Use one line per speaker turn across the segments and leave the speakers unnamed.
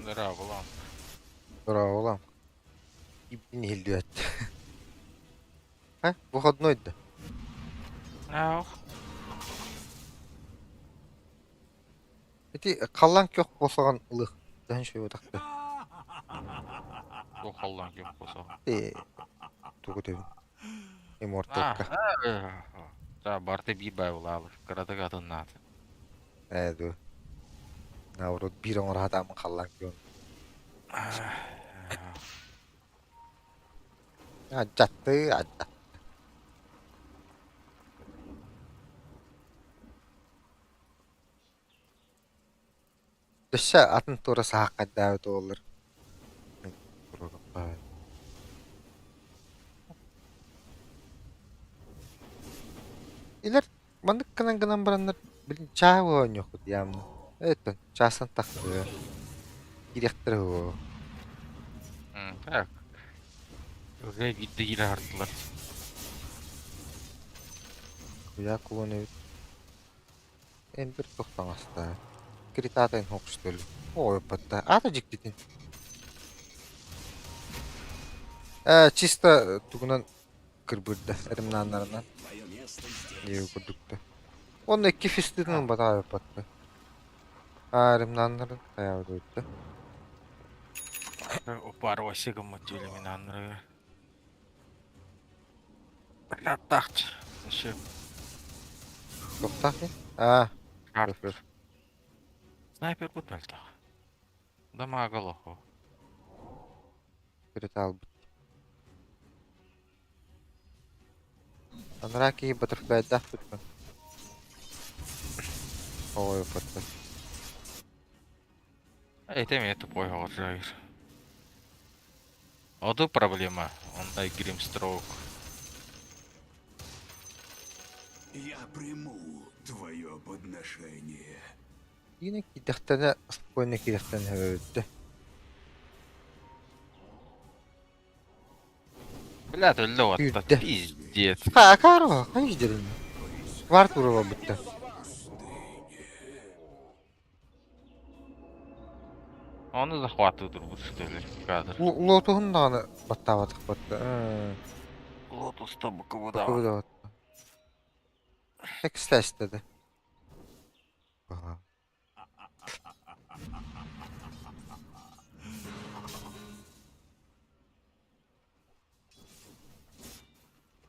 Дорооболоҥ.
Дорооболоҥ. Ибин иһиллибэт. А, выходной да?
Ах.
Ити халлаан күөх буолсаҕын ылыах даһын шөйбөтөхтө.
Туох халлаан күөх буолсаҕын?
Э, тугу этэбин? Имморталка.
Да, барыта биир баайылаабыт. Кыратык атыннааты.
Ээ дуо. Наоборот биир оҥоро сатааммын халлаан күөҕүн. Адьаттыы, адьат. Өссө атын туора саһааххайдаабыт уоллар Илэр маннык гынан гынан бараннар билин чаа оонньуохпут явно. Эттэн чаастан тахсыа. Киириэхтэрэ уо.
Так. Уже биирдэ киирэ хартылар.
Куйаа кулун эбит. Эмбер туох таҥастаах? Критаатайын хоҥкустуолу. Оойбатта. Аата дьиктитин. Ээ, чисто тугунан кырбыырда, ремнаннарынан. Диэби курдукта. Уонна икки фистытын ылбатаабыппатта. Аа, ремнаннарын хайаабыт
Упарваси гыммыт дьиэлимин аннарыгар. Аттаахчы. Еще.
Туохтаах Аа,
Снайпер бут мөлтөх. Дамага лохо.
Переталбыт. Анараа киһи баттерфляйдаах бытта. Ой, батта.
Это меня тупой говорит. Оду проблема. Ондай Гримстроук.
Я приму твое подношение.
Киинэ киирдэхтэринэ спокойно киирэхтэрин сөбүттэ.
Бля, өллө уотта.
Күүрдэ.
Пиздец.
Ха, хайы дерин. Вар туруга бутта.
Ону захватывают турбут, что ли, кадр.
Лотуһун даҕаны баттаабатах батта.
Лотус там кого
Экстәстеді. Ага.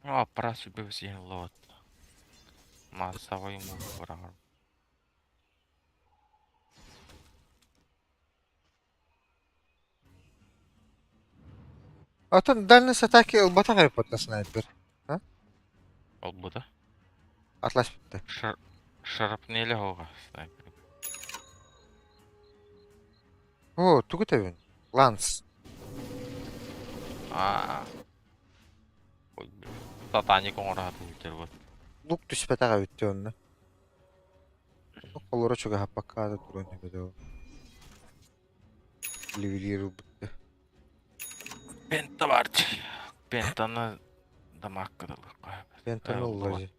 Ну, аппарат сүбэ сиэн лот. Массовый мух быраҕар.
Атын дальность атаки ылбатах эбит снайпер. А?
Ылбыта.
Атласпытта.
Шарапнеля хоға снайпер.
О, тугу тэбин? Ланс.
Аа. Ой, Татаник оҥоро сатыыр вот.
Лук түспэтэх эбит онно. Олоро чугаһаппакка да туран эбит Ливелир ылбытта.
Пента бар. Пентаны дамакка да
Пентаны ылла дии.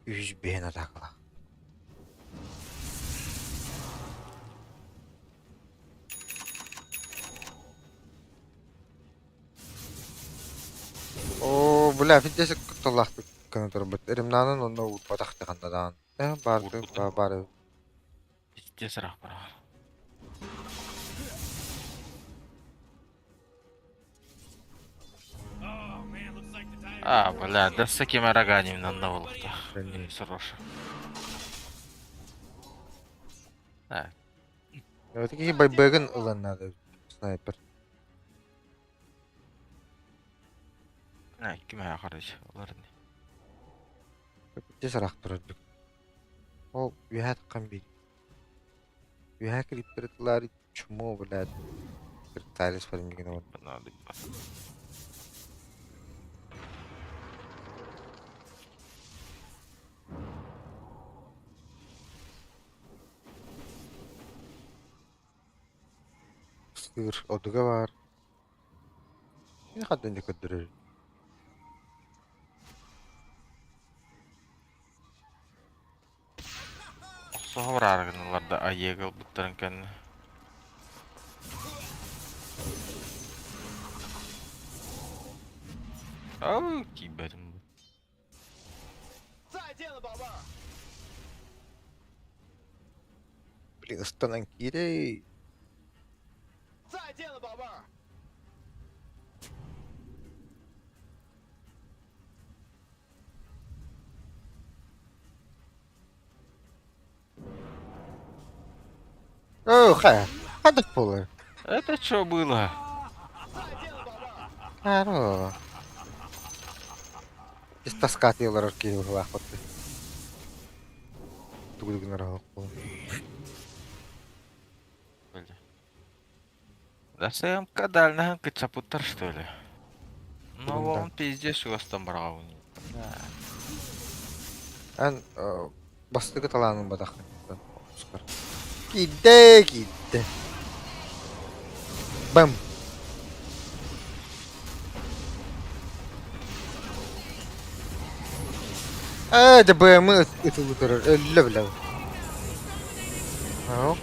Үс биһин атаакалаах. Оо, бля, фиддес кутталлаахтык гына турбут. Римнанын онно уурбатах ханна даҕаны. Э, баар баар
Пиздец ыраах барар. А, бля, да с такими рогами на волохтах. Сроша. А,
Вот такие байбэгин ылан надо снайпер.
а, ким я, короче, олар не.
Тез арахтырардык. Ол үөһэ таххан биир. Үөһэ кириптэритилари чмо, блядь. Криптарис фармигин вот.
Надо.
Сыр одуга бар. Не хаддан да көрдөрөр.
Охсоһор аргыналарда айыгыл буттарын кэннэ. Ау, тиийбэтим бу.
Блин, ыстанан киирэй. Оо, хайа. Хадык буолар.
Это что было?
Харо. Ис таскаатыы олорор киһи быһыылаах Тугу гынар оһохпун.
Бля. Да СМК дальнаһын кыччаппыттар что ли? Ну
Тугун да.
он пиздец уостан бараҕабын.
Эн бастакы талааным батаххын. Киирдэ, киирдэ. Бам. Ээ, дьэ БМ ытылы турар, өллө билэбин. Ау.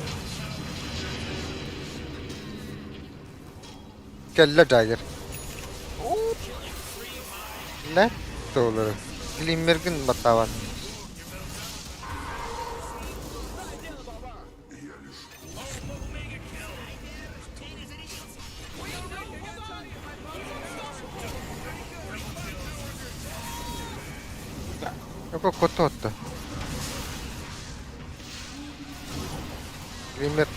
Кэллэ Джаггер. Лэ туолары. Глиммергин баттаабат. Кото отто. Глиммер.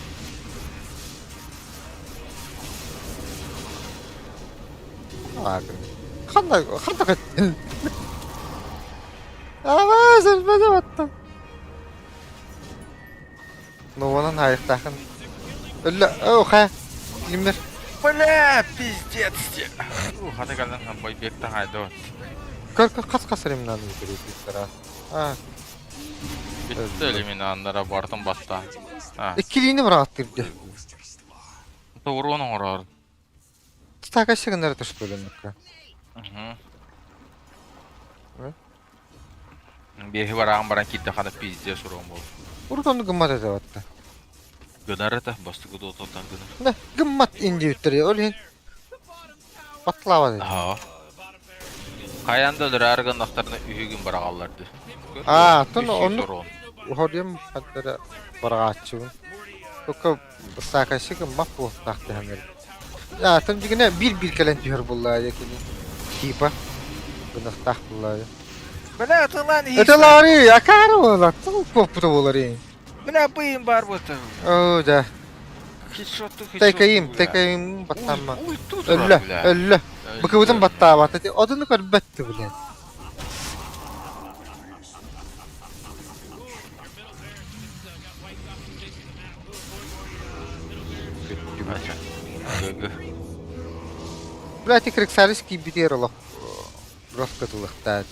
Ханна ханна көттүн? Ама сөрбөдө баттым. Ну онон хайыктаахын. Өллө, о хайа. Глиммер.
Бля, пиздец. Хата кэлэн бойбектан хайдыбат.
Көр көр хас хас ремнан бүтүрүттара. А,
Bitti eliminanlara бартын батта. А,
иккилиини бырааттырды.
Урон оҥорор.
Стакасы гыннары түспөлөнүккэ.
Угу. Биэһи бараан баран киирдэ хана пиздец урон буол.
Урут ону гыммат этэ батта.
Гынар это, бастыгы дототтан гынар.
Да, гыммат индиүттери ол иһин батлаабат этэ.
Аа. Хайан да өлөрөр гыннахтарына үһүгүн барагалларды.
Аа, тон оннук хорием хаттара барагааччыбын. Только стакасы гыммат буолтаах дэһэнэр. Аа, тон дьигинэ биир-биир кэлэн түһэр буоллаа кини. Типа гынахтаах буоллаа.
Бля, тылан
Этелари, акаары буолар, тыл куоппута буолар ин.
Бля, быйым бар буолта.
Оо, да.
Хедшотту хедшотту.
Тэкэйим, тэкэйим баттаама.
Ульту
Өллө, өллө. Быкыбытын баттаабата. Одуну көрбөттү, блядь.
Гг.
Блядь, Крексарис киирбитигэр олох ров кытылыктаат.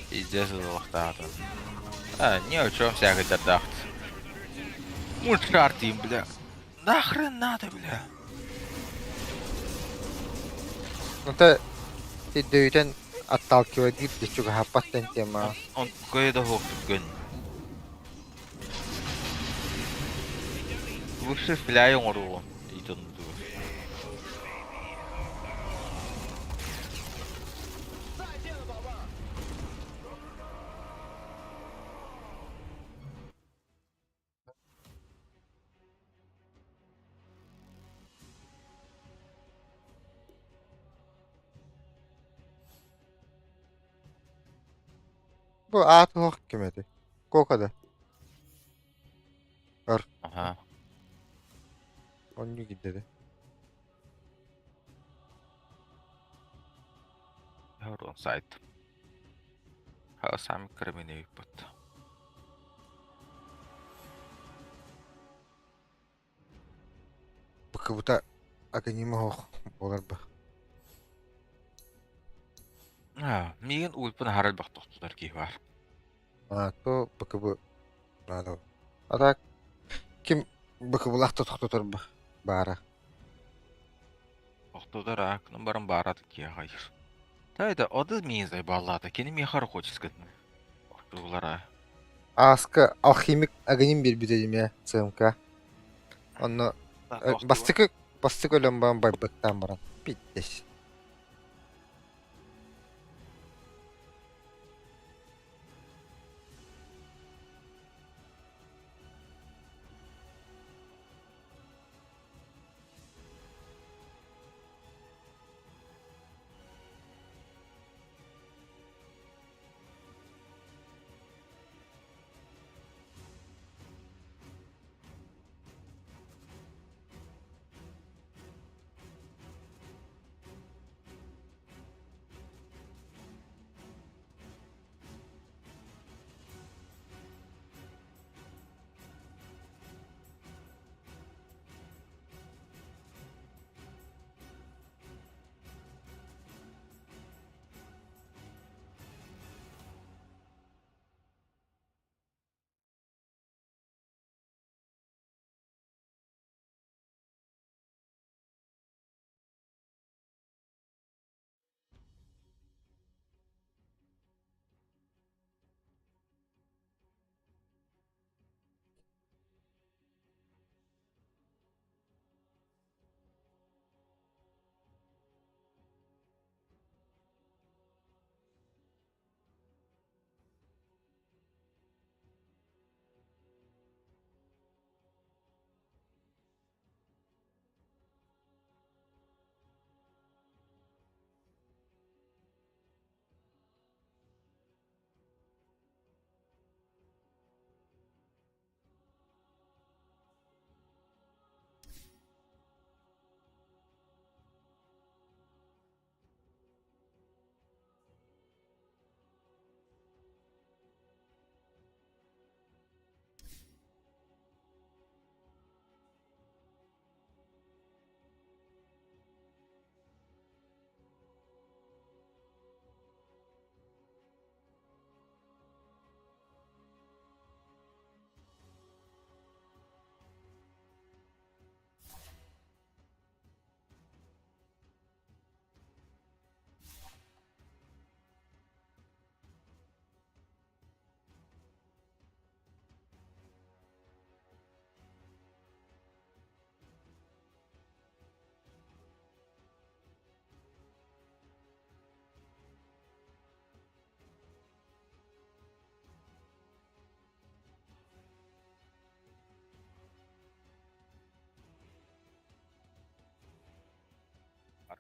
Пиздец ыллахтаата. А, ни о чем всякой дардахт. Мультшарт им, бля. Нахрен надо, бля.
Ну та дөйтөн отталкивать диир чугаһаппат тема.
Он кое-да гын. Лучше фляй оҥоруо. Итон дуо.
Бу аат уһох ким этэй? Кока да? Өр.
Аха.
Онньу киирдэ.
Урон сайт. Сами криминал.
Быкыбыта аканима оһох буолар ба.
Аа, миигин ульпун аһара элбэх тохтутар киһи баар.
А то БКБ надо. А так ким БКБлаах да тохтотор баара.
Тохтотор аа, кынын баран баарат киһи хайыр. Та это оды миигин зайбаллаата, кини миэхэ рабоческын. Ортугулара.
Ааска алхимик агоним биэрбитэ димэ ЦМК. Онно бастакы бастакы өлөн баран байбыттаан баран пиздец.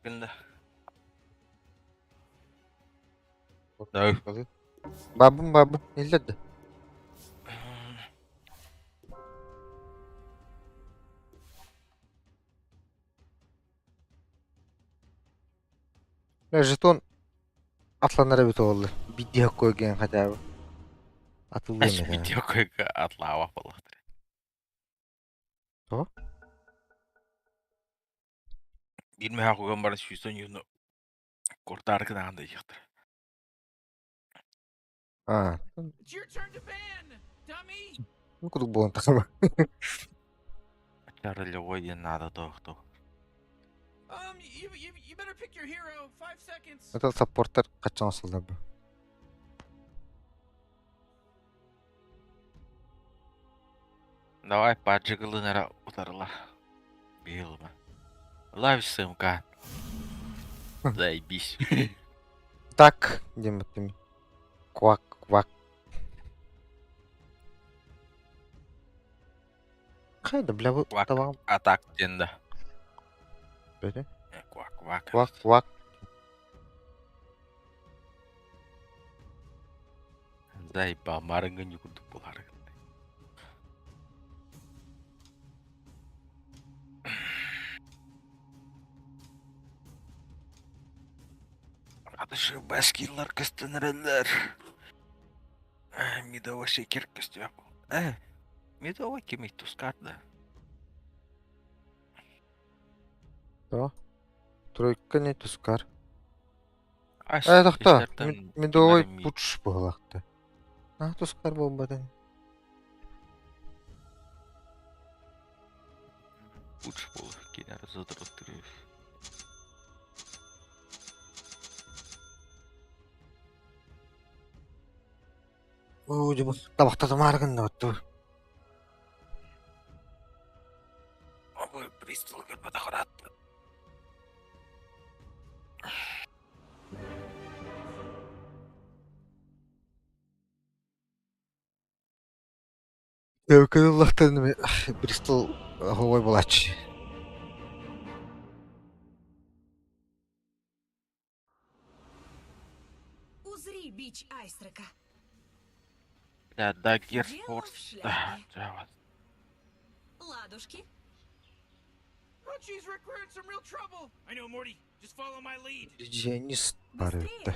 Аргында. No.
Бабым бабым иллэдэ. Жетон атланар эбит буолла. Бидди хоккой хотя бы. Атыллыам этэ.
Видео койга атлаава боллахтар.
Тоҕо?
Биир мөһөөх уган баран сүүстэн юну куртаары гынаан да диэхтэр.
Аа,
It's your turn to ban, dummy.
ну кудук буолан тахсама.
Чарылевой диэн наада тоохту.
You better pick your hero. 5 seconds.
Это саппорттар хаччан осылдар бу.
Давай паджыгылын утарыла. Биылма. Лавиш СМК. Заебись.
Так, диэн Квак, квак. Хайда, бля, бу
Квак.
табаҕым
Атак диэн да.
бөтө.
Квак квак.
Квак, квак.
Зайба марыҥҥа курдук буолаары гынна. Атышыбас киллар көстөн эрэллэр. Медовый шекер көстүөх. Медовый кимий тускар да.
То? Тройка не тускар. Э, тохто. Медовый пудж буолахта. А, тускар буолбатын.
Пудж буолар, кинер задрот.
Оо, дьэ бу табахтатымаары гынныбыт дуу.
Ой, Бристол көрбөтөх ыраатта.
Өкөн ыллахтарын Бристол оһуобай буолааччы.
Узри бич Айстрека.
Да, да,
Дело в
Герфорс.
шляпе.
Да,
Ладушки.
Oh, jeez, Rick, we're in some real trouble.
I know, Morty. Just follow my lead.
Дьиэнис бар
Быстрее.
эбит.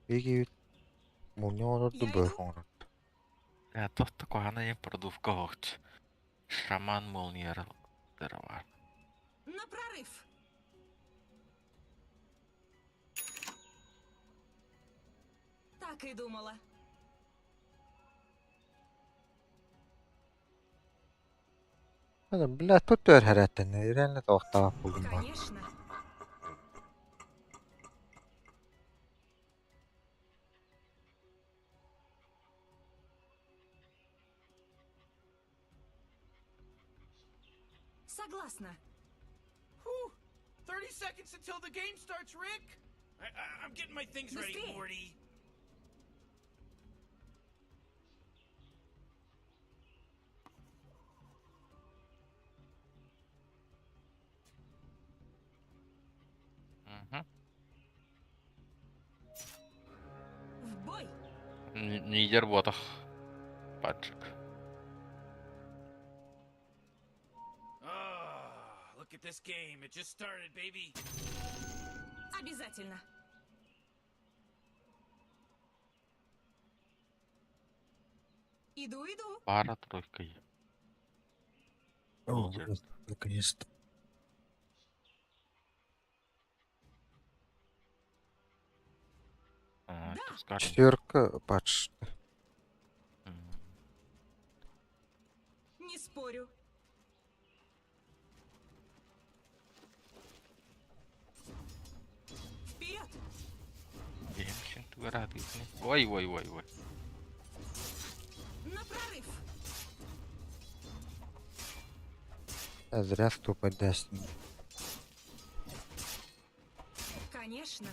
Биги мунньа оҥорорду
Я
быах
иду.
оҥорорду.
Да, тохто куһаҕан продувка оһохч. Шаман молнияр бар.
На прорыв. Так и думала.
Бля, тут түөрһэрээттэн реально табахтаах буоллум баа.
Конечно. Согласна.
Whew. 30 seconds until the game starts, Rick.
I'm getting my things ready,
Быстрее.
Morty.
Мгм.
В бой.
Лидер буотах. Паджик.
Ah, look at this game. It just started, baby.
Обязательно. Иду, иду.
Пара тройка.
О,
Лидер.
наконец-то.
А,
Да.
Тускар.
Четверка патш.
Не спорю. Вперед!
Ой, ой, ой, ой.
На прорыв!
Я зря ступай даст.
Конечно.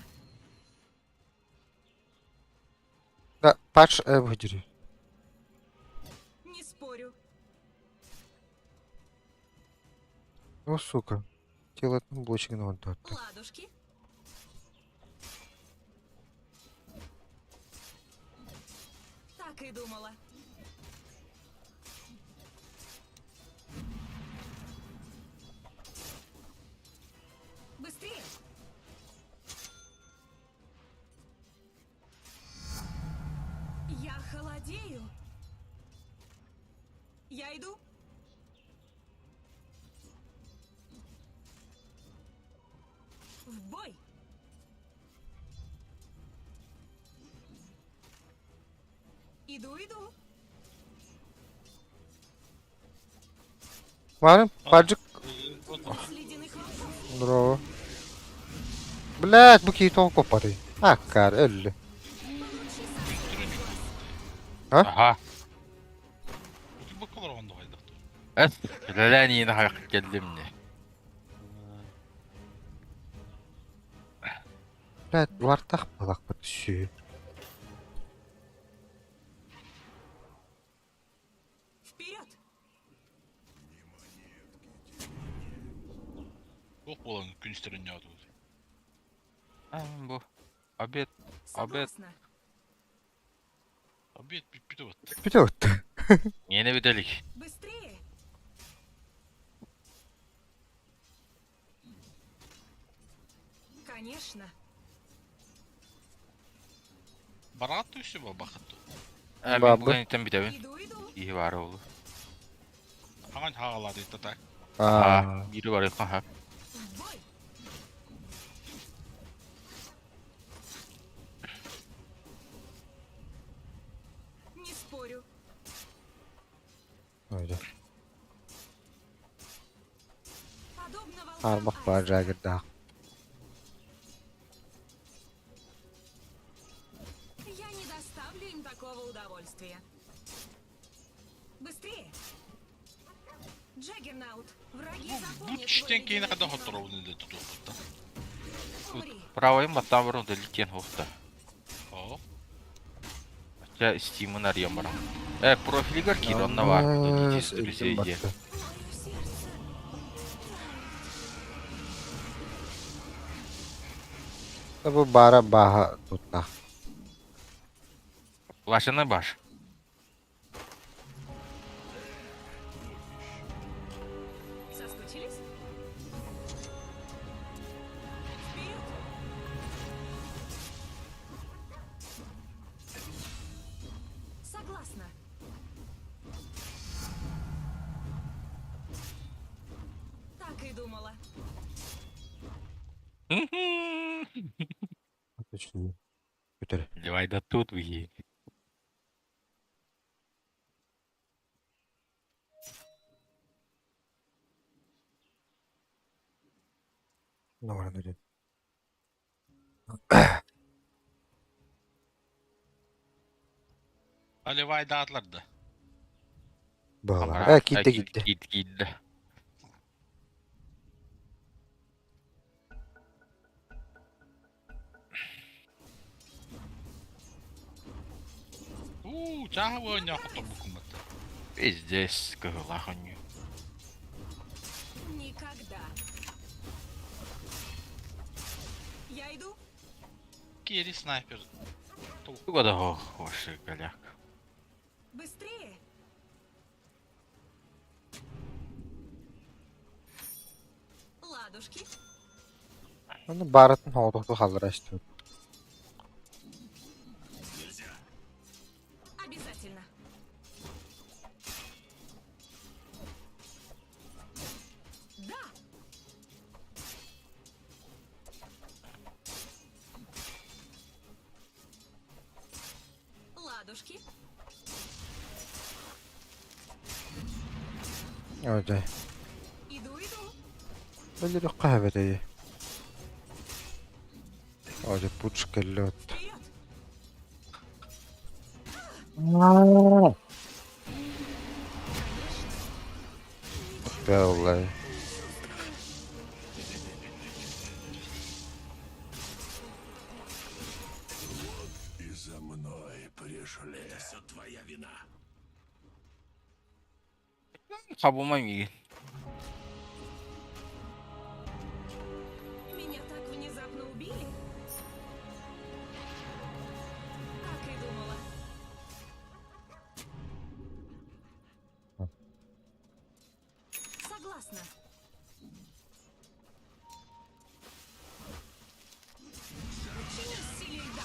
Да, патш выдери.
Не спорю.
Ну, сука. Тело там блочек на вот
Ладушки. Так и думала. Быстрее! Я холодею. Я иду. В бой! Иду, иду.
Варим, паджик.
С ледяных волков.
Браво. Блядь, бу киһи тоҕо коппатый? Аккар, өллө.
Получи совсем глаз.
А?
Аха.
Бу олорон хайдах.
Эт, үлэлээн хак келдим не.
Блядь, вартах балакпыт сүү.
Вперед!
Ох болан күнүстөрүн яатыбыт.
Бу. Обед. Обед.
Согласна.
Обед бүппүтэ вот.
Бүтэ отtu.
Yeni bir delik.
Быстрее! Конечно.
Бараат үсү бабахат.
Ee,
Бабы.
ben bugün itten bir de
Иду, иду.
İyi var oğlu.
Хаҥан хаалаады тата.
Аа.
Biri var yakın ha.
В бой! Не спорю.
Öyle.
Подобно волкам
Арбах бар
Айсберг.
жагырдаах.
Я не доставлю им такого удовольствия. Быстрее! Джаггернаут, враги
Бу
запомнят твой
түштен кейин
ледяной
хада
клинок.
хотторобун эле тутуохпут да.
Умри!
Правайым баттан var onu delik yen hofta.
Оо.
Hatta Steam'ın arıyorum bana. E profili gör ki onda var.
Aa,
Друзей
илдьин
diye.
батта.
Мое сердце!
Бу бара бааһа туттаах.
Ulaşana baş.
Соскучились? Вперед! Согласна. Так и думала.
Точно. Бүтэр.
Давай да тут ви.
Норан öyle.
Аливай даатылар да.
Баалар. Э киирдэ киирдэ.
Git gitti.
Уу, чааһы буонньоо хотторбуккун батта.
Пиздец, кыһылах онньу.
Никогда. Я иду.
Кири снайпер.
Туга да хошы голяк.
Быстрее. Ладушки.
Оны баратын хоҕотохту халлара истибит.
Обязательно. Да. Ладушки.
Öyle.
Иду, иду.
Өлөрө хаһабэтэй. Öyle пуч кэллэ
Вперед.
Бэллэ.
И за мной пришли. Это все твоя вина.
Хабумам иген.
Меня так внезапно убили. Так и думала. Согласна. Подчинюсь силе льда.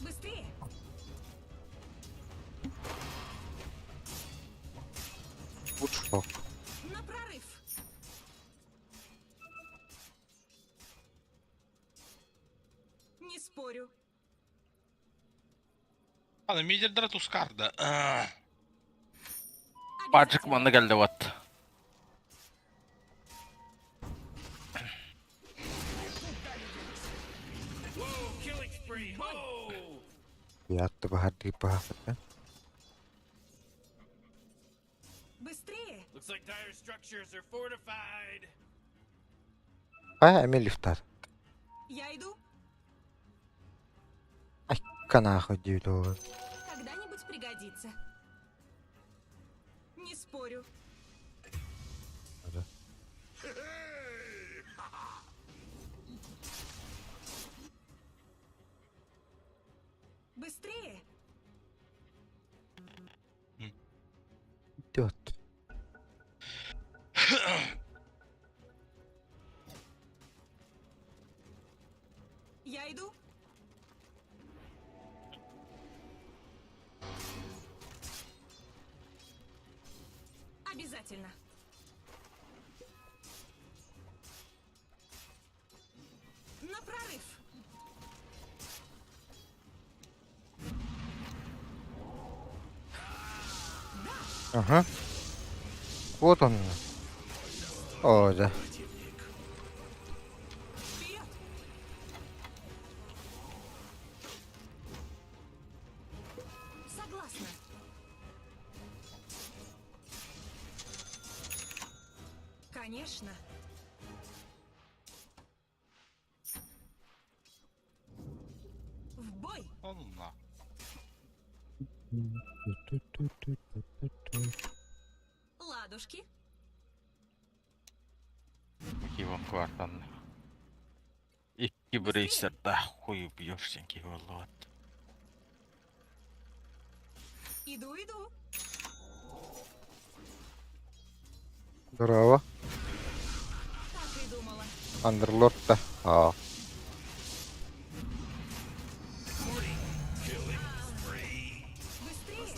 Быстрее!
Пуч хох.
На прорыв! Не спорю.
Аны мидердер тускар да.
Бачык
Обязательно.
манна келди бат.
Whoa, killing spree. Whoa!
Ятты баһар дип баһафыта.
Быстрее!
Looks like dire structures are fortified.
Хай эми лифтар.
Я иду.
Канаха диэт
Когда-нибудь пригодится. Не спорю.
Да.
Обязательно. На прорыв!
Ага. Вот он. О, да.
Вперед! Согласна. Конечно. В бой!
Онно.
Ладушки.
Кивом квартан. Икки брейсердаах хуй убьешь сен киһи буоллубат.
Иду, иду.
Здорово.
Так и думала.
Андерлорд да. Аа.
Быстрее!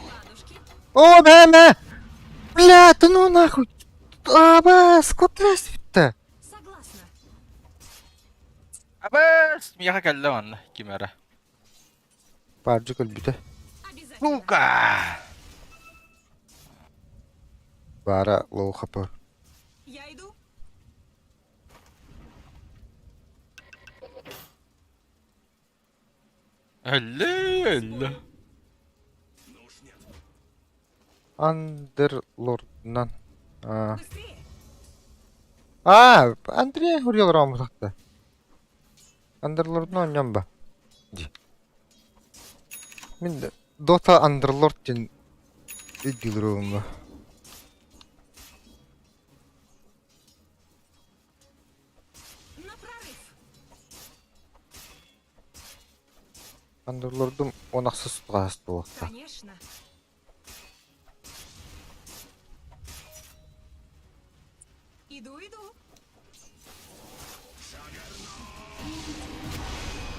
Ладушки.
О, мэ, мэ! Бля, да ну нахуй! Абас, куда то
Согласна.
Абас! Миэхэ кэллэ манна ким эрэ.
Баардьы көлбүтэ.
Обязательно.
Сука!
Баара лоу хапы.
Я иду.
Өллө, өллө.
Андерлордунан. Аа,
Быстрее!
Аа, Андрей Хурьел Ромутахта. Андерлордунан оонньоон ба? Дии. Мин Дота Андерлорд диэн өйдүүлэр ба.
На прорыв!
Андерлордум он ахсыс тутаҕас буолуохтаах.
Конечно. Иду, иду.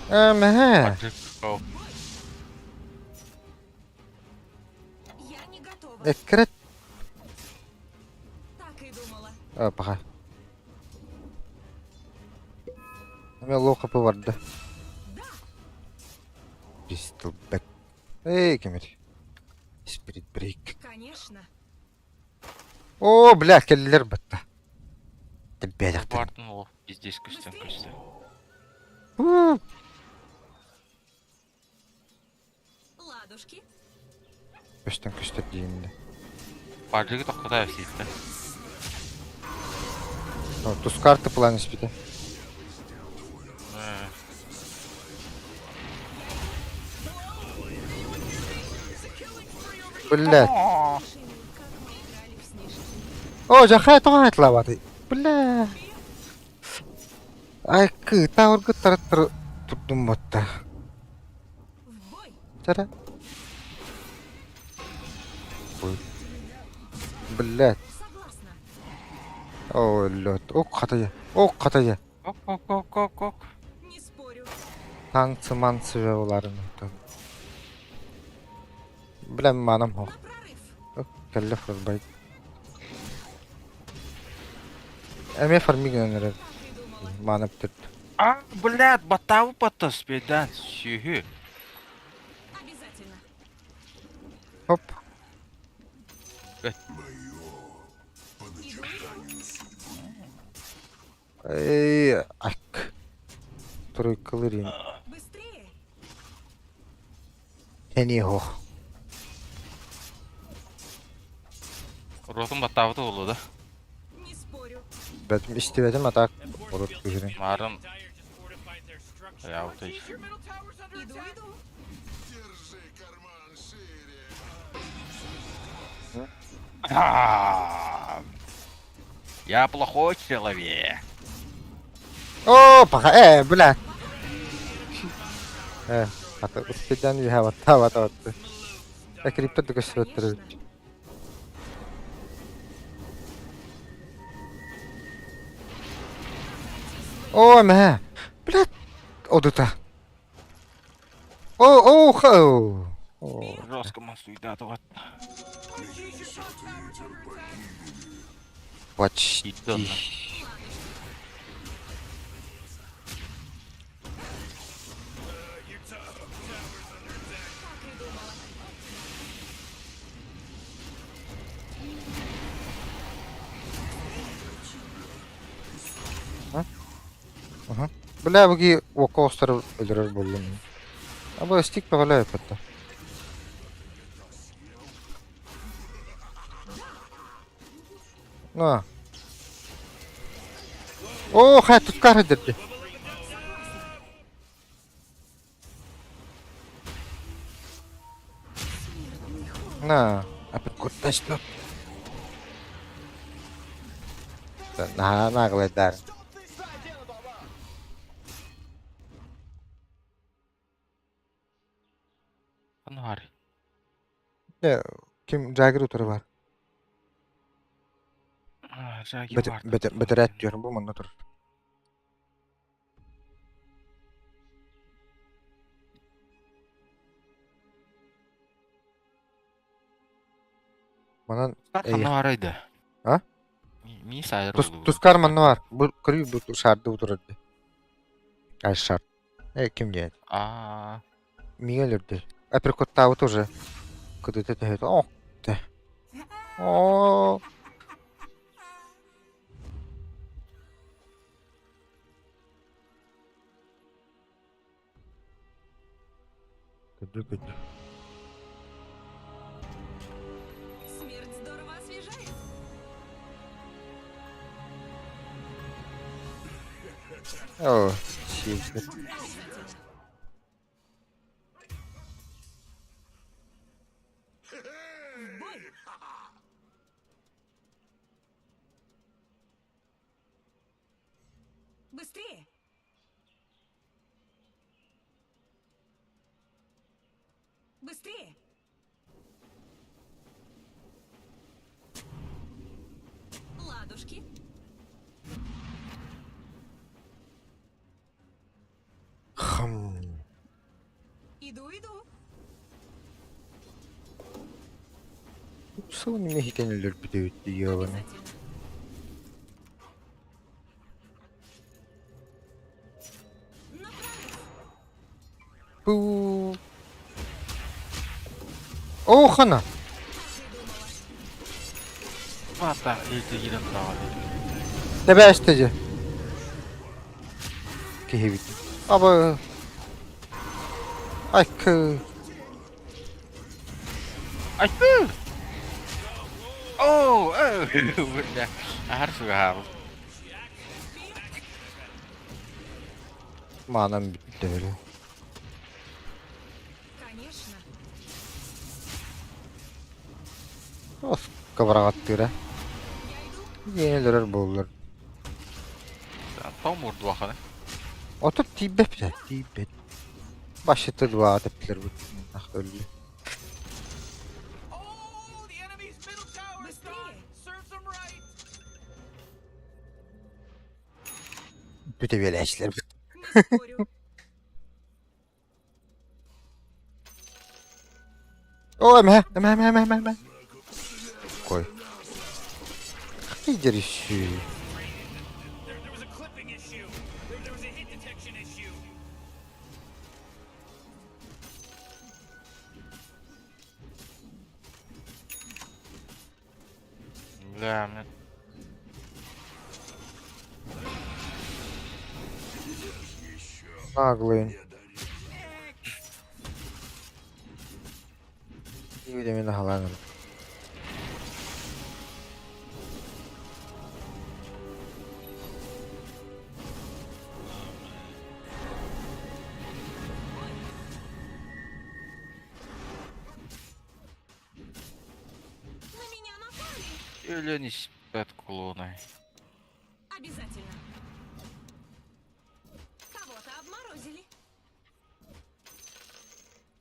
Ээ, мэһээ.
Я не готова.
Эккирэт.
Так и думала.
Ээ, паха. Эмиэ луохапы барда.
Да,
Pistol back. Эй, кемер. Spirit break.
конечно.
Оо, бля, кэллилэр батта. Тэббээтэхтэр.
Бартын ол пиздец көстөн көстө.
Уу,
Ладушки.
Көстөн көстөр дииннэ.
Бардыгы тохтотаа сииттэ.
Тускарты план испитэ. Блядь. О, жахай тоҕо хайлаабатый? Бля. Ай, кыытаа тараттар турдум ботта. Чара. Блядь. О, лед. Ок, хатая. Ок, хатая.
Ок, ок, ок, ок, ок.
Не спорю.
Танцы манцы уларын. Бля, манам хох. Кэллэ фрозбайт. Эмиэ фармигынан эрэр. Маанап төрт.
А, блядь, батавы батас, бедан, сүһү.
Обязательно.
Хоп. Эй, ак. Тройкалырин.
Быстрее.
Эни хох.
Ротун баттаабыта буолуо да?
Не спорю.
Бэтим истибэтим а так урут киһирин.
Марын Хайаабытай.
Your middle tower's under
Иду,
attack.
иду.
Держи карман шире.
Я плохой человек.
Оо, паха, ээ, бля. Ээ, хата успедан үһэ баттаа бата батты. Экриптер да көстүбэттэр эбит. Оо, мэ. Бля, одута. О, о, хо! О,
Жестко мастуйдаатыбат.
Почти. Бля, буги уокка оҕустар өлөрөр буоллум. Аба стик бөҕөлөө эппэттэр. На. Оо, хайа туткар эдэрди. На, опять куртачно. Наһаа наглайдар.
Ханар.
Ким Джаггер утары бар. Бэтэрээт диyorum бу манна турар. Манан
Ханна
А?
Ми сайыр
Тускар манна бар. Бу көрүү бу шарды утурар. Ай шар. Э ким диэн?
Аа.
Миҥэ өлөрдө. Апперкоттаабыт уже. Кыдыта төһөтө. О, тэ. О. Көдү көдү.
Смерть здорово освежает.
О, сиэппит.
В бой! Быстрее! Быстрее! Ладушки.
Хм.
Иду, иду.
Сыл миһитен өлөрбүт эбит дии
Обязательно. На прорыв!
Бу. Оо, хана.
Вата, илди киирэн тураҕын.
Тэбээсте дьэ. Киһибит. Аба. Айкы.
Айты! Оо, бля. Аһар сугаһаабыт.
Манан бүттэ били.
Конечно.
Оска быраҕаттыыра.
Я иду.
Диэн өлөрөр буоллар.
Том урдуаханы.
Отут тиийбэт бile, тиийбэт. Башыты дуаҕа тэптилэр бу өллү.
Oh, the enemy's middle tower is gone. Serves them right.
Бүтэбиэлээчилэр бит.
Не спорю.
Оо, эмэ, эмэ, эмэ, эмэ, эмэ, эмэ. Кой. Хайдер ищи.
There was a clipping issue. There was a hit detection issue.
Бля, мне
Наглый. Видимо, нагаланыр.
На меня напали.
өлөн испэт кулуунай.
Обязательно. Кого-то обморозили.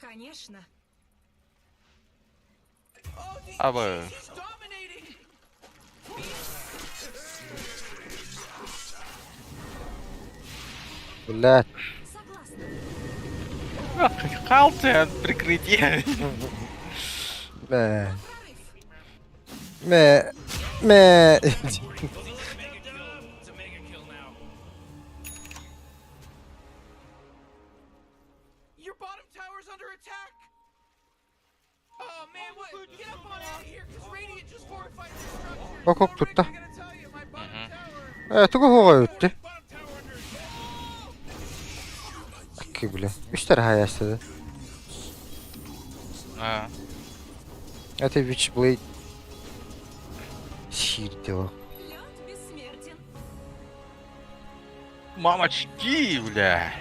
Конечно.
Oh, the
Аба.
he's dominating.
Блядь.
Согласна.
Халты прикрытие.
Мэ. Мэ. Мэ.
It's a mega kill now.
Your bottom tower's under attack. Oh man, what? Get up on out of here, cause Radiant just fortified their structures.
Ок ок
Oh, Rick,
тутта.
I gotta tell you, my bottom tower.
Э, тугу хуга өттү?
Bottom tower under attack.
Акки бля. Үстер хаястады.
А,
Это Witchblade. Сир дело.
Лед бессмертен.
Мамочки, бля.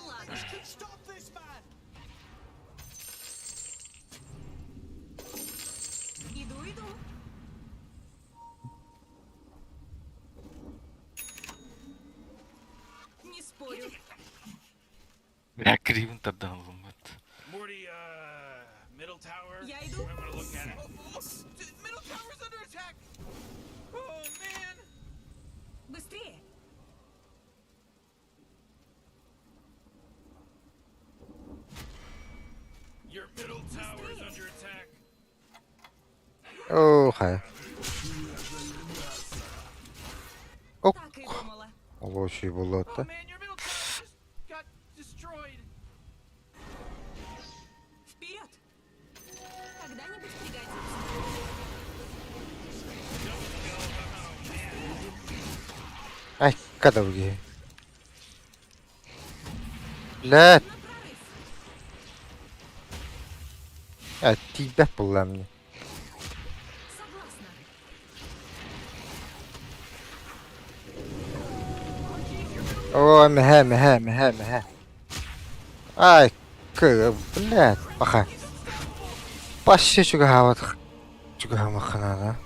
Ладно. Иду, иду. Не спорю.
Бля, Кривен тогда ломат.
Morty, middle tower.
Я иду.
I'm gonna look at it.
Oh, oh, middle tower's under attack. Oh man.
Быстрее.
Your middle tower is under attack.
Оо, хая. Ок.
Так и думала.
Олочий
Oh
болот да.
man, your middle tower just got destroyed.
Вперед! Когда-нибудь пригодится.
Ай, кадавги. Блядь.
На прорыв!
Э, тиийбэт буолла мне.
Согласна.
Оо, мэхэ, мэхэ, мэхэ, мэхэ. Ай, к, блядь, баха. Паще чугаһаабат чугаһамахханаана.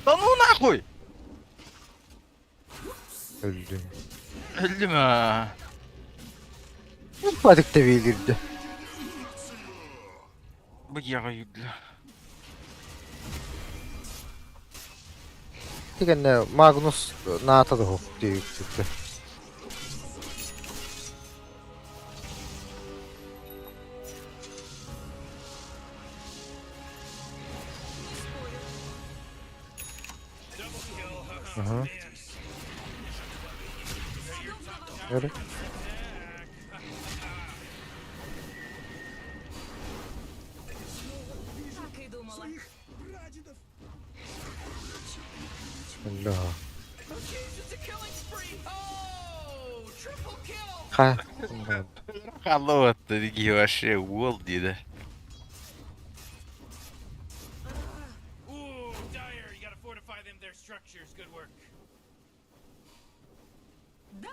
Да ну нахуй!
Өлдүм.
Өлдүм а.
Бадык тэбиилирдэ.
Быйаҕа бля.
Тигэннэ Магнус наата да суох диэбиппит.
Не спорю.
Аһа.
Подобного
Өрө.
Так и думала.
Өллө.
Oh jeez, it's a killing spree. Oh, triple kill.
Ха.
Халло, дорогие вообще, уол диде.
Ooh, Dire, you gotta fortify them their structures. Good work.
Да!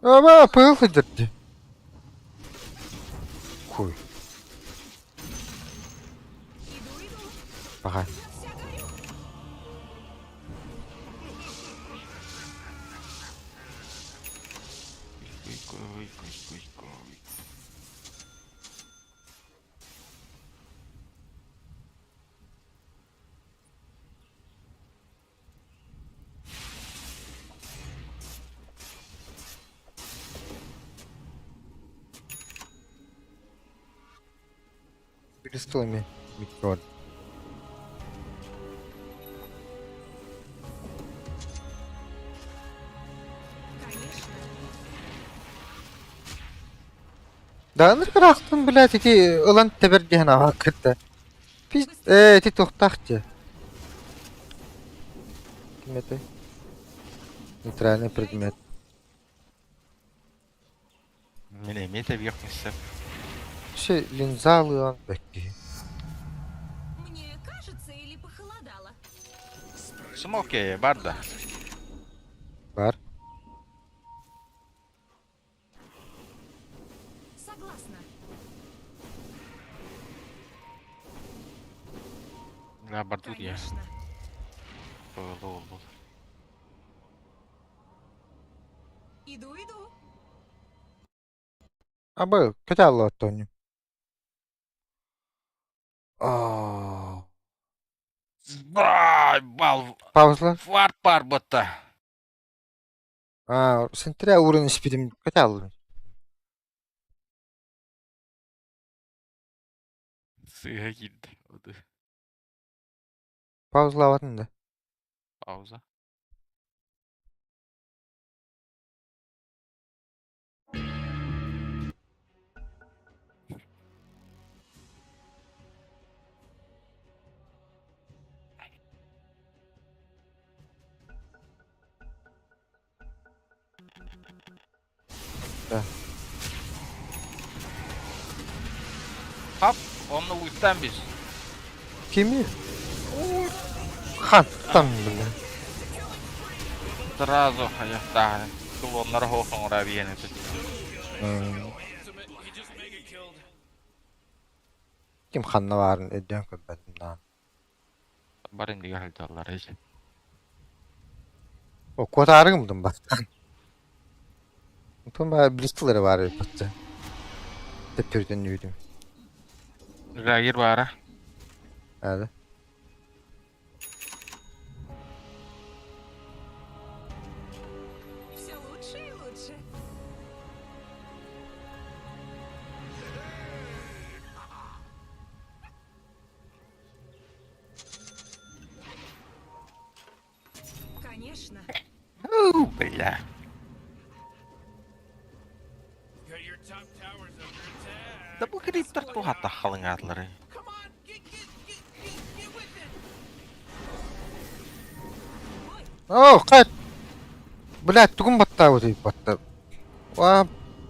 Аба, пыл сылдьар Куй.
Иду, иду.
Баха.
Я вся горю.
Кой, кой, кой, кой.
Кристаллами микрон.
Конечно.
Да ынырык блядь, ити ылан тэбэр диэн аҕа кытта. Пиз э ити туохтаах дии. Ким этэй? Нейтральный предмет.
Мин эмиэ тэбиэх сөп.
Все линза ылыан бэкки.
Мне кажется, или похолодало?
Смоки, барда.
Бар.
Согласна.
Да, бардур я.
Конечно.
Ол бол.
Иду, иду.
Аба, көтө алла оттонньу. Оо.
Бал
Паузалар.
фарт бар бытта.
Аа, сентре ууран испитим кэтэ
Сыыһа киирдэ.
Паузалаабатын да.
Пауза.
Да.
Хап, онно уйттан бис.
Кими? Хантан бile.
Сразу хайахтаах. Клоннар хоох оҥоро биэн этэ.
Ким ханна баарын өйдөөн көрбөтүм даҕаны.
Бар иннигэр сылдьаллар ис.
О, куотаары гыммытым бастаан. Онтон баар Бристол эрэ баар эбит бачча. Төттөрүтүн үүтүм.
Жагир баара.
Аада.
Все лучше и лучше. Конечно.
Уу, бля. Да бу криптер туһата халыҥаатылары.
Come on, get get get get get with it.
Оо, хайт! Блядь, тугун баттаабытый батта. Уа,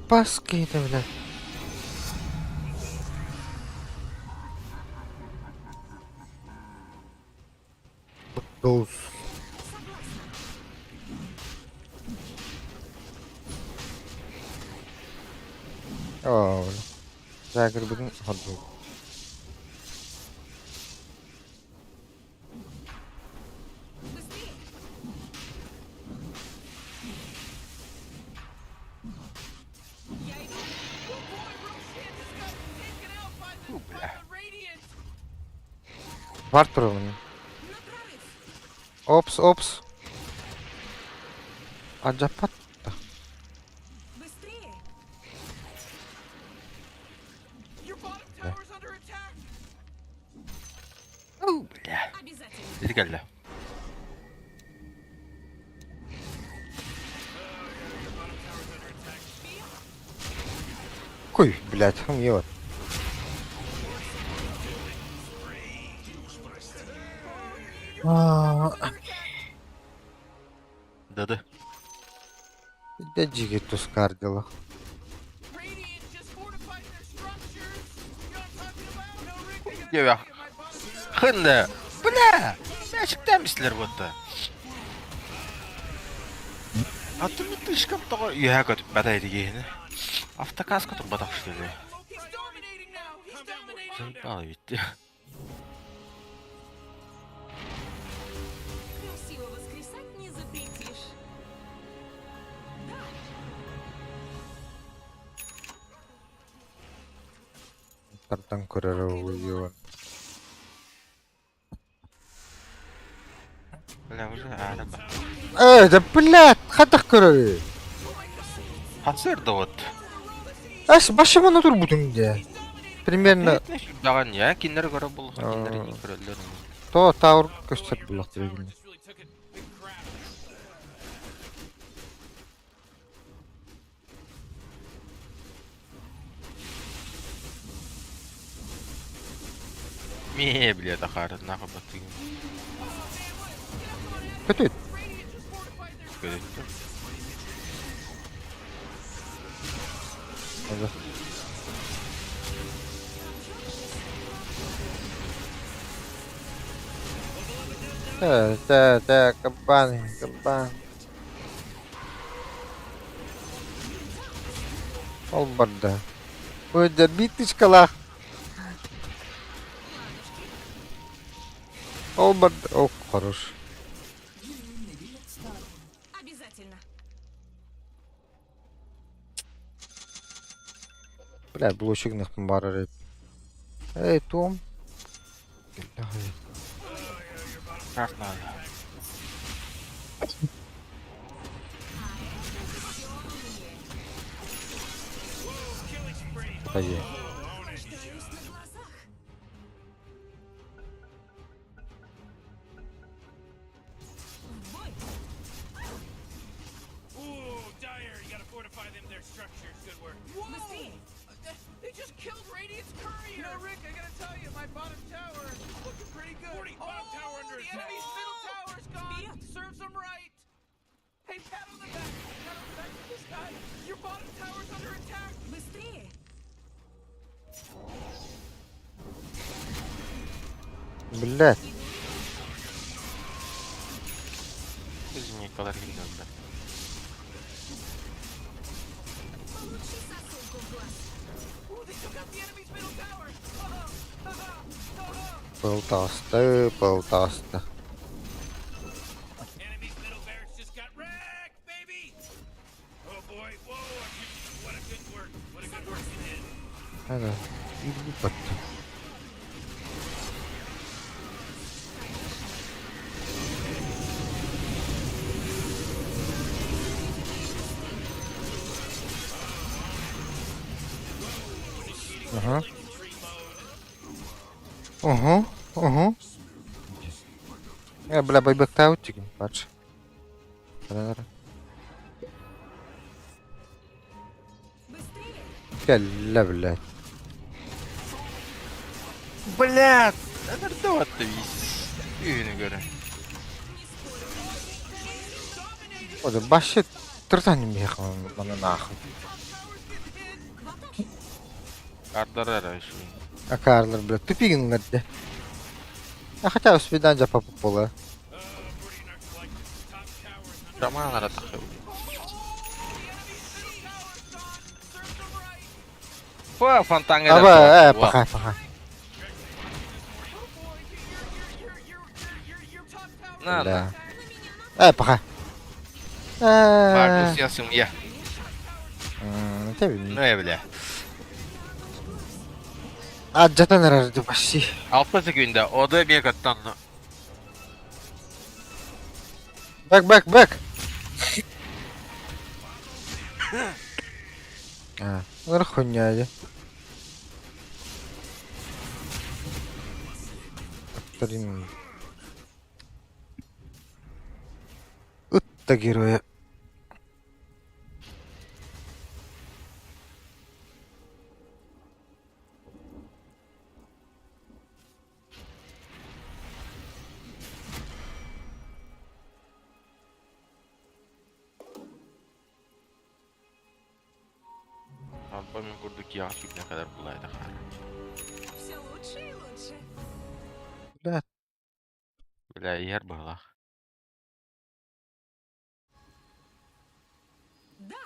бас киһитэ, блядь. Доус. Оо, Жагырбытын хордук.
Быстрее. Я иду.
Oh boy, Roshan just got taken out by the,
Ooh,
by
бля.
the Radiant.
Бар турабын.
На прорыв.
Опс, опс. Адьаппат.
Быстрее.
Your bottom tower's under attack.
Уу, бля.
Обязательно.
Ити кэллэ.
Куй, блядь, хам ебать. Аа,
Дады.
дэ жиги тускардила.
Radiant just fortified their structures. You know what I'm talking about? No, Rick, I gotta
Диэбэх.
tell you, my bottom
Хынна. Бля! Мэчиктээн бистилэр буотта. Атын мытышкам тоҕо үөһэ көтүппэтэ итигиһини. Автокаска турбатах что ли?
He's dominating now. He's dominating.
Заебало ведь.
Красиво воскресать не запретишь. Да.
Тардан көрөр уйуон.
Бля, уже араба.
Э, да блядь, хайдах көрөрүй?
Хасыр да вот.
Ас башымын турбутуң дии. Примерно
Даҕан я кинилэр көрө буолуха кинилэр ини көрөллөр.
то таур көстөр буллах дирегин.
Мие бля тахары нахуй баттыгын.
Көтөт.
Көрөттүм.
Тэ, тэ, тэ, кабан, кабан. Ол барда. Ой, да биточкалаах. Ол барда. О, хорош.
Обязательно.
Бля, блочигнахпын барар эбит. Эй, Том.
Как надо.
Хайа.
Рождаюсь на глазах. В бой!
Ooh, Dire, you gotta fortify them their structures. Good work.
Whoa!
Быстрее!
They just killed Radiant's courier! You know, Rick, I gotta tell you, my bottom tower is looking pretty good.
40, bottom
oh,
tower under
the
attack.
enemy's middle tower's gone.
Вперед!
Serves them right. Hey, pat on the back. Pat on the back to this guy. Your bottom tower's under attack.
Быстрее!
Блядь.
Змейкалар киллэрдэ.
Получи сосулку в глаз.
Ooh, they took out the enemy's middle tower. Ha ha ha ha.
Пыл таҕыста, пыл таҕыста.
Enemy's middle barracks just got wrecked, baby! Oh boy, whoa, what a good work. What a good work you did.
Ага, баттым. Ага. Угу, угу. Э, бля, байбектаут тигин, бач.
Быстрее!
Кэллэ, блядь.
Блядь! Ынырдыбатты вис. Үйүнү көрө.
Ода башы тыртан миэхэ маны нахуй.
Ардара еще.
Акарлар, блядь, тупигиннар де. А хотя успедан жа папа пола.
Романара тахы. Фа фонтанга.
Аба, э, паха, паха.
На,
Бля. Э, паха. Э,
Маркус, я семья.
м, те
Ну э, бля.
А жатан эрэр почти.
6 секунда. Ода мегаттан.
Бэк, бэк, бэк. А, ну хуйня я. Блин. Ытта героя.
Албамын курдук яа не kadar булайды хар.
Все лучше и лучше.
Бля,
Бля, ер была.
Да!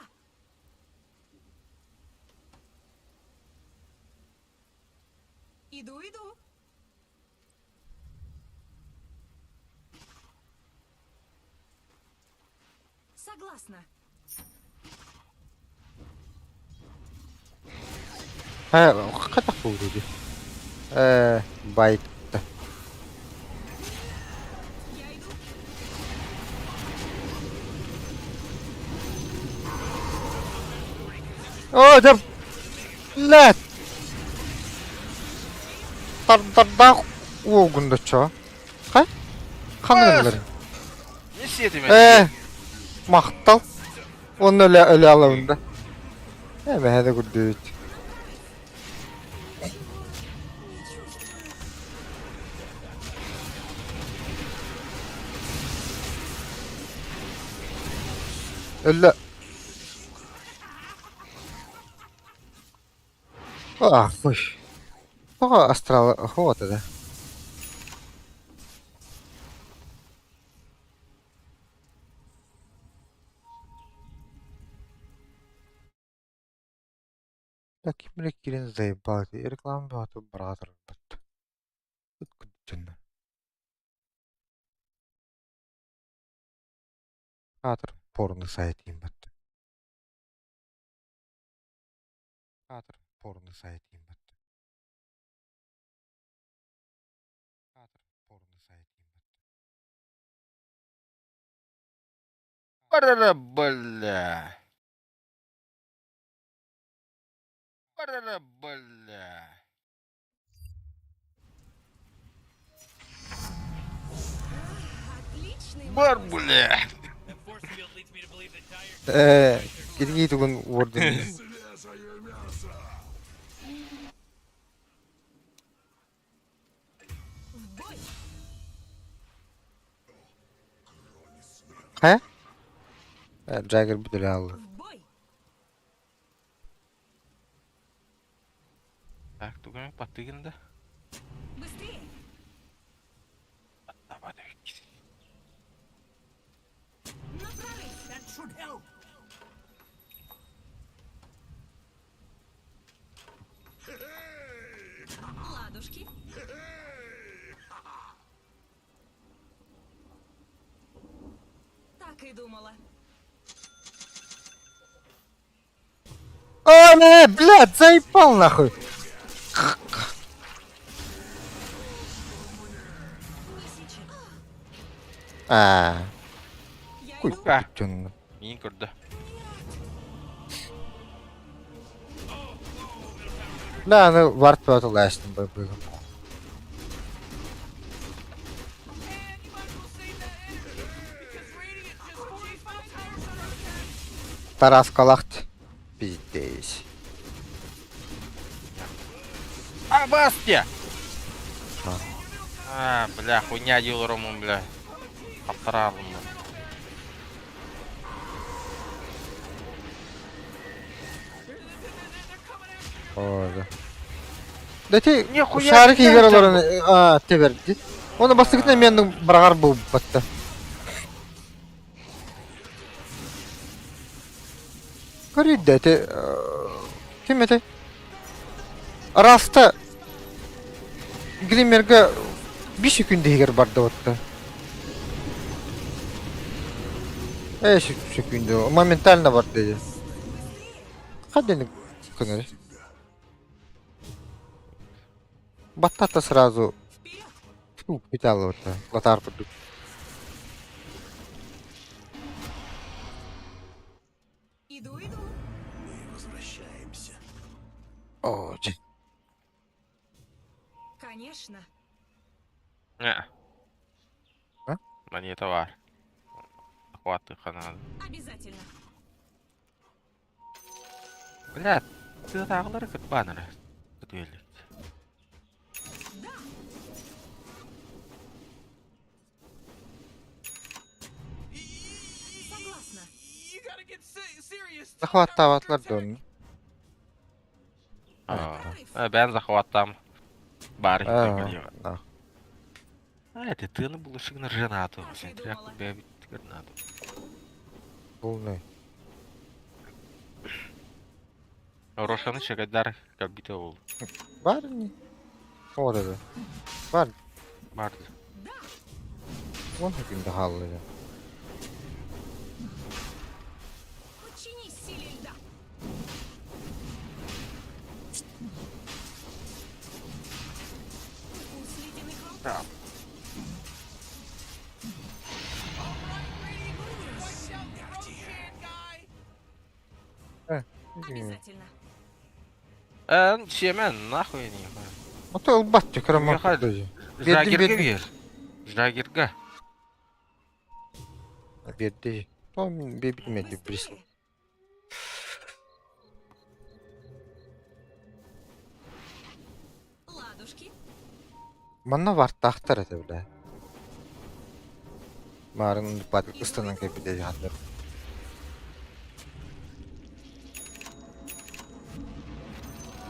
Иду, иду. Согласна.
Ха, хатах буолду дии. Э, байт.
Я иду.
О, да, блядь. Тардардаах уогундачо. Хай? Ханнылар.
Не сетиме.
Э, махтал. Онно өлө өлө алабында. Э, мэһэ курдук. Өлө. А, хуй. Тоҕо астрал хуота да. Так, ким кирин заебал. Реклама баҕата братар бат. Ыт күттүн. Катр порно сайт им бат. Катр порно сайт им бат. Катр.
Барара бля. Барара бля.
Отличный
Бар
морозик.
бля.
That force field leads me to believe that Dire
Ээ, киргии тугун уордун.
Свежее мясо!
В бой!
Хайа? Джаггер бүтүлэ хаалла.
В бой!
Так, тугами патыгын да.
Быстрее!
Давай,
На прорыв!
That should help.
Ладушки! Так и думала.
О, не, блядь, заебал нахуй!
Не сейчас.
Аа,
Я
куй
иду.
дьонно.
Миин көрдө.
Бля, аны вард бөтө лаштым быгым.
Man, you might as well save that energy because Radiant just fortified towers under attack.
Тараскалахт. Пиздец.
А, Бастия! А, бля, хуйня дилером, бля. Аптаралым.
Оо. Да ти
Нихуя
шарик
себе,
игер олорон аа теберди. Оны бастыкытына мен барагар бу батта. Көрүйдэ ти ким этэй? Раста Гримерге 5 секунд иһигэр барда батта. Э секунд моментально барды дии. Хаден кыныр. Баттата сразу
Вперед!
фу, питал вот латар курдук.
Иду, иду.
Мы возвращаемся.
Оо, дьэ.
Конечно.
Не.
А?
Монета бар. Охваты ханады.
Обязательно.
Бля, ты тағылары кыт баныры. Күтүелік.
Да! Согласна.
You gotta get serious.
Захваттаабатлар дон.
А, бән захваттам. Бар.
Аа.
А, это ты на было шигнар женату.
Так и
Сен
думала.
надо.
Полный.
Рошаны чагайдар кабита ол.
Бар не? Вот это. Бар.
Барды.
Да!
Вон каким хаалла.
Подчинись силе льда. Укус ледяных волков.
Да.
Wiped out the Roshan guy.
Обязательно.
Э, чемен, нахуй не.
Ото ылбат көрөм
Михаил. Жагерге
Бердим,
бер. Жагерге.
Берди. Том бебитмеди брис.
Быстрее! Ладушки.
Манна вартаахтар этэ бля. Марын бат ыстанан кэбите хандар.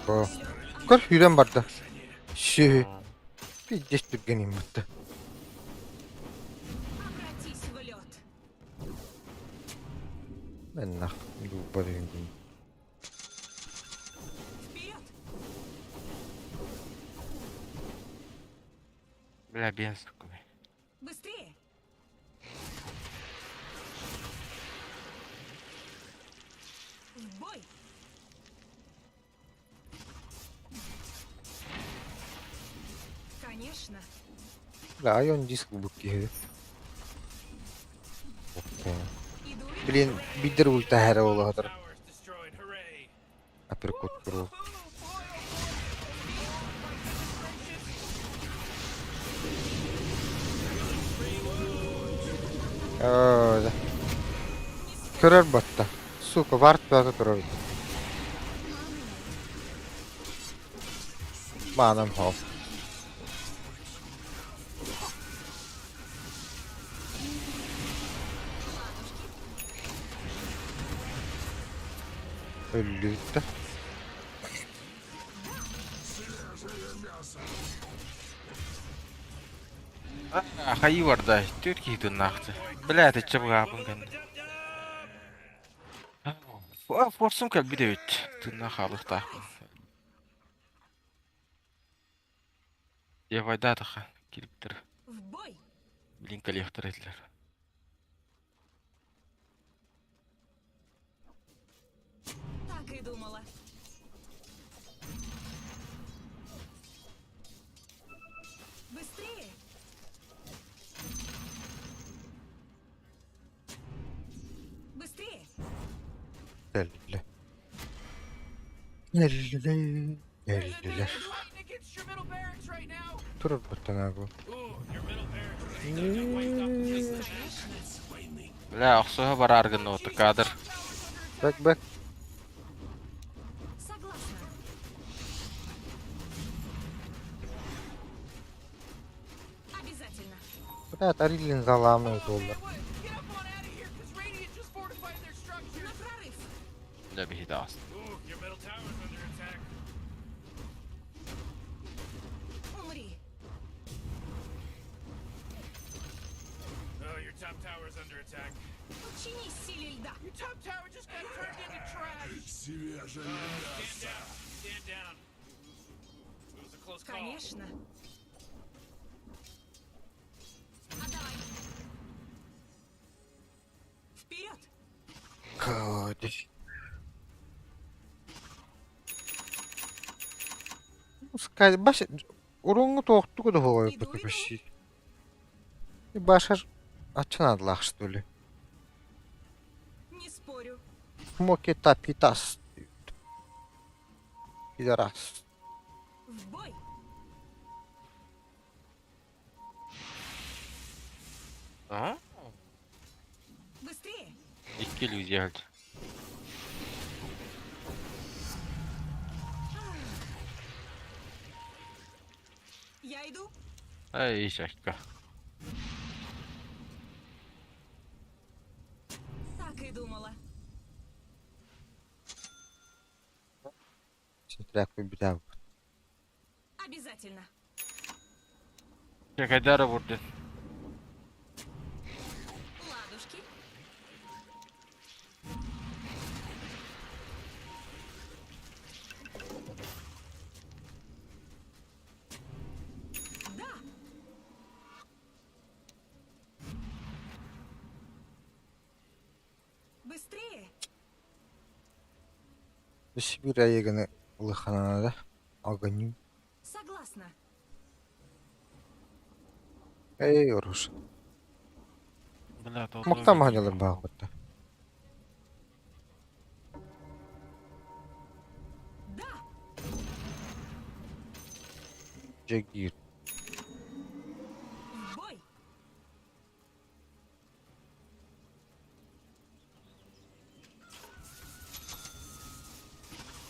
Бо. Көр хүрэн барда. Ши. Пиздец түрген юм батта.
Обратись в лед.
Мен нах дубар юм.
Вперед!
Бля, бен, сука.
Быстрее! В бой! Конечно.
Бля, айон диск букки. Окей.
Иду, иду.
Блин, биирдэр ультаһа эрэ буолуохтар. Апперкот куруук. Оо, Көрөр батта. Сука, вард бөҕө турар. Маанам хоп. Өллүүттэ.
Хайыы барда, түөрт киһи тыыннаахты. Бля, итиччэ быгаапын кэннэ. Форсум кэлбит эбит. Тыыннаах хаалыахтаахпын. Евайдаатаха киирбиттэр.
В бой!
Билин кэлиэхтэрэ этилэр.
Так и думала. Быстрее! Быстрее!
Кэллэ. Кэллэ. Кэллилэр. Турарбыттан аҕа.
Бля, охсуһа бараар гынна кадр.
Бэк бэк.
Согласна. Обязательно.
Бля, Тарилин заламы буолла.
На прорыв!
Бля, биһи даҕас.
Умри! Подчинись силе льда! Конечно. Отдавай. Вперед!
Кадись. Пускай бас урууҥҥу туохтугу да
Иду,
уһугуйбут
иду.
почти. Башар аччанадлаах что ли?
Не спорю.
Смоки тапитас. Пидорас.
В бой!
А?
Быстрее!
Икки иллюзия өлдө.
Я иду.
Эй, шашка.
Так и думала.
Синтряк бүтәб.
Обязательно.
Чекайдара бурдun.
Ладушки. Да! Быстрее!
Сибирь айыганы улаханада. Огоню.
Согласна.
Эй, оруш.
Бля,
Мактан маханялар баҕабытта.
Да!
Джагир.
В бой!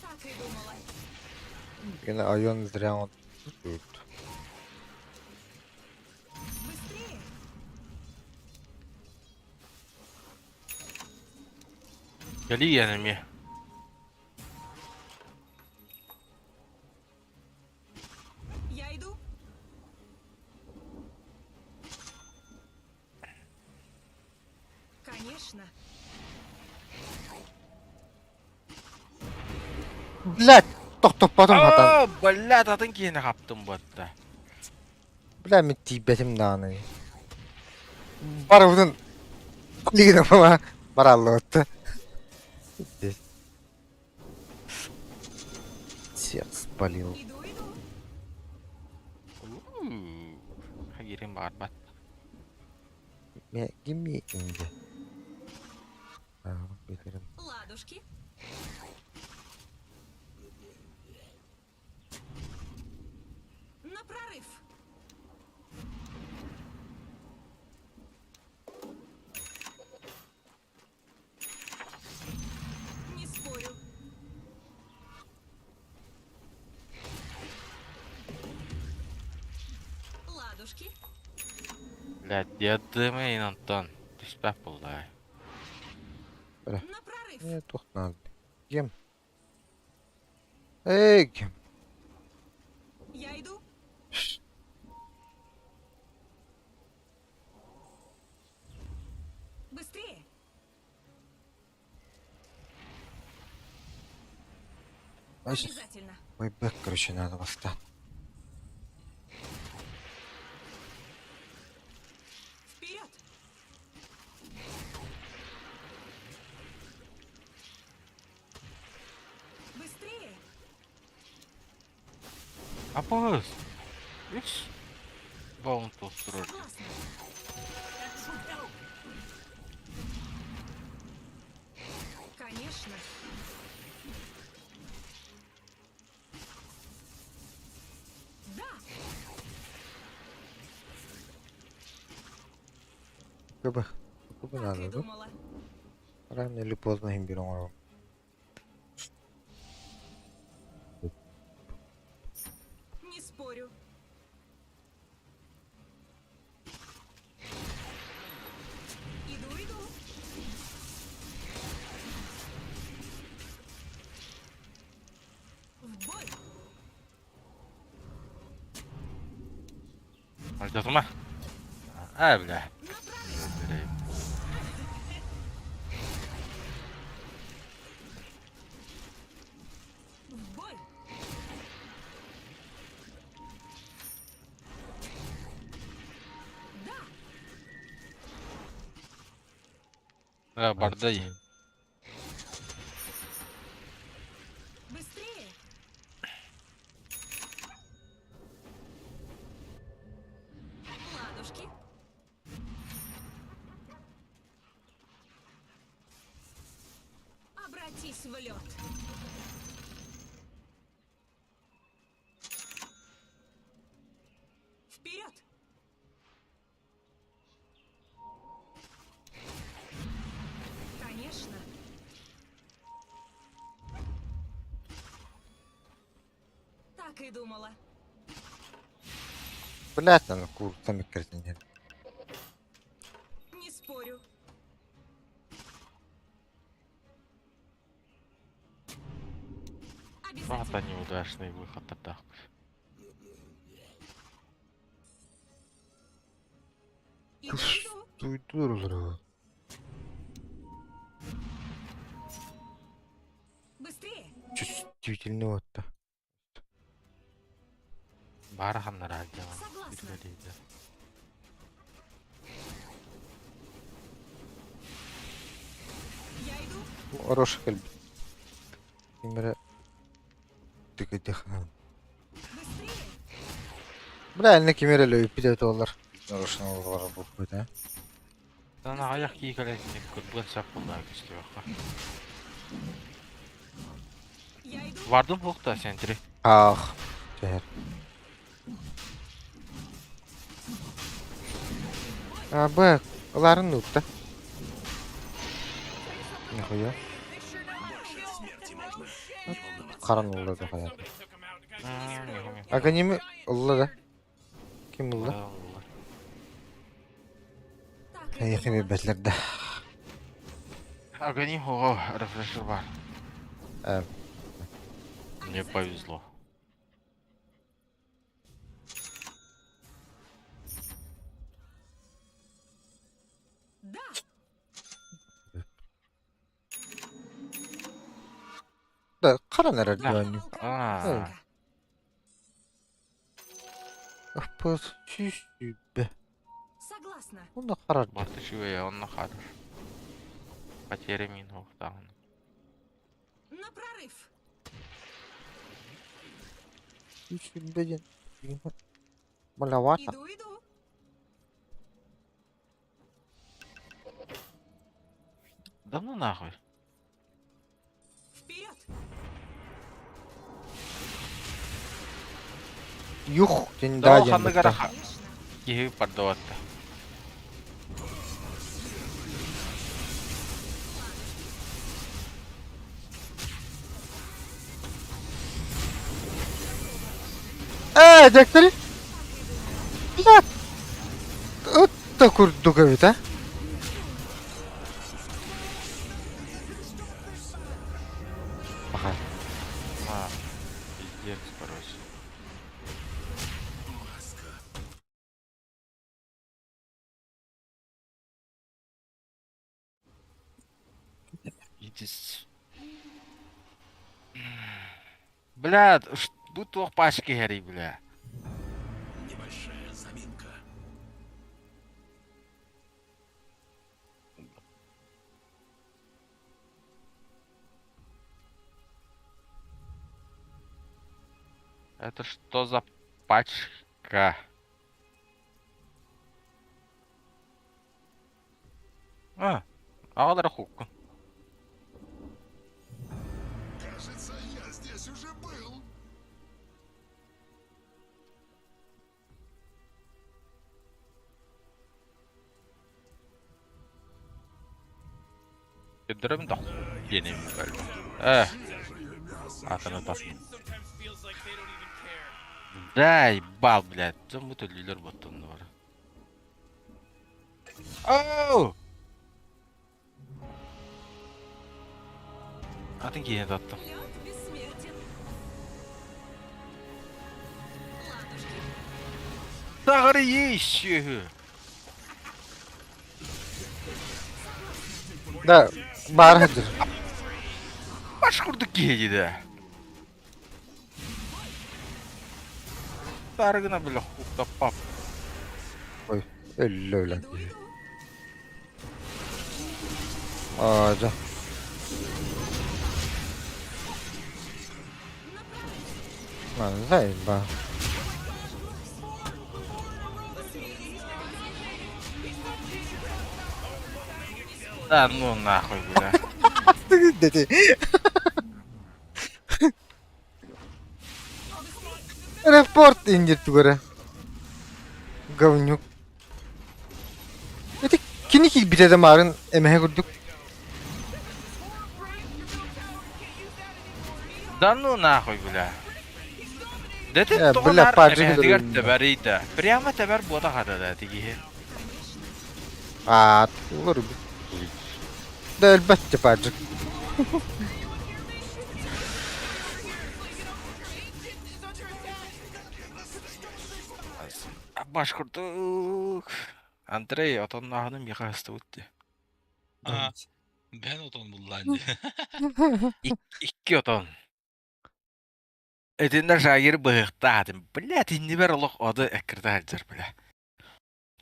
Так и думала.
Yine Ion Dragon.
Быстрее!
Кэлиийэн эмиэ.
Я иду. Конечно.
Блядь, тохтоппотум хатан.
Оо, блядь, атын киһини хаптым буотта.
Бля, мин тиийбэтим даҕаны. Барыбытын билигин ама бараллыбытта. Всех спалил.
Иду, иду.
Уу, Хагирим баарбат.
Gimme инде. Бүтэрим.
Ладушки. На прорыв. Не спорю. Ладушки.
Блядь, дедымы Антон. Түспэт буолла.
На прорыв.
Ээ, туох наада. Ким? Эй, ким?
Я иду. Быстрее.
Обязательно. Байбек, короче, надо восстать.
Вперед! Быстрее!
Апогыз. Үс. Баун туттурар.
Согласна. Конечно. Да!
Кыбы. Кыбы
Так и
надо, да?
думала.
Рано или поздно им берем.
Не спорю. Иду, иду. В бой!
Алдатыма. А, бля.
На прорыв! В бой! Да!
А, бардай.
Быстрее! Ладушки. Обратись в лед. Вперед! Конечно. Так и думала.
Блять, надо куртами картине.
Не спорю.
Вот
Обязательно.
неудачный выход тогда.
Иду, иду.
Дуйдур.
Быстрее.
Чувствительный вот-то.
Бараханнар алдьян.
Согласна. Я иду.
Хороший кэлбит. Кимэрэ тыгыдыхан.
Быстрее.
Бля, инна кимэрэ лөйүппүт эбит буоллар. Нарочно олоҕор буолбут ээ.
Тана аяқ киикэлэтин кырбын сап буллаа көстүөххэ.
Я иду.
Вардым хуохта сентри.
Ах, түһэр. А, б, ыларын нуутта. Нихуя. Харан ылла да хайа. Аганими ылла да. Ким ылла?
Так и
Эйхи
думала.
бэтлэр да.
Агани хуо рефрешер бар.
Э,
Мне повезло.
Да.
Да, харан эрэр
Да.
дьонню.
А.
Аппас сүүс
Согласна.
Онно харар.
Барты чуя, он на хорош. Потеря мин даун.
На прорыв.
120 диэн. Маловато.
Иду, иду.
Да ну нахуй.
Юх диэн
Да
да диэн
ханнык
бытта.
эрэ киһи бардыбатта.
Ээ, дьэктэри. Блядь. Ыт да курдук эбит, а. Баха.
А, пиздец, короче. Идис. Бля, бу туох пачки хэрий, бля.
Небольшая заминка.
Это что за пачка? А, аҕалара хуккун.
Кажется, я здесь уже был.
Кэдэрим да диэн эбит бэлэ. Э, атына тас.
Sometimes feels like they don't even care.
Да, ебал, блядь. Дьоммут өлүүлэр боттоннулар. Оу! Атын киһини таттым.
Лед бессмертен. Ладушки,
Саҕары ещеһү.
Да, баар сылдьар.
Баш курдук киһи диде. Тарыгына бile хуктаппап.
Ой, өллө өлөн.
иду, иду.
Аа, дьэ. Маны ба.
Да ну нахуй, бля.
Дети. Репорт индир тугара. Говнюк. Эти кини килбите да марын эмэһэ курдук.
Да ну нахуй, бля. Да ты
Э,
тоҕо
бля,
наар
паджи
эмэһэтигэр
кыдырын.
тэбэрий да. Прямо тэбэр буота хата да тигиһи.
Аа, олор Да элбэт паджик.
Баш курдук. Андрей, отоннааһыным миэхэ астыбыт дии.
А, ben отон буллаан дии.
Икки отон. Итиннэ Жагир быһыктаатым. Блядь, иннибэр олох оду эккирдэ сылдьар, бля.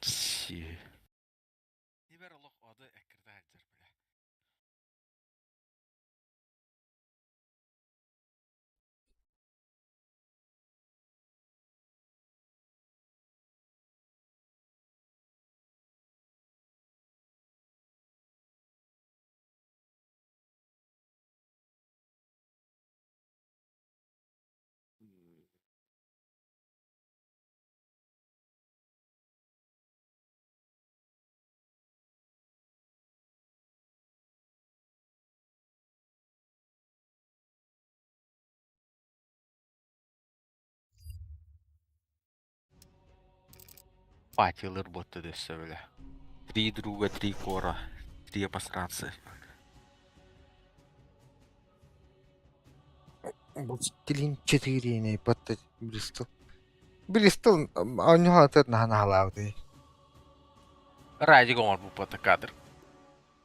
Си. Иннибэр олох оду эккирдэ сылдьар, бля. Патилыр ботты дөссө, бля. Три друга, три кора, три обосранца.
Блин, четыре батта Бристол. Бристол оонньуу наһаа наһалаабыт.
Радик оҥор буппата кадр.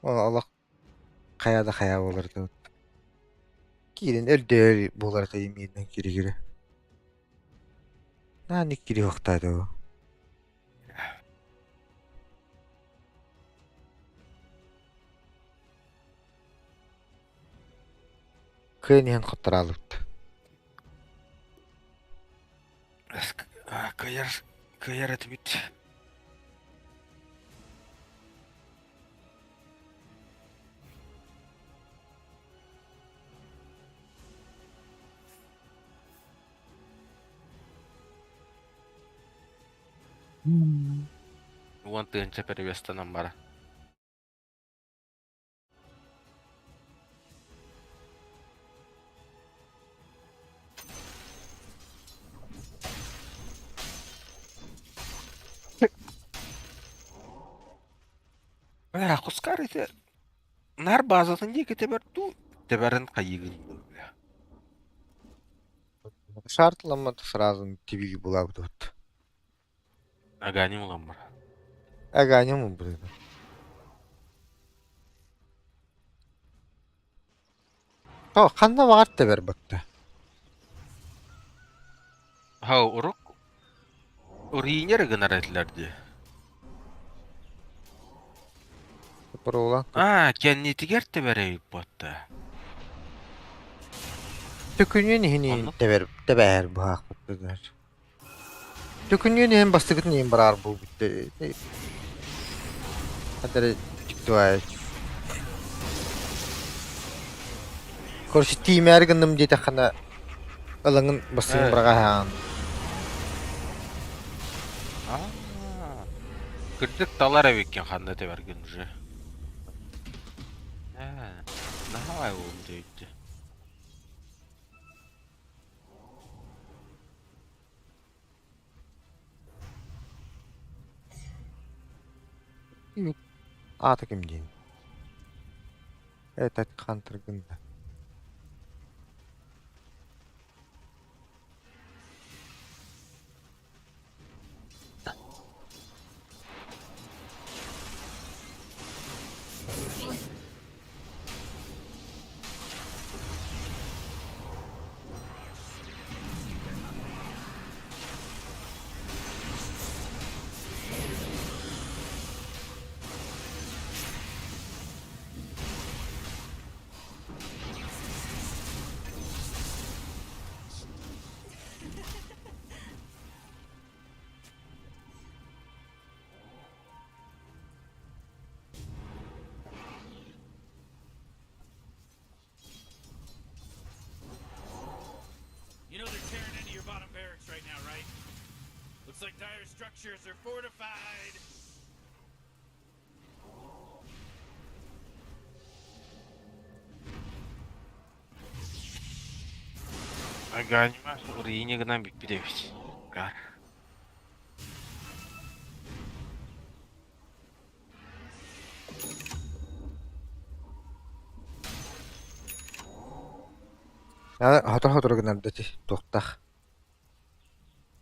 Ол олох хайа да хайа буолар да. Киирин өлдөөр буолар тайымиинэн кири-кири. Нааны кири хохтаады бу. Кыайан иһэн хоттораалыбыт.
Кыайар, кыайар этибит. 10 000 перевестанан бара. Бля, Хускар ити нар базатын диэки тэбэр дуу, тэбэрин хайыгын дуу, бля.
Шартламмат сразу тибиги булаабыт.
Аганим ылан бар.
Аганим блин. О, ханна баҕар тэбэр батта.
Ха, урук Уринер гынар этилэр дии.
Прола.
Аа, кэннитигэр тэбэр эбит буотта.
Төкүнүөн иһин
Оннук.
тэбэр тэбээр быһаахпыттыгар. Төкүнүөн иһин бастакытын иһин бараар буолбут. Хадары дьиктибай. Короче, тиимээр гынным диэтэххинэ ылаҥын бастыгын
Э.
быраҕаһаан.
Аа. Кырдьык талар эбиккин ханна тэбэргин уже. Ээ, наһаа буолум диэбитти.
Аата ким диэн? Этот Хантер гында.
You know they're tearing into your bottom barracks right now, right? Looks like dire structures are fortified.
Аганима Урини гынан бүппүт эбит. Гар.
Хотор-хотор гынарда ти туохтаах.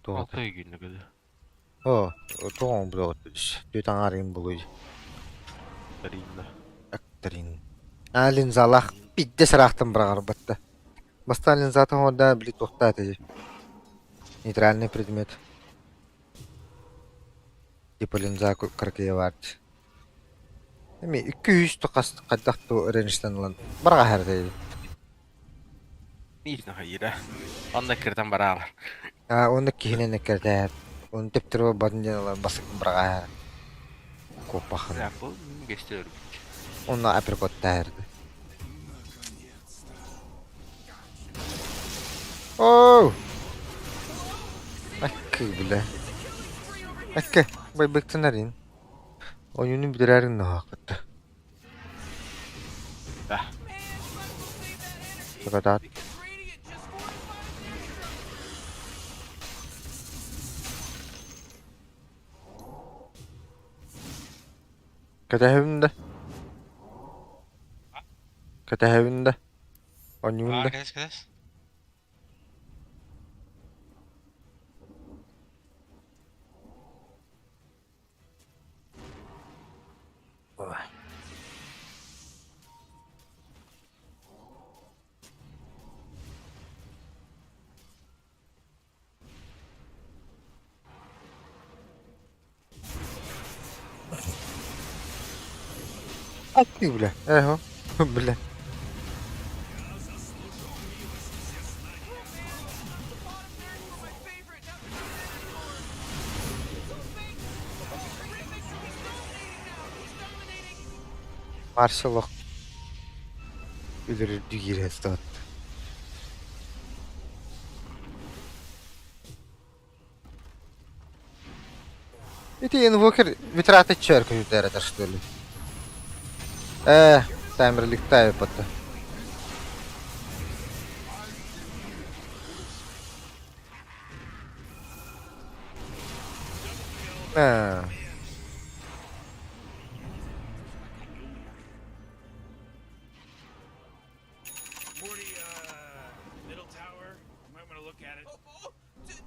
Туох
Алтай күннүк еді.
Оо, туох булуот түт аҥаарыйын булуй
Таринна.
актрин. Аа линзалаах бидде сараахтан быраҕарбатта. Бастаан линзатын оҥордо били туохтаа этэ нейтральный предмет. Типа линза кыракыйа баар дии. Эми 200 хас хайдах туу ренжтэн ылан быраҕаһар этэ.
Миитин хайыра. Онно кыртан бараалар.
Аа уонна киһинэн эккирэтээр. Оны тэптэр батын диэн ылан басыкын быраҕаһар. Куоппахын.
Бу көстөр өрбүт.
Онно апперкоттаһар. Оу! Аккы бля. Аккы, байбыктын арин. Ойуну бүтэрэрин наһаакытта.
Да.
Сакатаат.
Because Radiant just fortified their structures.
Кэтэһэбин да. Кэтэһэбин да. Ойуун
Аа,
да.
кэтэс, кэтэс.
Аккы бля. Эхо. Бля.
My favorite, now they're not there anymore. It's all fake. Horrific. He's dominating now. He's dominating.
Маршалок. Үлүрүрдүү киирэ сытат. Ити инвокер витраты чөркөйүтэр этэр что ли? Э, таймерликтай потто. Э.
Morty, middle tower. You might want to look at it.
Oh, oh,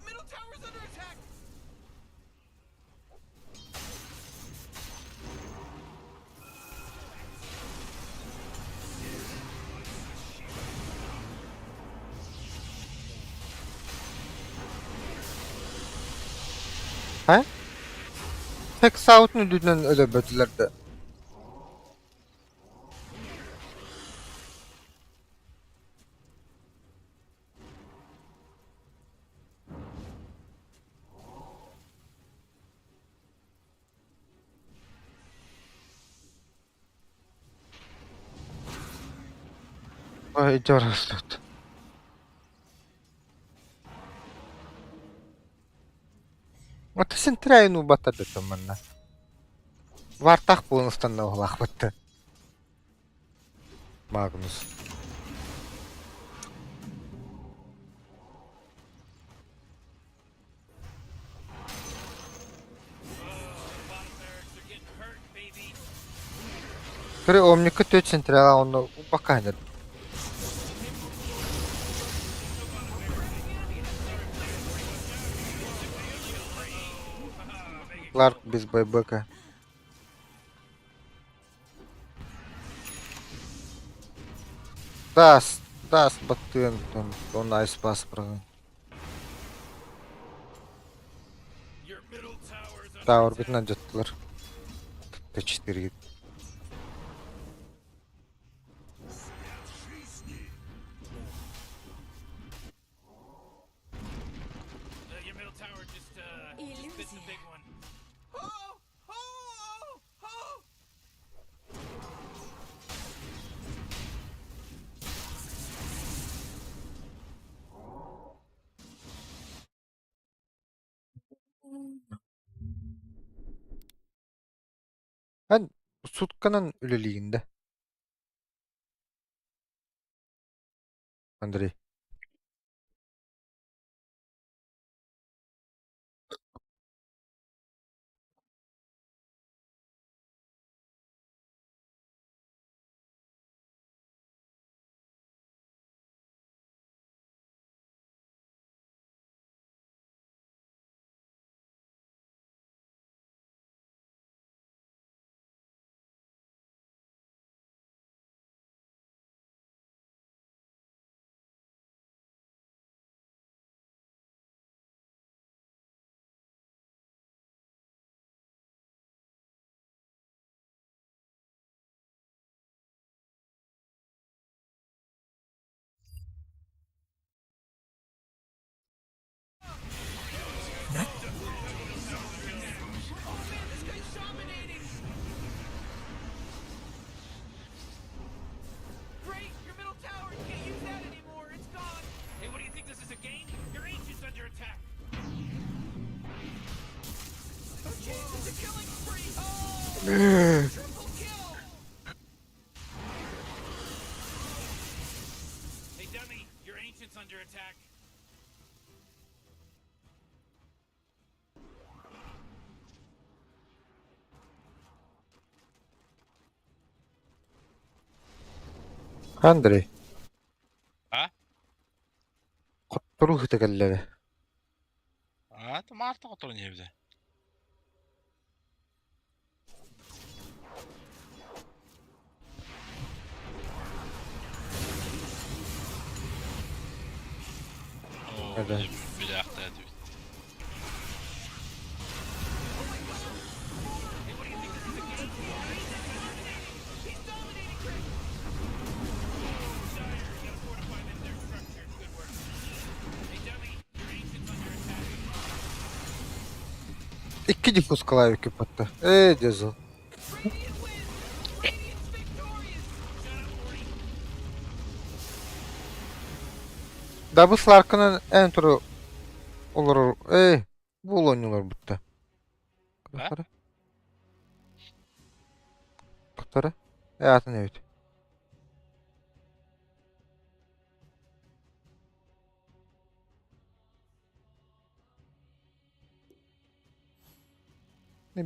middle tower's under attack.
Һэ? Тексаутун үрдүнэн өлөрбөтүлэр да. Ой, дьоруоспут. Ото синтрэйин уубаттар да манна. Вартах буолустанна уһулаахпытты. Магнус. Көрө омникка төрт централа онно бакааныр. Кларк без байбека. Таас, таас баттыан он айс пас быраҕын. Tower алдьаттылар. Т4
Your middle tower just bit the
Иллюзия.
big one.
Oh, oh, oh, oh.
Эн сутканан үлэлиигин да, Андрей?
This guy's dominating. Great, your middle tower. You can't use that anymore. It's gone.
Hey, what do you think this is a game? Your ancient's under attack.
Oh, jeez, it's a killing spree. Oh, triple kill.
Hey, dummy, your ancient's under attack.
Андрей.
А?
Хотторуу ыта кэллэ
А, Марта которую не взял. Оо,
Это.
билээхтээ эбит.
Икки диффуз клавики батта. Ээ, дезл.
Radiant wins. Radiant's victorious.
Дабыс Ларкынан эн туру олорор. Ээ, бу оонньуулар бутта. Тохтара. Тохтара. Э атын эбит.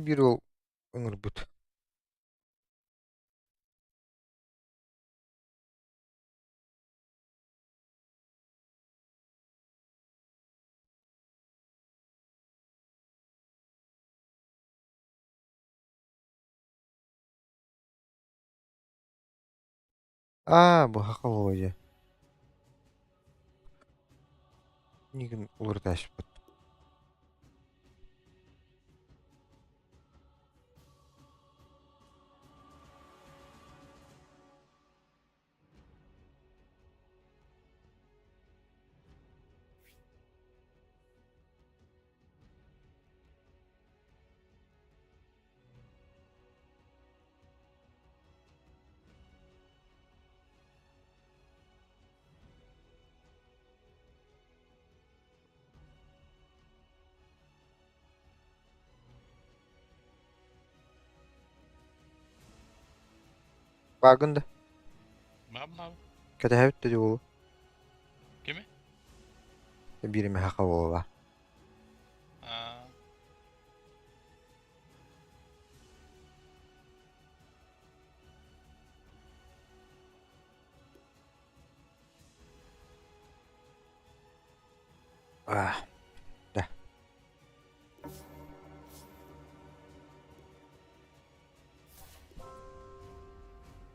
Биир уол ыҥырбыт. Аа, быһа холуойа. Миигин уларытаачпыт. Баагын да?
Баабын
Кэтэһэбит да дьуолу.
Кими?
Биир эмэ хаха буолла.
Аа.
А, да.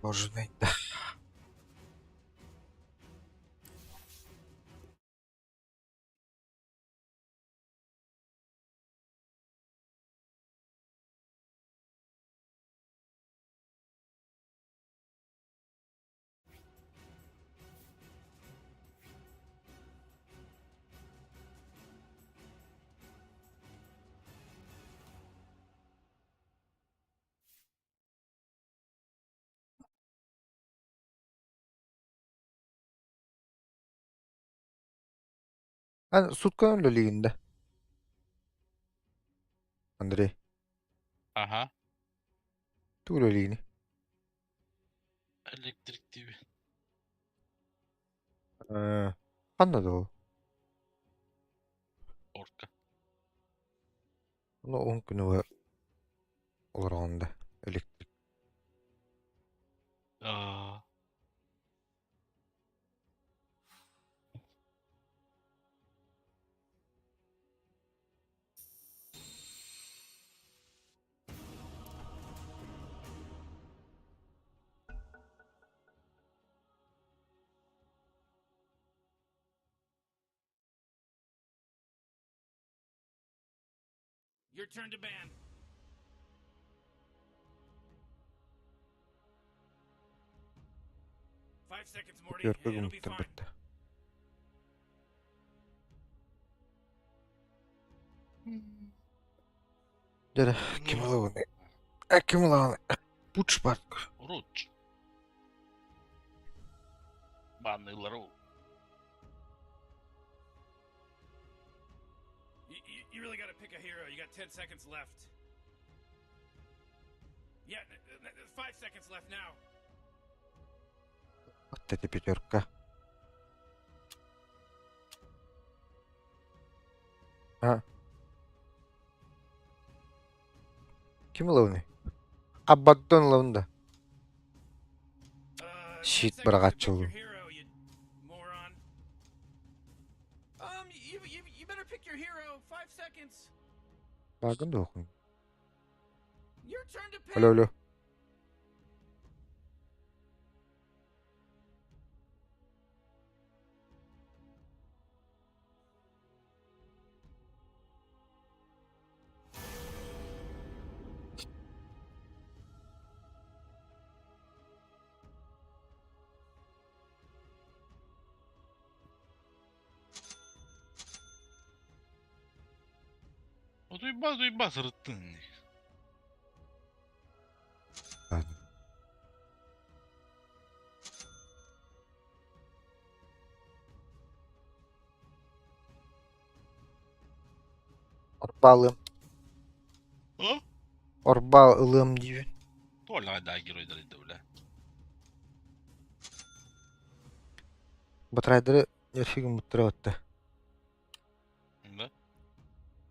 Боже мой, да. Эн сутканы үлэлиигин да? Андрей,
Аха.
тугу үлэлиигиний?
Электрик диби.
Э, ханна да ол?
Орка.
Ну, уһун күнү быһа олороҕун да электрик.
Аа.
Your turn to ban. 5 seconds, Morty.
Пятерка
It'll be
гуммуттар
fine.
бытта. Дьэ, ким ылабын? Э, ким ылаҕын? Пуч парк.
Руч. Баннылар ол.
You really got to pick a hero. You got 10 seconds left. Yeah, 5 seconds left now.
Вот это пятерка. А. Ким ылабыный? Абаддон ылабын да.
10
Щит
seconds to pick
быраҕааччылыы.
your hero, you moron. You better pick your hero. 5 seconds.
Баагын да охун.
Your turn to pick.
Алло, алло.
Утуйбас утуйбас ырыттын.
Ладно. Арбалым.
А?
Орба ылыам диибин.
Туоллаҕа да геройдар да бля.
Батрайдары нерфи гыммыттара батта.
Да?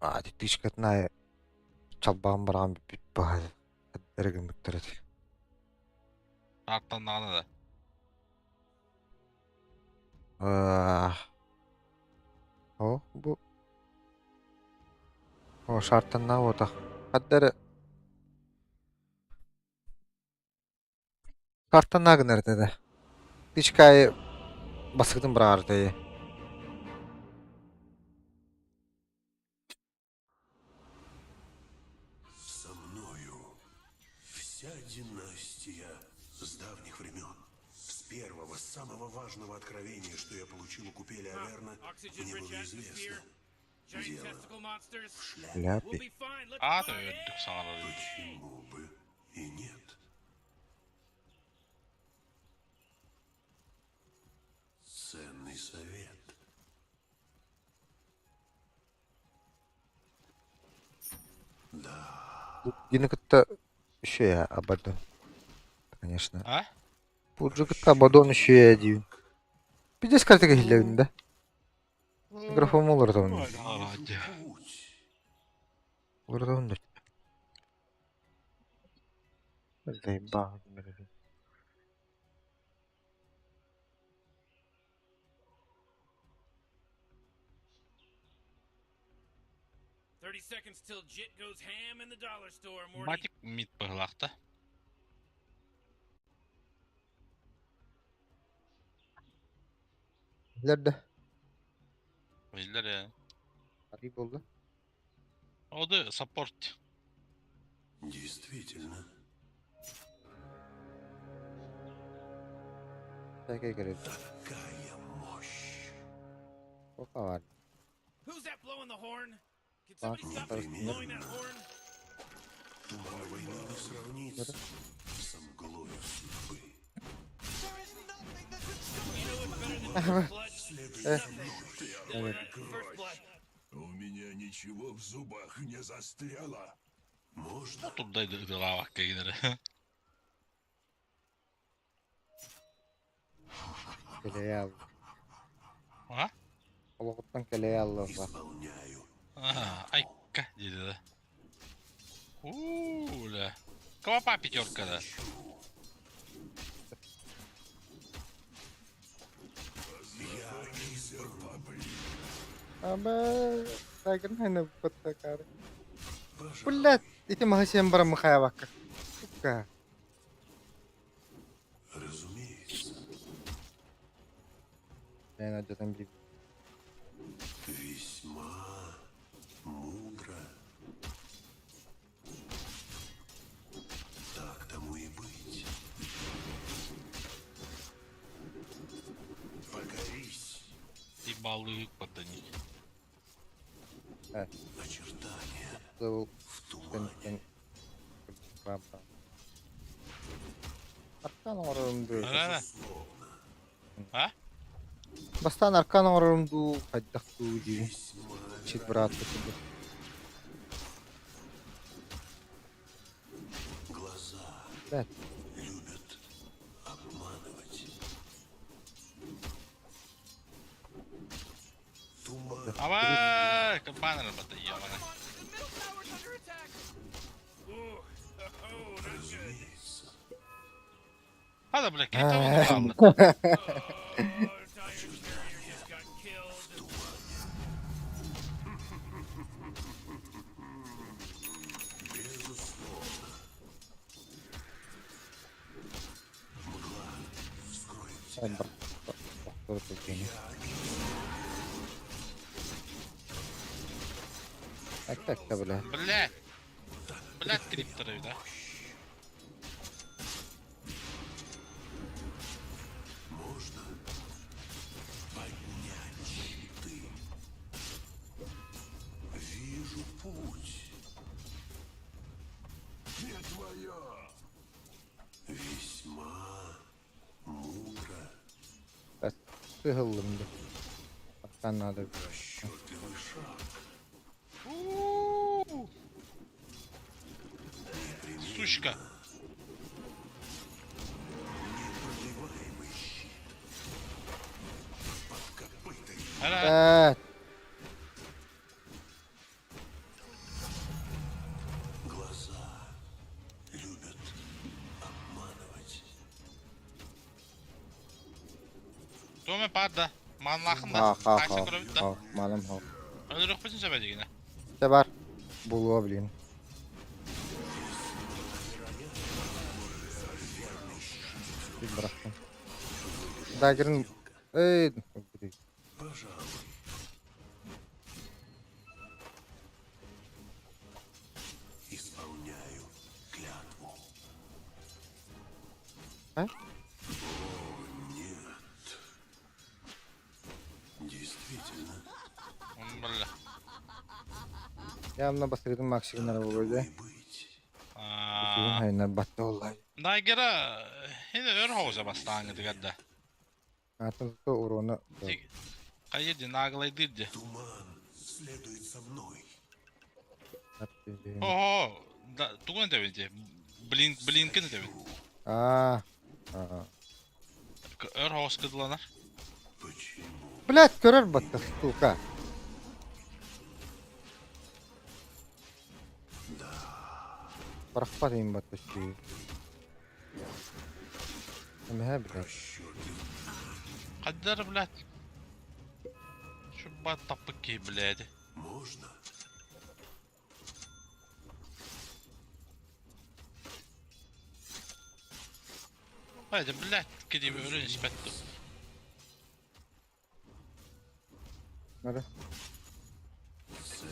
А, тычкатын аайы чалбаҕын бараҕан бүппүт баһа эрэ гыммыттар этэ.
Аттаннаҕына да.
О, бу О, шартаннаа буотах. Хадда эрэ Картаннаа гынар этэ да. Тычка аайы баскытын быраҕар этэ.
Со мною вся династия с давних времен. С первого, самого важного откровения, что я получил у купели Аверна, мне было известно. Дело в шляпе.
Ляпи.
Аата үрдүк саҥарар.
Почему бы и нет? Ценный совет.
Гины кытта еще я Абадон. Конечно.
А?
Пуджу кытта Абадон еще я диибин. Пиздец картага иһиллэбин да. Микрофон олордоҕун. Олордоҕун да. Заебал.
Матик мид быһылаахта.
Билэр да.
Биллэр ээ.
Арый буолла.
Оду саппорт.
Действительно.
Такая кэлэр.
Такая мощь.
Опа бар.
Непременно. Туман войны не сравнится с мглою судьбы. Следуй за мной, первая кровь. У меня ничего в зубах не застряло. Можно?
Турдай ытылаабакка гинere.
Кэлэйэ алла.
А?
Олоҕуттан кэлэйэ алла бар.
Исполняю.
Айка диэти да. Уу, Квапа пятерка да.
Аба, тайгын хайна баттакары. Блядь, ити маһы сиэн баран мыхаябакка. Сука.
Разумеется.
Мен адьатан биир.
Весьма мудро. Так тому и быть. Покорись.
И балык подани.
Очертания
Забыл.
в тумане.
Аркан оҥорорум дуу?
Ара. А?
Бастаан аркан оҥорорум дуу, хайдах дуу диибин. Чит быраат курдук.
Глаза
Блядь.
любят обманывать. Туман.
Ава, капанер бата ебана.
Разумеется.
Хада, бля, крипта алла.
Безусловно. Мгла скроет тебя.
Так, так, да, бля.
Бля. Бля, крипторы, да?
Можно поднять щиты. Вижу путь. Не твое. Весьма мудро.
Сыһыллым да. Аркан надо.
Расчетливый шаг.
Сучка.
Непробиваемый щит. Под копытами.
Ара.
Э,
Глаза любят обманывать.
Туоме паар да. Мааннаахын да.
Ха ха
Таакса
ха.
көрөбүт да.
Ха, малым ха.
Өлөрөхпүтүн сөбө дигинэ.
Дьэ бар. Булуо билигин. Бил бырахтым. Дагерин эй
Пожалуй. Исполняю клятву.
А?
О, нет. Действительно.
Бля.
Явно бастырдым максигинара болду.
И быть.
Аа.
Хайна батта оллай.
Дагера хин өр хоҕуса бастааҥҥытыгар да.
Атын то урона.
Хайыр ди наглайдыр ди.
Туман следует за мной.
О, да, тугун этэбин ди. Блин, блинкин этэбин.
Аа. Аа.
Өр хоҕус кыдыланар.
Почему?
Блять, көрөр батта сука. Барахпат им батта си. Эмэ блять.
Расчетлив.
Қаддар, блядь. Шубат таппык блядь.
Можно?
Хайда, блядь, киди өрөн испэтту.
Нары.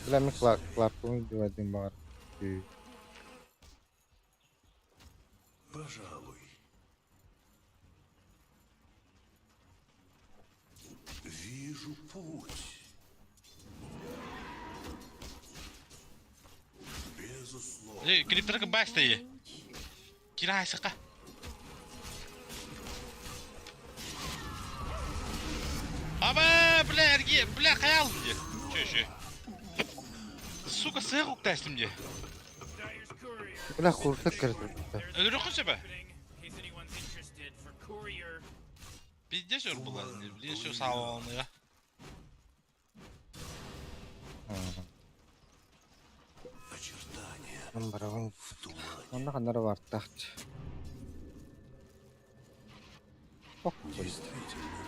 Бля, мен клар кларкун дип бар.
Пожалуй. Вижу путь. Безусловно.
Э, Криптерка баста Кирай сака. Аба, бля, эрги, бля, хаялым ди. Чө, чө. Сука, сыах уктастым ди.
Dyer's courier.
Бля, курсак кірді.
Өлөрөххүн сөбө.
Opening, in case anyone's interested for courier.
Пиздец өр булар. Блин, все сааланыга.
Очертания
Барабан.
в тумане.
Онна ханара бартахч. Ох,
Действительно.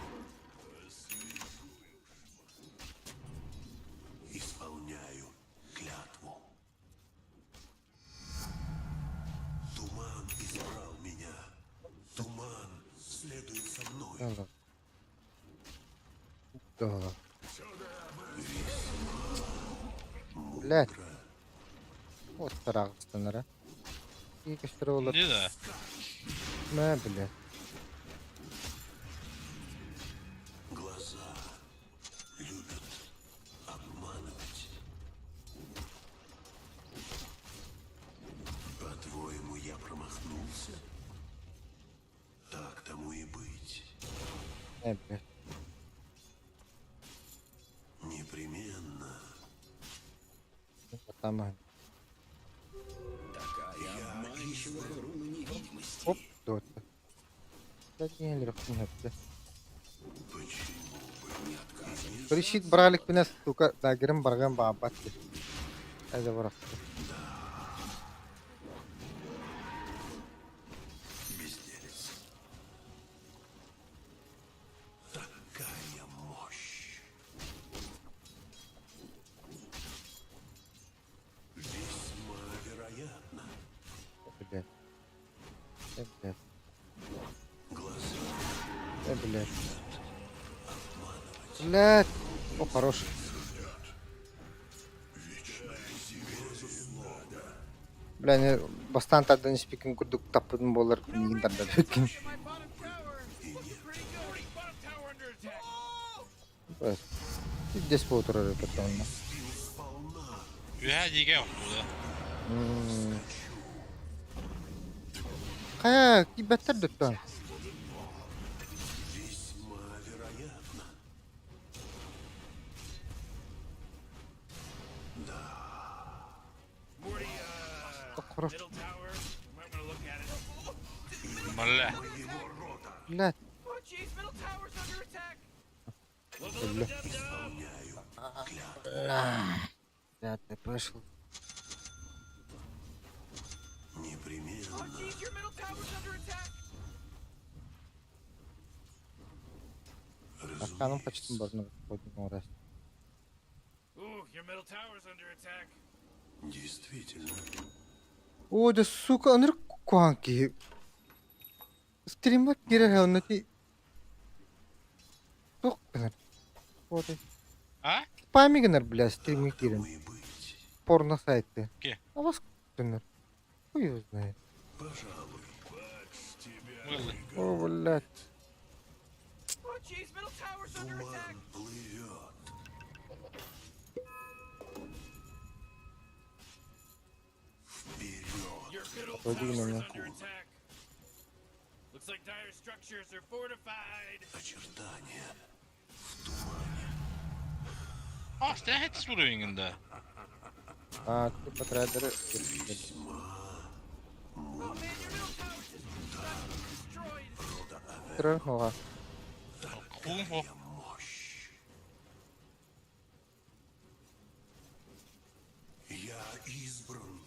Исполняю клятву. Туман избрал меня. Туман следует за мной.
Да. Да. Блять. Вот тарагыстанара. И кестер олар.
Не да.
Мә, блядь.
Глаза любят обманывать. По-твоему, я промахнулся? Так тому и быть.
Мә, блядь.
Непременно.
Там.
Я
Оп, дот. Блядь, не легко.
Почему бы не отказаться?
Пришит бралик пинес, сука, дагерим барган бабат. Это барак.
Безделица. Такая мощь. Весьма вероятно.
Блядь. Э, блядь.
Глаза
Э, блядь. Блядь. О, хорош. Бля, не бастан тардан спикин курдук таппыдым болар мигин тарда өткін.
My bottom tower. Looking pretty good. Bottom tower under attack.
Здесь полутора репертуарно.
Үһэ диге охтуда.
Кая, кибеттер дөттөн.
Весьма вероятно.
Morty,
О, хорош.
middle tower. You might
Бля.
Моего рода.
Блядь.
Oh jeez, middle tower's under attack.
Бля.
Исполняю клятву.
Блядь, ты пришел.
Oh
Непременно.
jeez, your middle tower's under attack.
Арканом
Разумеется.
качтым барны раз.
Ooh, your middle tower's under attack.
Действительно.
О, да сука, ынырык куһаҕан киһи. Стримҥа киирэр онно ти туох гынар? Вот
А?
Спами гынар, бля, стримҥэ киирэн.
Тому и быть.
Порно сайты.
Ке?
А вас гынар. Хуй его знает.
Пожалуй.
Мылы.
О, блядь.
Oh jeez, middle tower's under attack.
Туман плывет. Вперед.
Your middle
Пойди
tower's
на меня.
under attack. Looks like dire structures are fortified.
Очертания в тумане.
А, стяхайте с уровень, да.
А, ты потрайдеры.
Весьма
Oh man, your middle tower just got destroyed.
рода Авер.
Трехова.
Кум,
Такая мощь. Я избран.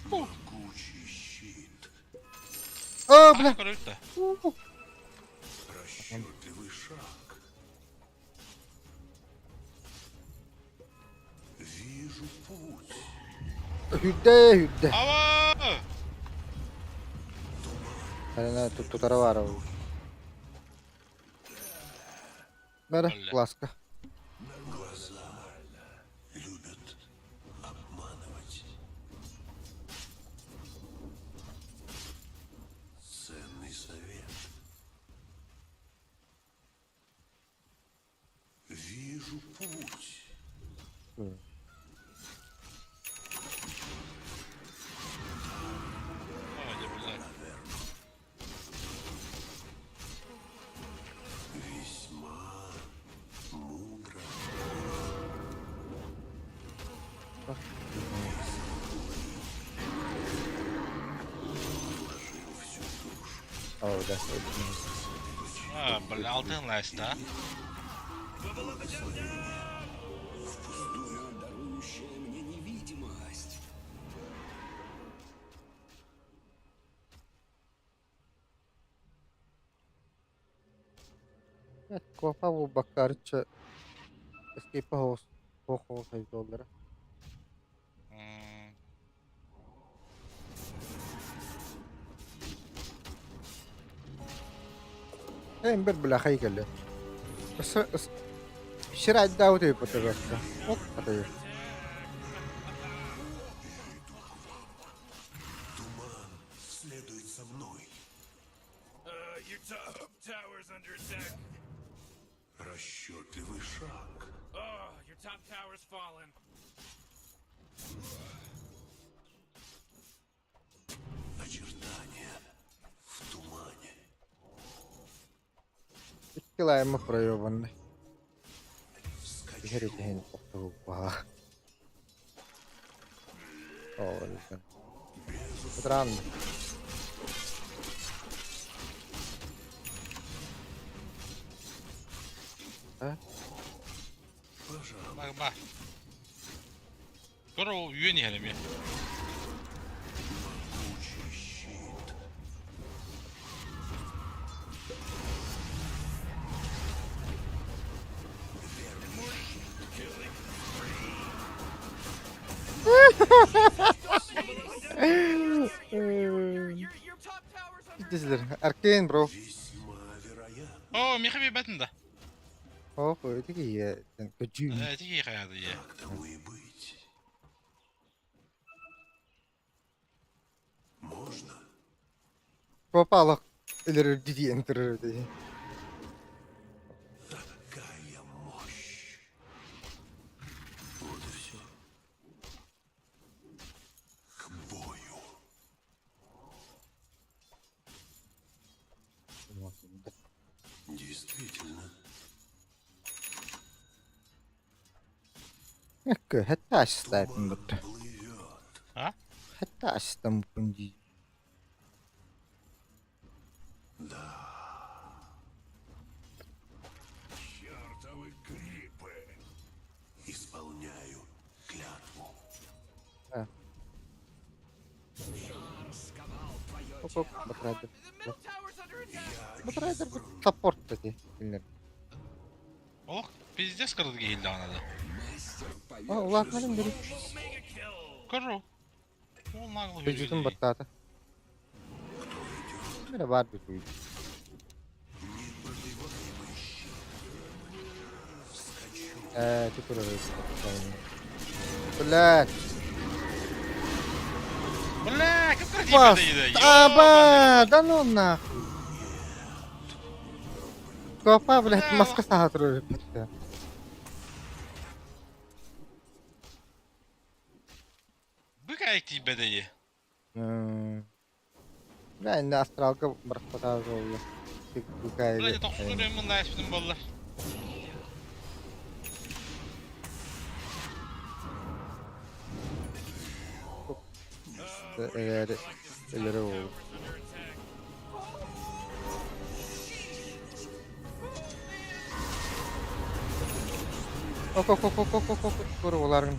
Могучий щит.
О, бля.
Короче,
У-у.
Расчетливый шаг. Вижу путь.
Хүдэ, хүдэ.
Ава!
Она тут тутароварова. Бәрі,
Бля.
ласка.
Глаза любят обманывать. Ценный совет. Вижу путь.
Ой, бля.
Весьма мудро. Вложил всю душу.
О, да.
А, бля, алтын ласт, а?
Впустую
дарующая мне невидимость.
Копа бу бакарча. Escape house. Хо-хо, доллара.
М,
Эмбер бля хайкале. С Вчера дал тебе пожалуйста. Вот это.
Туман следует за мной.
Your top tower's under attack.
Расчетливый шаг.
Oh, your top tower's fallen.
Очертания в тумане.
Килайма проебанный.
Скачу.
Иһэр охтугуппаха. О, это. Странно. А?
Пожалуй.
Бах, бах. Скоро үйен иһэреми.
Могучий щит.
Your, your top tower's under
Дизлер. Аркейн, бро.
Весьма вероятно.
О, михаби бэтэн да.
О, такие. Көжүү.
Э, тихий хаяды е.
Так тому и быть. Можно?
Попало. Или диди энтер.
Такая мощь. Вот и все. К бою. Действительно.
Хэташ стайтын
Туман
бутта.
плывет.
Таастаммыппын дии.
Чертовы гриппы! Исполняю клятву.
А. Оп оп, Батрайдер. Батрайдер саппорт дии кинилэр.
Олох пиздец кырдык иһиллэҕинэ да.
А, улаатмадым бери.
Көрү. Ол наглый
Бюджетын баттаата. Міне бар bir büyüdü. Ээ, ты Блядь.
Бля, как
Бас.
красиво
Аба, да ну нахуй. Копа, блядь, маска саха турар эбит.
Быка тиийбэтэйи.
Бля, инде астралга барахпатаа буолла.
Бля, тохсун өрөммүн наайспытым буолла.
Өлөрө өлөрө буолла. Ок ок ок ок ок ок ок көр оларың.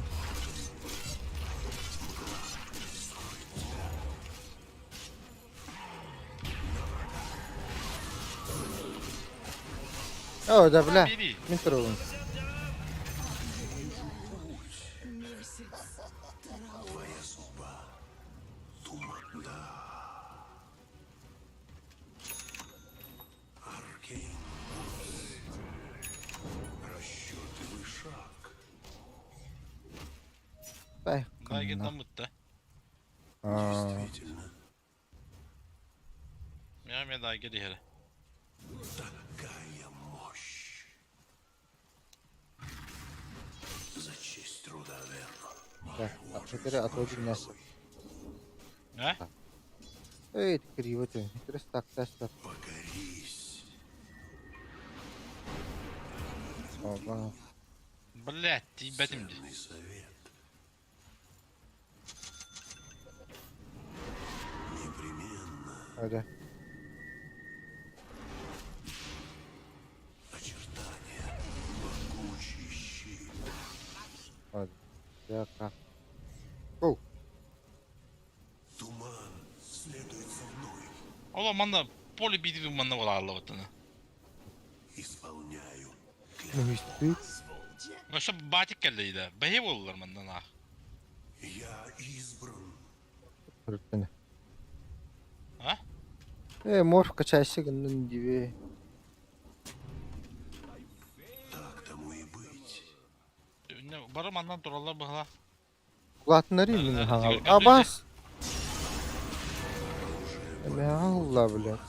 О, да бля. Мин турабын.
Твоя судьба. Туман, да. Аркейн. Расчетливый шаг.
Дай.
Дагетаммыт да.
Действительно.
Мя дайга диһэрэ.
Такая мощь. За честь рода Аверно.
Да, теперь отводи мясо.
А?
Эй, ты криво ты. Интерес так, так, так.
Покорись.
Оба.
Блядь, тиийбэтим дии.
Ценный совет. Непременно.
Öyle.
Очертания. Могучий щит.
Hadi. Yaka. Go.
Туман следует за мной.
Оло манна поле битвы манна буолааллабыттана.
Исполняю
Mühüstü.
Өссө батик кэллэ да. Бэһи буоллар манна наах.
Я избран.
Түрттene.
А?
Э, морф качайсы гыннын диби.
Так тому и быть.
Бары маннан тураллар быһыла.
Улаатыннары мин хаңал. Абас. Эме алла, блядь.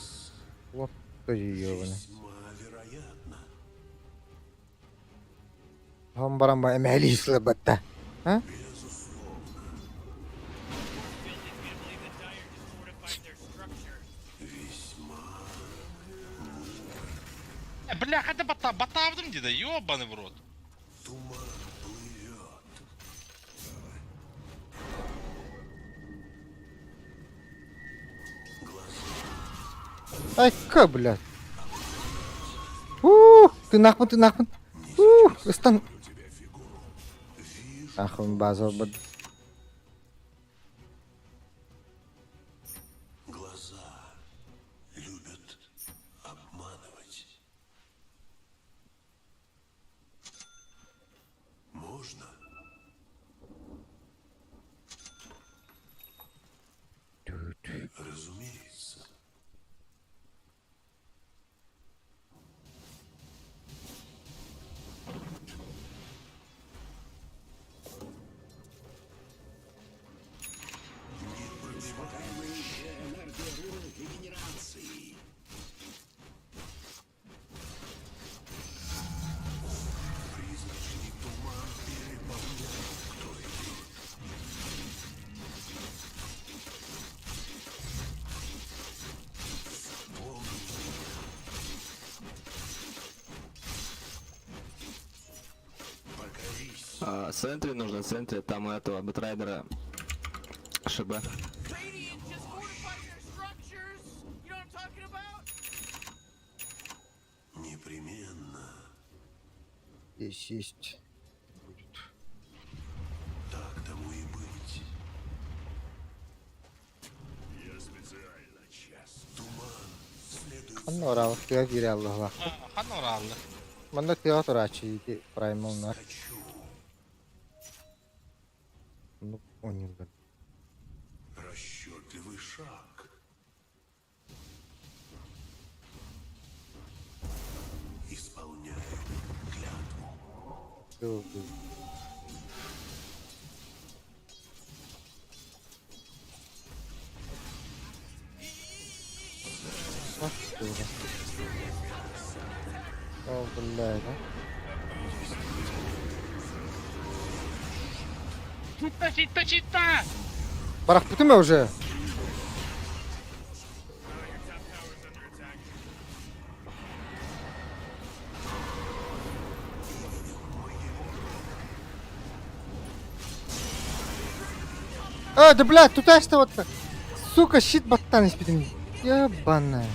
Вот ёбаный.
Весьма вероятно.
Хам баран ба эмели слабатта. А?
Безусловно. Весьма.
Бля, хотя бата батаабытым дии да, ёбаный в рот.
Туман плывет.
Айка, блядь. Ух, ты нахмын, ты нахмын. Ух, ыстан. Нахуй база бад.
Глаза любят обманывать. Можно? Разумеется. Призрачный туман переполняет. Кто идет? Покорись.
А, Сентри нужно, Сентри, там у этого Бэтрайдера ШБ.
Radiant just fortified their structures. You know what I'm talking about?
Непременно.
Здесь есть. Будет.
Так тому и быть. Я специально час. Туман следует
Ханна орал, тыа киирэ аллаһылаах.
Ханна ораллы.
Манна тыаҕа турааччы ити праймалнар.
Хочу.
Ну, оонньууллар.
Расчетливый шаг. Исполняю клятву.
Тыл тыл. Bak diyorum. О, блядь, а.
Чита, чита, чита!
Барахпытым уже. А, да блядь, тут что вот Сука, щит баттан испитим. Ебаная.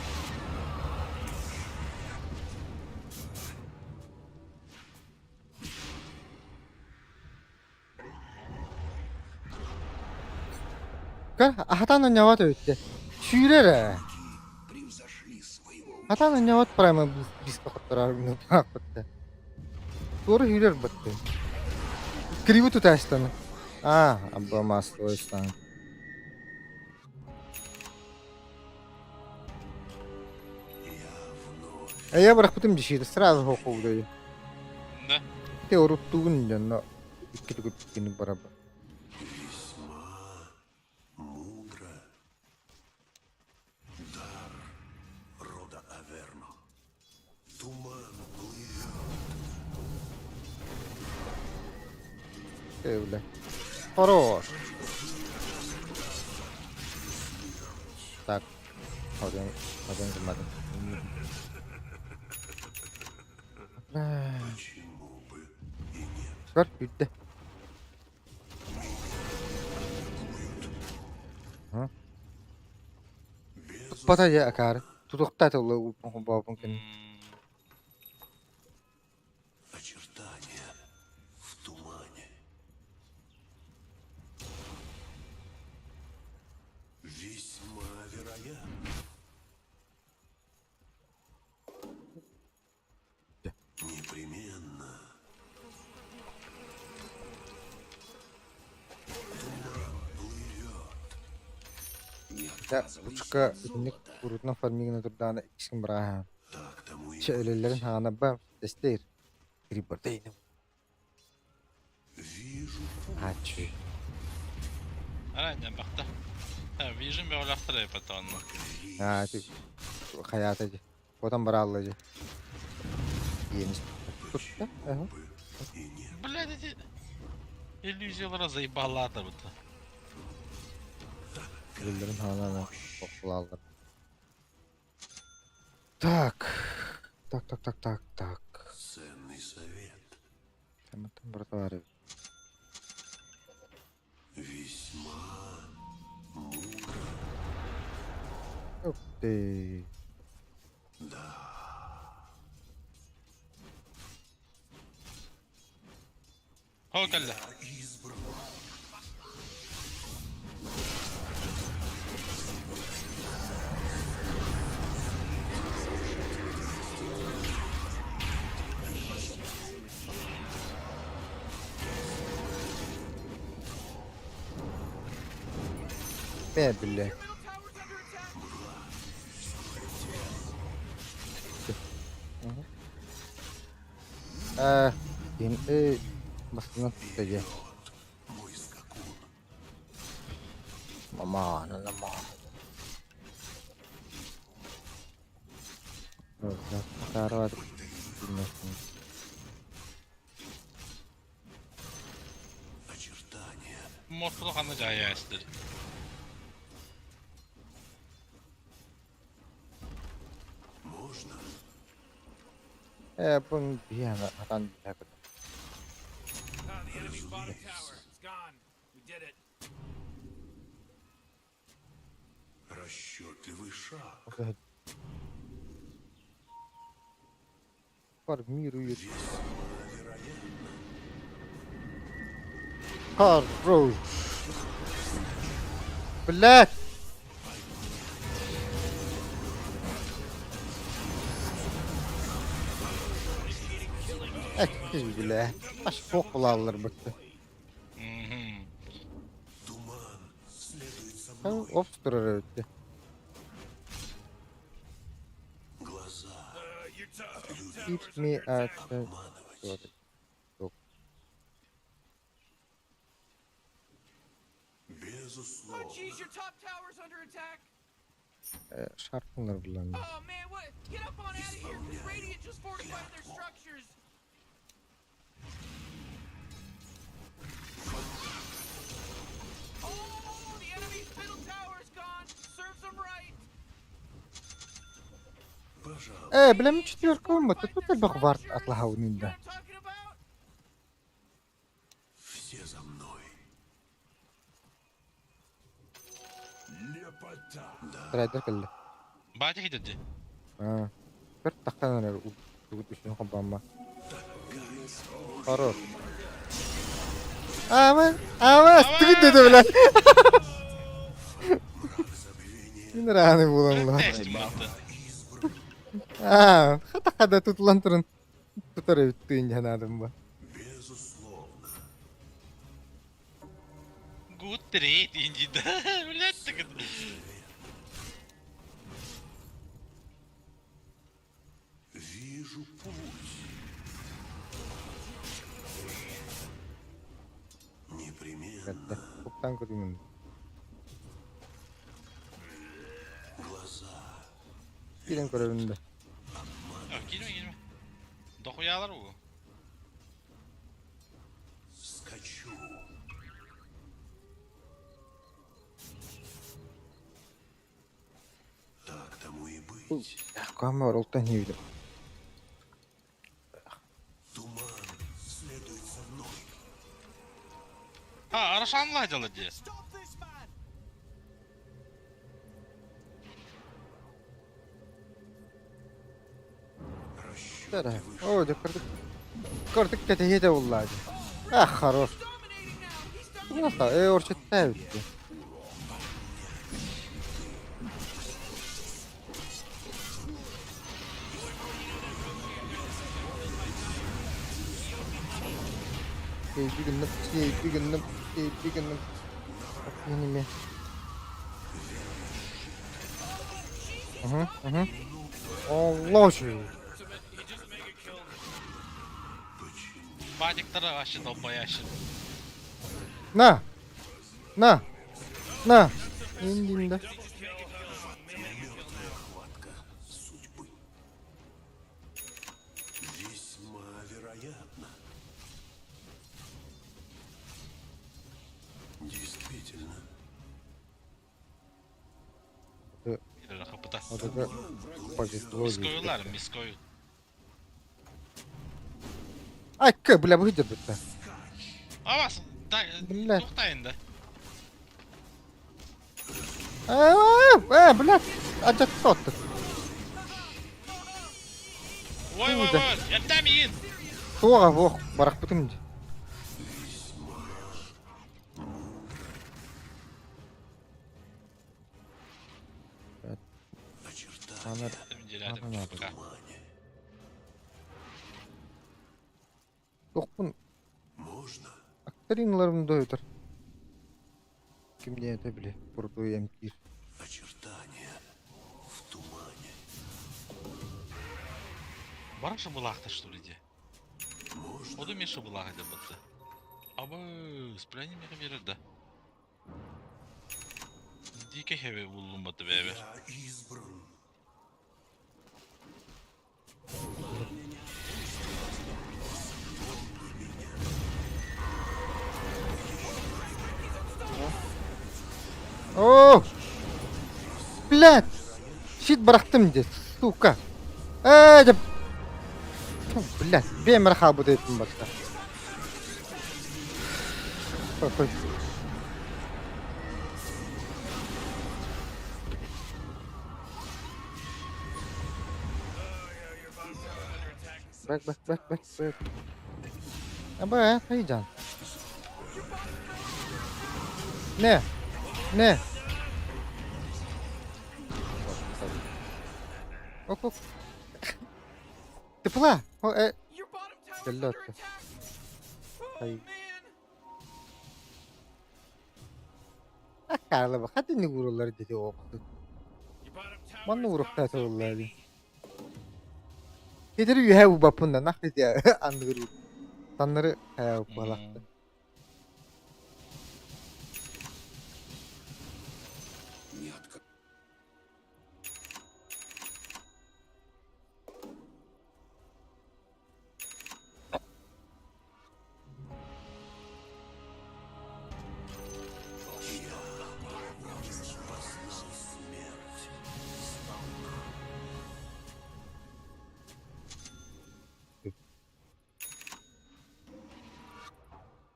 Көр, ахатан онньоҕот эбиттэ. Сүүрэр ээ.
Превзошли своего
Хатан онньоҕот прямо близко хотторор минутаахпытта. Туора сүүрэр бытты. Криво тутаастаны. А, аббамаслойстан.
Я вновь
А я бырахпытым дьиһиир, сразу хоқугдайы.
Да.
Те уруттугун дьонно икки түгүппүккини бараба.
весьма мудро. Дар рода Аверно. Туман плывет.
Те, бля. Хорош. Так. Один, один гымматым. Бля.
Почему бы и нет?
Көр, бүттэ. Туппата дьэ акаары. Тутуохтаа тылла ууппун кэннэ.
Очертания в тумане. Весьма вероятно. Непременно. Туман плывет.
Не
Дьэ,
отказывайся
учка
от
итинник
золота.
урутунан фармигына турдаҕына иккис гын бырааһа.
Так тому и
Чэ өлөллөрүн хаҕана бам тэстээр. Грибордейным.
Вижу путь.
Ааччы.
Ара, не бахта. Вижим беолахтар потом.
Аа, ти хайаата дьэ. Потом бараалла дьэ. Иэнис. Тутта, эһэ.
Бы и нет.
Блядь, эти иллюзиялара заебала да вот.
Өлөллөрүн хаҕана бохулааллар. Так. Так, так, так, так, так.
Ценный совет.
Таматтан братвары.
Весьма мудро.
Ух ты.
Да.
Хокалла.
Я избран.
Э, бля.
Your middle tower's under attack.
Э, ким э бастынан тутта дьэ.
Мой скакун.
Мама, на мама. Сарват.
Очертания.
Морфло хана жаястыр.
Можно?
Э, бун биана атан бия
Oh, the enemy's bottom tower. It's gone. We did it.
Расчетливый шаг.
Формирует.
Весьма вероятно.
Хорош. Блядь! Эккий, бля. Аж суох булааллар бытты.
Туман следует за мной.
Оф турар эбитти.
Глаза
Keep me at
обманывать.
Oh,
Безусловно.
jeez, your top tower's under attack.
Шарпыңлар булан.
Oh man, what? Get up on out of here, cause Radiant just fortified their structures. Oh, the enemy's middle tower's gone. Serves them right.
Пожалуй.
Э, бля, четверка уммата. Тут элбэх вард атлаһауын
You know
да.
what I'm talking about?
Все за мной. Лепота. Да.
Трайдер кэллэ.
Батя хитеди.
Аа. Бір тақтан эрэр тугут үчүн хомпамма. Хорош. Ама, ама, стыгын деді бля. Мин раны булан ла.
Тестим батты.
Аа, хата хада тутулан турun тутар эбит жанадым ба.
Безусловно.
Good trade инди да. Блядь, так это.
Вижу путь. Непременно.
Туптан көрүмүн.
Глаза.
Кирен көрөбүн да.
Girme girme. Dokuyalar bu.
Скачу. Так тому и быть.
Кама оролтан хийбит.
Туман следует за мной.
Ha Arşan'la acılı diye.
Stop this man!
Тара.
Расчетливый
О, да кырдык. Кырдык кэтеһиэ да буллаады. Ах, хорош.
Dominating now. He's dominating.
Тугунаса, э, орчетта эбитти. Кейби гынным, кейби гынным, кейби гынным. Аниме. Угу, угу. Allah şu.
Bacakları aşın olmaya aşın.
На. На. На. İndiğimde.
хватка судьбы. Весьма вероятно. Действительно,
Bir kapıda.
Orada повезло.
Miskoyular miskoyu.
Ay kı bile bu hidir bitti.
Ama
Бля.
Тоқтайын да.
Э, блядь, acak sottu.
Ой ой
Куда?
ой, еттем yiyin.
Туға оқ, барақ бітім де.
очертания
Ана,
в тумане.
Тоқпын,
Можно?
актринларым дойдыр. Ким не это биле, бурду емтир.
Очертания в тумане.
Бар шыбылақты что ли де?
Можно?
Оду мен шыбылағы деп бітті. Абы, спләни меге береді. Дике хебе булдум бітті бәбе.
Я избран.
О! Блядь! Щит барақтым де, сука. Э, деп. Фу, Блядь, бемір хабы дейтін баста. Қой, қой. Back back back back back. Аба хайдьан. Не. Не. Ок ок. Тепла. О, э. Кэллэ отто. Хай. Акаалаба хатыны ууруллар диэти оохтун. Манна уурухтаа сылыллаа дии. Хитери үөһээ уубаппын да нах ити анныгыр таннары хайаабыт буолаахта.
Не отка...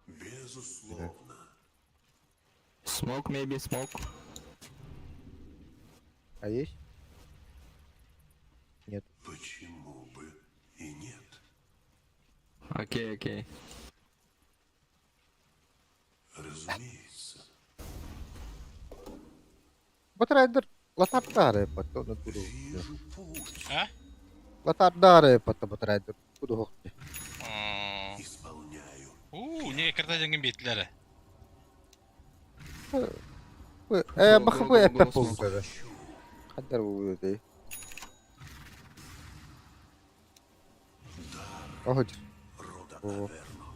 Безусловно.
Smoke maybe smoke.
А есть? Нет.
Почему бы и нет?
Окей, окей.
Разумеется.
Батрайдер латардаары патта оны туду.
Вижу путь.
А?
Латардаары патта батрайдер туду хохты.
Исполняю.
Уу, не картажыңын бетлері.
Э
Go,
бахы
go,
бу
go,
эппе
go,
болду
smoke.
да. Хаддар бу дей. Охож.
Рода
О.
Аверно.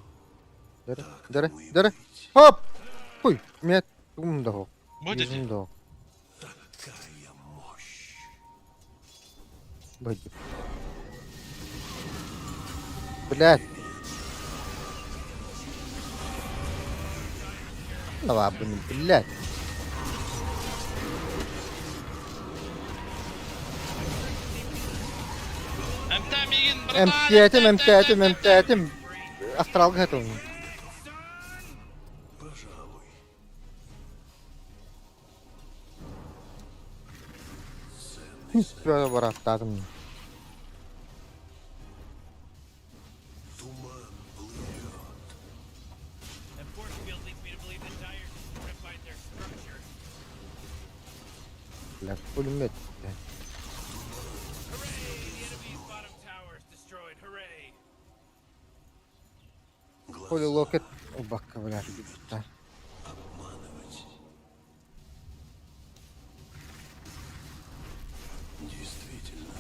Дere
Так
дere
тому и
дere.
быть.
Хоп. Хуй, мет тугум да хо.
Бу деді.
Жүзүм да хо.
Такая мощь.
Быдь. Блять. Давай, блин, блять.
Эмтә миген, братан.
Эмтиэтим, эмтиэтим, эмтиэтим. Астралга это
Пожалуй. Ценный совет.
Бараттадым.
Туман плывет.
That force field leads me to believe that Dire just fortified their structure.
Бля, пулемет. Бля.
Hooray! The enemy's bottom tower is destroyed. Hooray!
Коли
Глаза
локет. Убакка, бля. Да.
обманывать. Действительно.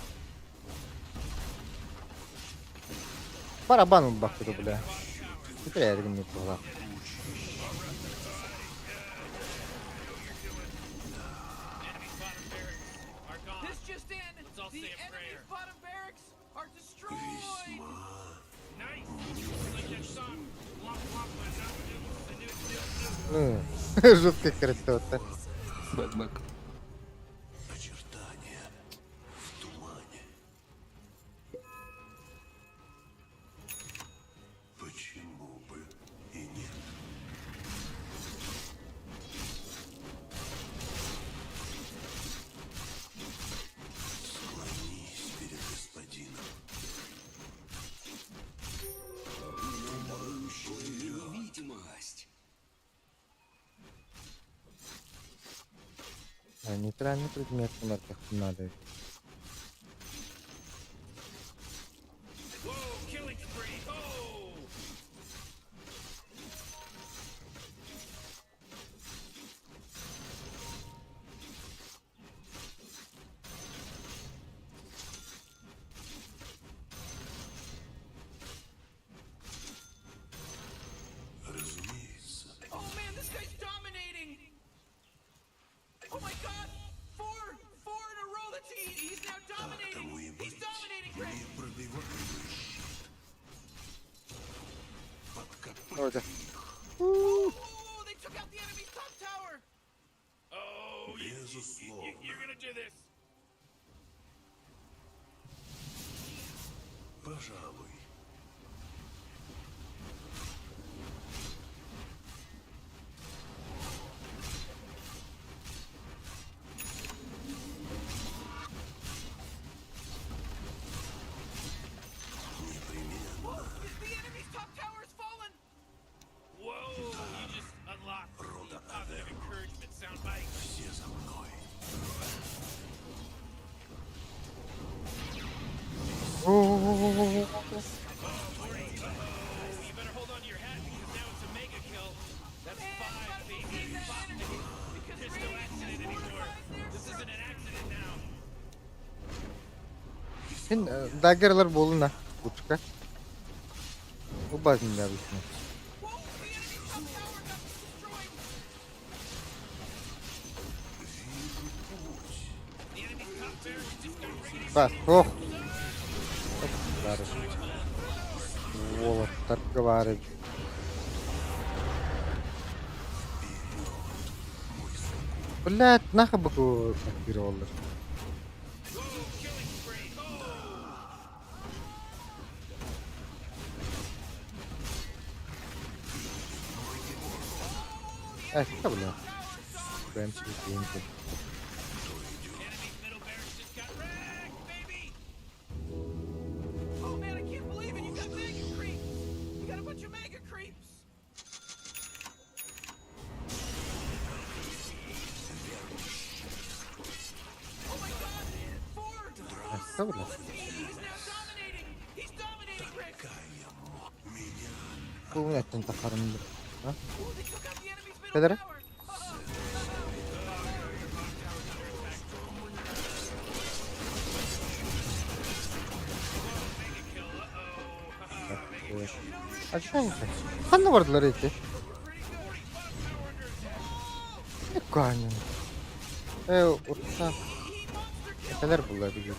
Барабан убакка, бля. Теперь я не была.
Enemy's bottom barracks are gone.
This just in,
Let's all
the
say a prayer.
enemy's bottom barracks are destroyed.
Весьма.
Nice. Like that song. Womp womp, ba dum dum, ba doo doo doo.
Ну, жуткая красота.
Back, back.
Очертания в тумане. Почему бы и нет? Склонись перед господином.
Невидимость.
А, нейтральный предмет марках надо.
Whoa, killing spree. Oh!
Разумеется.
Oh man, this guy's dominating. Oh my god, four, four in a row. That's he's now
Так
dominating.
тому и
He's
быть.
dominating, Chris.
Непробиваемый щит. Подкопыт
Ой, да.
Oh, they took out the enemy's top tower.
Oh,
Безусловно.
you're gonna do this.
Пожалуй.
Син даггерлар буолуна лучка. Убазын да обычно. Бас, ох. Уолаттарга баар эбит. Блядь, нахуй бу актироваллар. Э, бля. Прям через
Oh man, I can't believe it! You got mega creeps! You got a bunch of mega creeps! Oh my god! Four!
Э, бля.
He's now dominating! He's dominating, Rick!
Бу неттен тахарым.
Oh, they took out the enemy's middle
Кедere?
tower!
Ачан. Ханна бардылар эти? Канин. Э, урта. Neler bunlar bir gibi.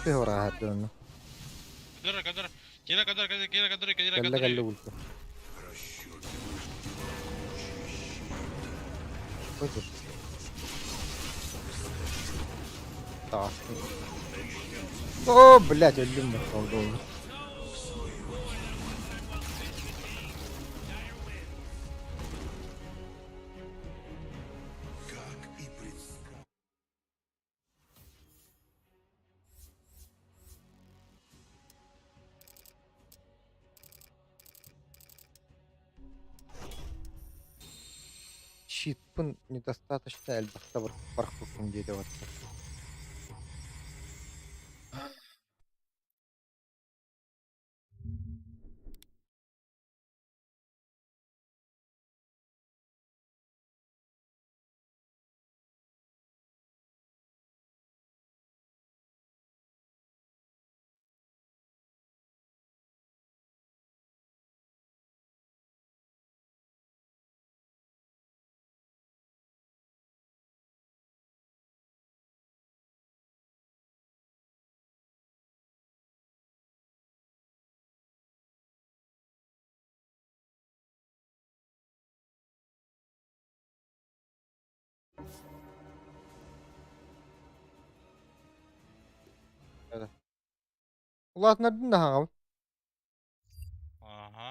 Bir hora dönü.
Кадыр, кадыр. Кира, кадыр, кадыр, кира, кадыр, кира,
Кэллэ
кадыр.
кэллэ улта. Көтөр. Так. О, блядь, өллүм oldu.
Как и предсказано.
Щитпын недостаточно элбэхтэ бархпуппун диэтэ барда. Улаатынардын да хаҥабын.
Ага.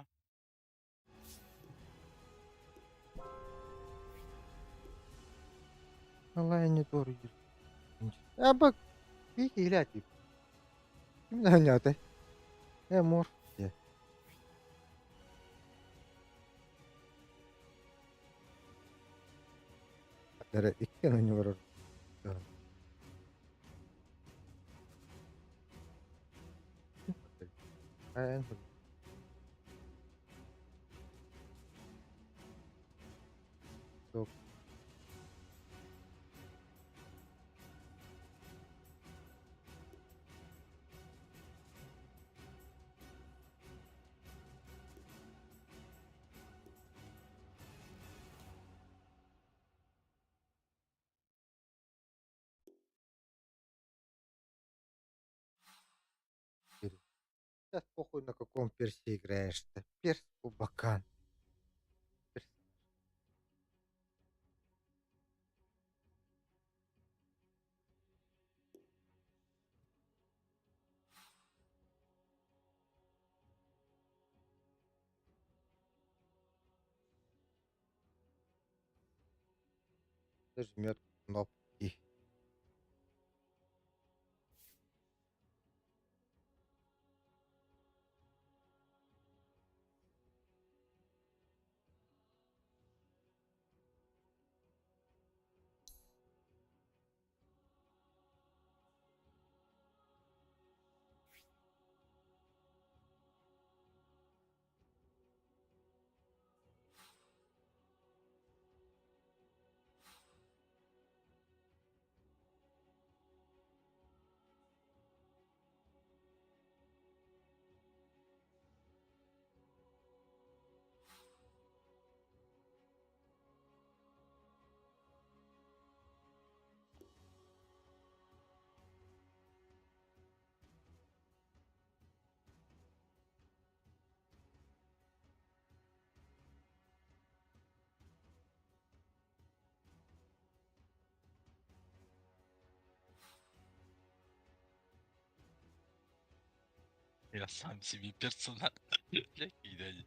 Алла не doğru Ya bak bir hile atayım. Kim oynadı? E mor. diye. Dere iki oyunu var orada. En Yok. Сейчас похуй на каком персе играешь-то. Перс кубакан. Перс. Жмет кнопки.
Я сам себе персонаж. Бля, киирэн.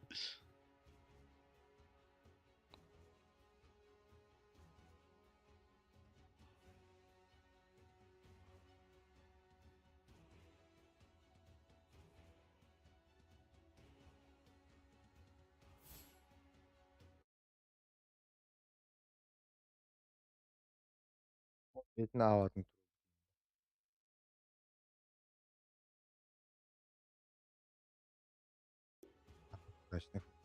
Бэйэтин аабатын Удачных.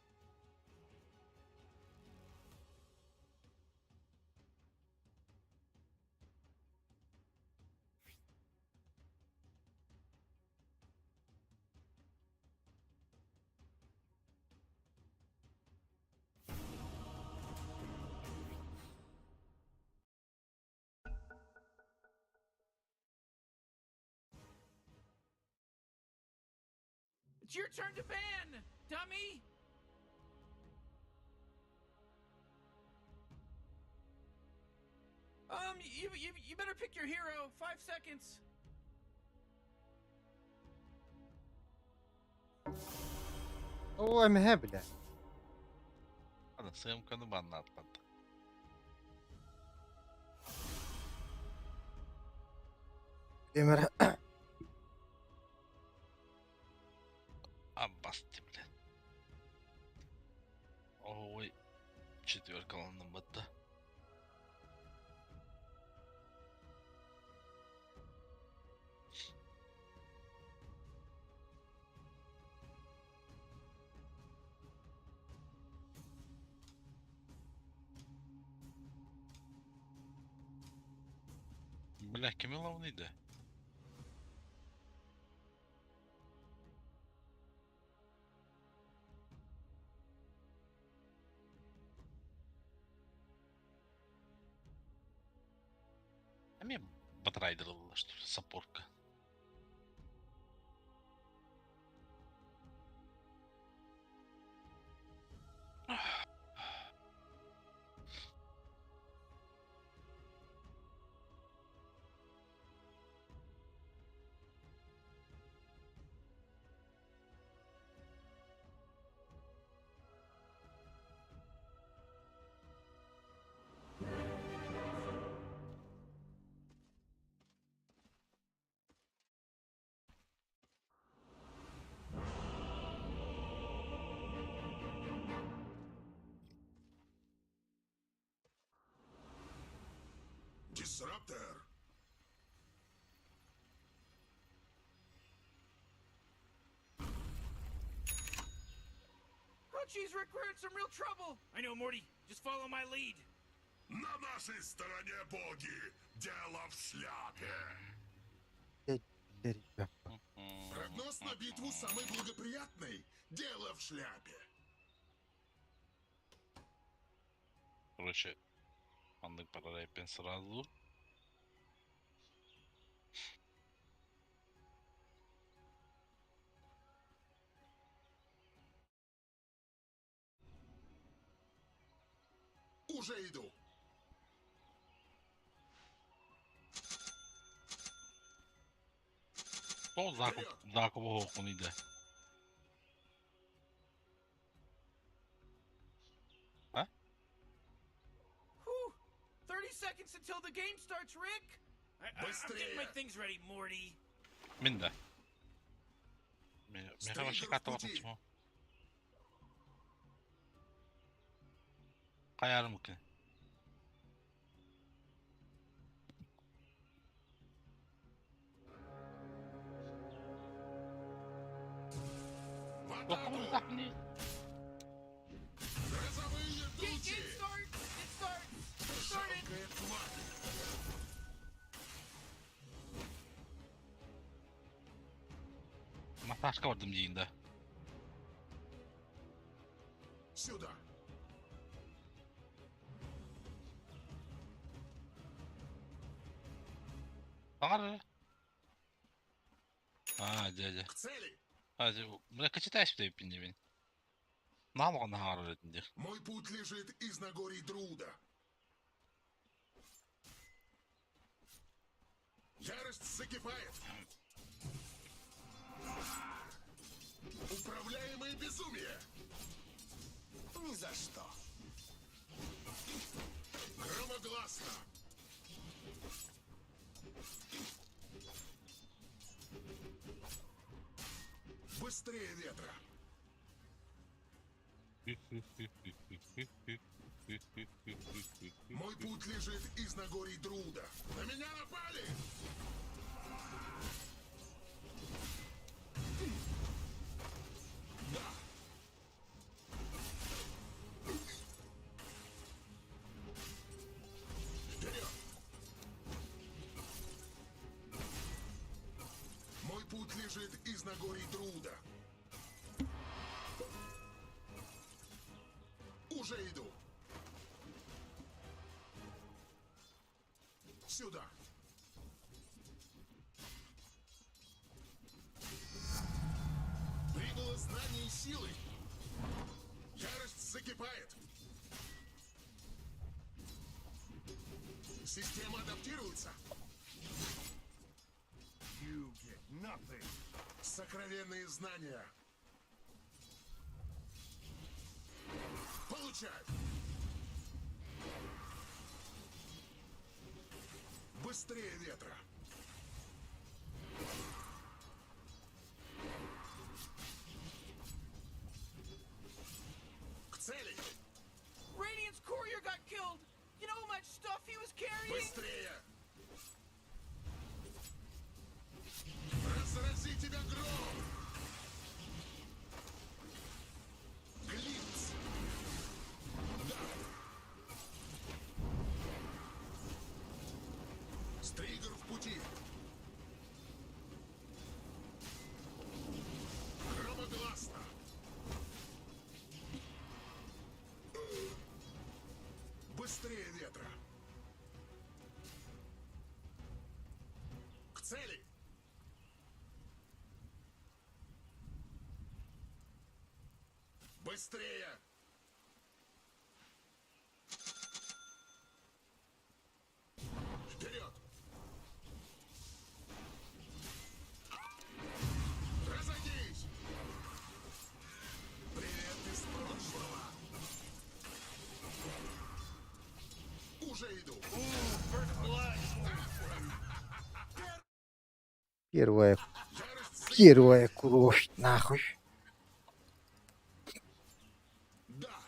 It's your turn to ban, dummy! You better pick your hero. 5 seconds.
Оо, эмэһэ бля.
Ладно, СМК-ны баннаатпат.
Эмэр
Аббасты, блядь. Ой, четверка батта. Бля, кими ловныйда? Эми батрайдер что ли, саппортка.
Дисраптор!
Oh, jeez, Rick, we're in some real trouble.
I know, Morty. Just follow my lead.
На нашей стороне боги! Дело в шляпе! Прогноз на битву самый благоприятный. Дело в шляпе.
Короче, маннык барар сразу.
Уже иду.
Сол закуп, закуп оһуоххунуй. А?
Whew. 30 seconds until the game starts, Rick.
I'm getting my
Быстрее!
things ready, Morty.
Мин да. Меха вообще
Стрейдер в
каттабатын
пути.
чмо. Хайарым ки.
В атаку! Грозовые
Game,
тучи!
game starts. It starts. It started.
Жалкая тварь!
Массажка бардым диин да.
Сюда!
Саҥар. А, дядя.
К цели!
А, бля, качетаешь ты пиндебин. Наалган хаарар этиндер.
Мой путь лежит из Нагорий Друда. Ярость закипает!
за что.
Громогласно! Быстрее ветра! Мой путь лежит из Нагорий Друда. На меня напали! Да! Вперед! Мой путь лежит из Нагорий Друда. Уже иду. Сюда. Прибыло знание и силы. Ярость закипает. Система адаптируется. Сокровенные знания. Получай! Быстрее ветра! К цели!
Radiant's courier got killed. You know how much stuff he was carrying?
Быстрее! Разрази тебя гром! Глинц! Да! Стригер в пути! Громогласно! Быстрее ветра! К цели! Быстрее! Вперед! Разойдись! Привет из прошлого! Уже иду!
Первая,
Ярость
первая кровь, нахуй.
Да!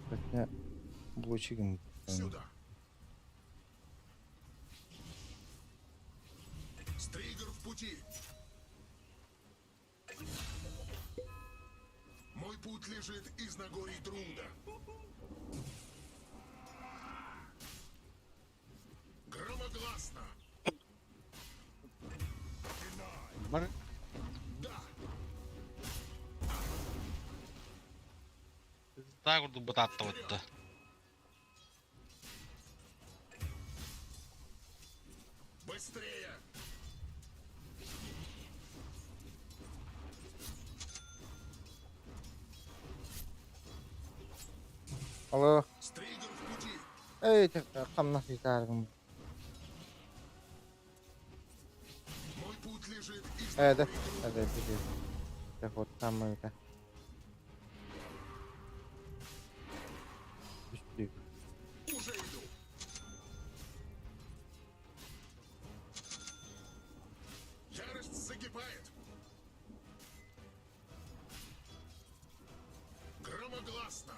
Хотя, блочигом.
Сюда! Стригер в пути! Мой путь лежит из Нагорий Труда. Громогласно! Да!
Таа курдук бытааттабытта.
Быстрее!
Алло.
Стригер в пути!
Эй, хамнас итаргым.
Мой путь лежит из
Э, да.
Нагорий Труда.
Да, да, да. Вот там это.
Уже иду! Ярость закипает! Громогласно!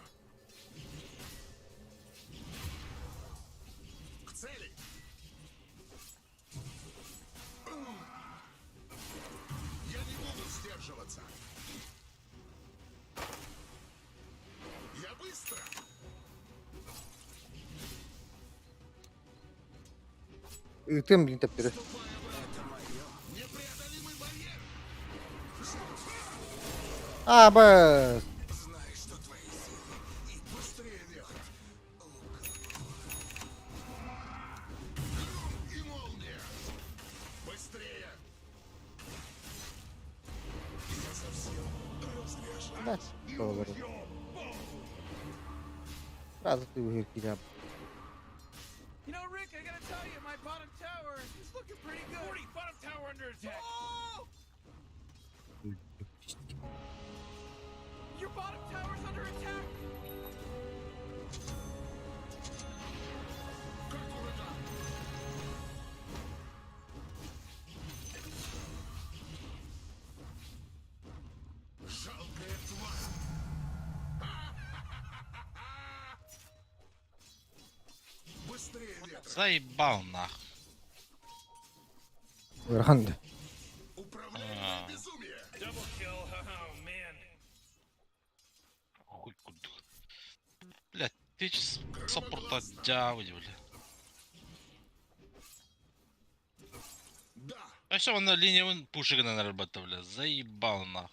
К цели! Я не буду сдерживаться! Я быстро!
Ытым блин тэптері.
Ступая в это мое непреодолимый барьер!
А, бас.
Знай, что твои силы и
Быстрее ветра! Гром и молния! Быстрее! Я совсем
Да,
разряжаюсь.
doğru. Сразу ты выиграл.
You know, Rick, I gotta tell you, my bottom tower is looking pretty good.
40, bottom tower under attack.
Oh! Your bottom
Заебал нах.
Ыарахан да.
А,
Double kill. Oh man.
Хуй курдук. Блядь, ты ч саппорта дьаабы бля. А все, он на линии вон пушек на нарабатывал, бля. Заебал нах.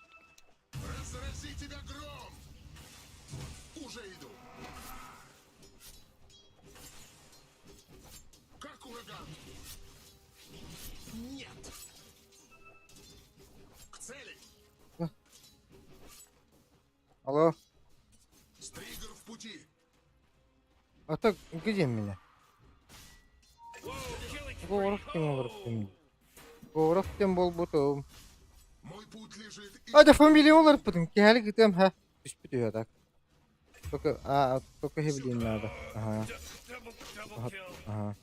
Разрази тебя гром! Уже иду! Как ураган! Нет! К цели!
Алло.
Стригер в пути!
А так где меня?
Whoa, killing spree.
Говоров кем олорбутум. Говоров кем буолбутум.
Мой путь лежит и...
А да фамилия олорбутум. Киһэлик ытыам ха. Түспүт үһү так. Только а только хебилиин надо. Ага.
Double, double
Ага.
kill.
Ага.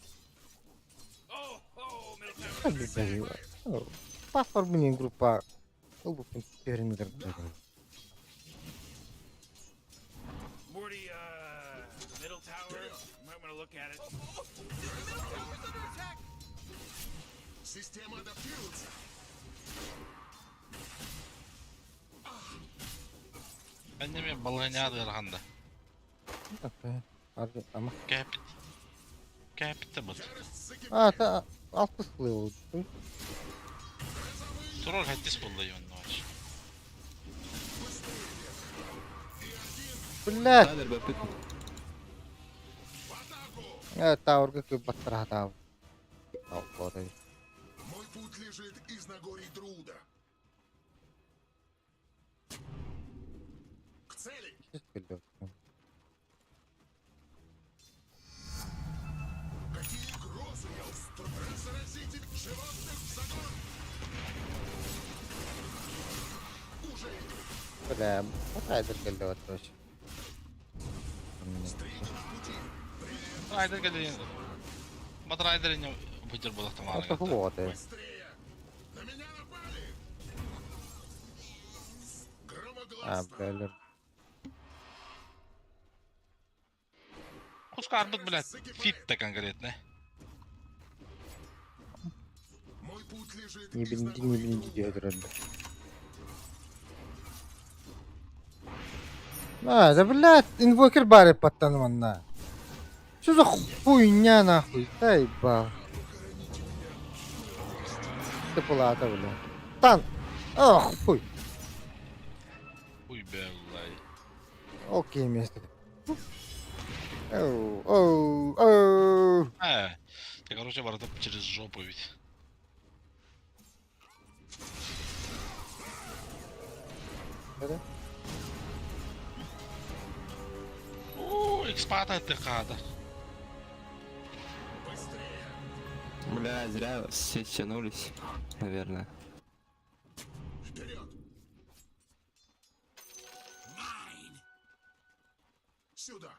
Oh, oh, middle tower.
Паспорт мне группа. Ылбыппын түһэрин
Morty, middle tower. You might want to look at it.
Middle tower's under attack.
Система адаптируется!
Эннеме балганяды ыарахан да.
Ама.
Кэпит. Кэпит бут.
Ярость закипает!
А, та алтыс сылы болду.
Тролль хэттис буолла юннаач.
Блядь.
Райдер бэппит.
Э, Таурга кыбаттара тау. Тау ботой.
Мой путь лежит из Нагорий Труда. К цели! Какие грозы я устрою! Разразите животных в загон! Уже иду!
Бля, Райдер кэллэ короче.
Стригер в пути!
Райдер кэлин. Бат Райдер не бутер буолахтамаана.
Это вот.
Быстрее! На меня напали!
А,
Громогласно!
бля,
Кускарбыт, блядь, фит-то конкретно.
Мой путь лежит
не
из
бинди, не
Нагорий
бинди
Труда.
диэдер. А, да блядь, инвокер бары подтанманна. Что за хуйня нахуй? Да ебал. Ты палата, бля. Тан. Ох, хуй.
Хуй белай.
Окей, место. Оу, оу, оу.
А, ты, короче, ворота через жопу ведь.
Да?
О, экспата ты хата.
Бля, зря все тянулись, наверное.
Вперед! Сюда!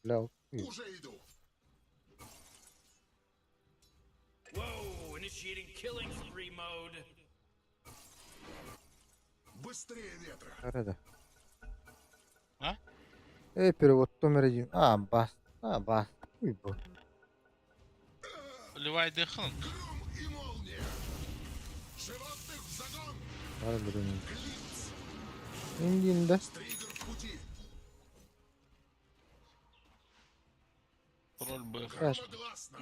Бля, хуй.
Уже иду!
Whoa, initiating killing spree mode.
Быстрее ветра!
Да, да.
А?
Эй, перевод номер один. А, бас. А, бас. Хуй бо.
Ливай дыхнут.
Гром и молния! Животных в загон!
Бар блин.
Глиц!
Индин, да?
Стригер в пути!
Тролль бы.
Громогласно!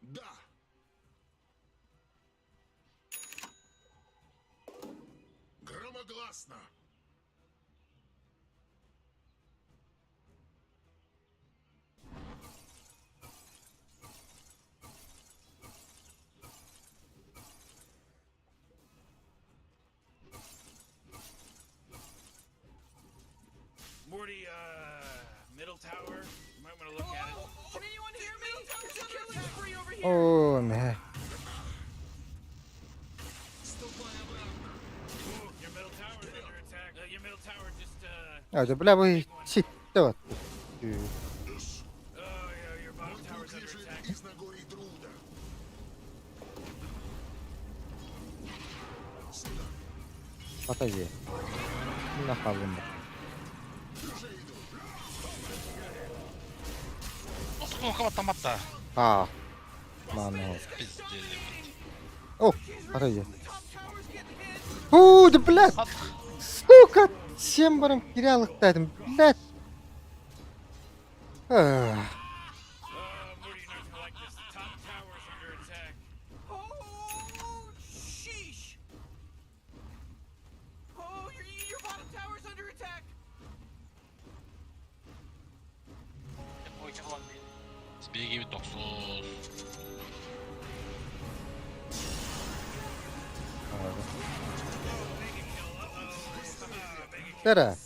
Да! Громогласно!
Morty, middle tower. You might want to look at it.
Oh, can anyone hear me? There's a killing spree over here.
О, мэ.
Ступай обратно!
Ooh, your middle tower is under attack. Your middle tower just,
А, да бля, вы ситте вот.
Бежит из Нагорий Друда. Сюда.
Отойди. Нахалым.
Кнопка
А. Мано.
Пиздец.
О, отойди. Фу, да блядь! Сука! Всем барам кирялыктадым, блядь! Ах.
Oh, sheesh! Oh, your, your bottom tower's under attack!
Сбеги токсус.
Тара.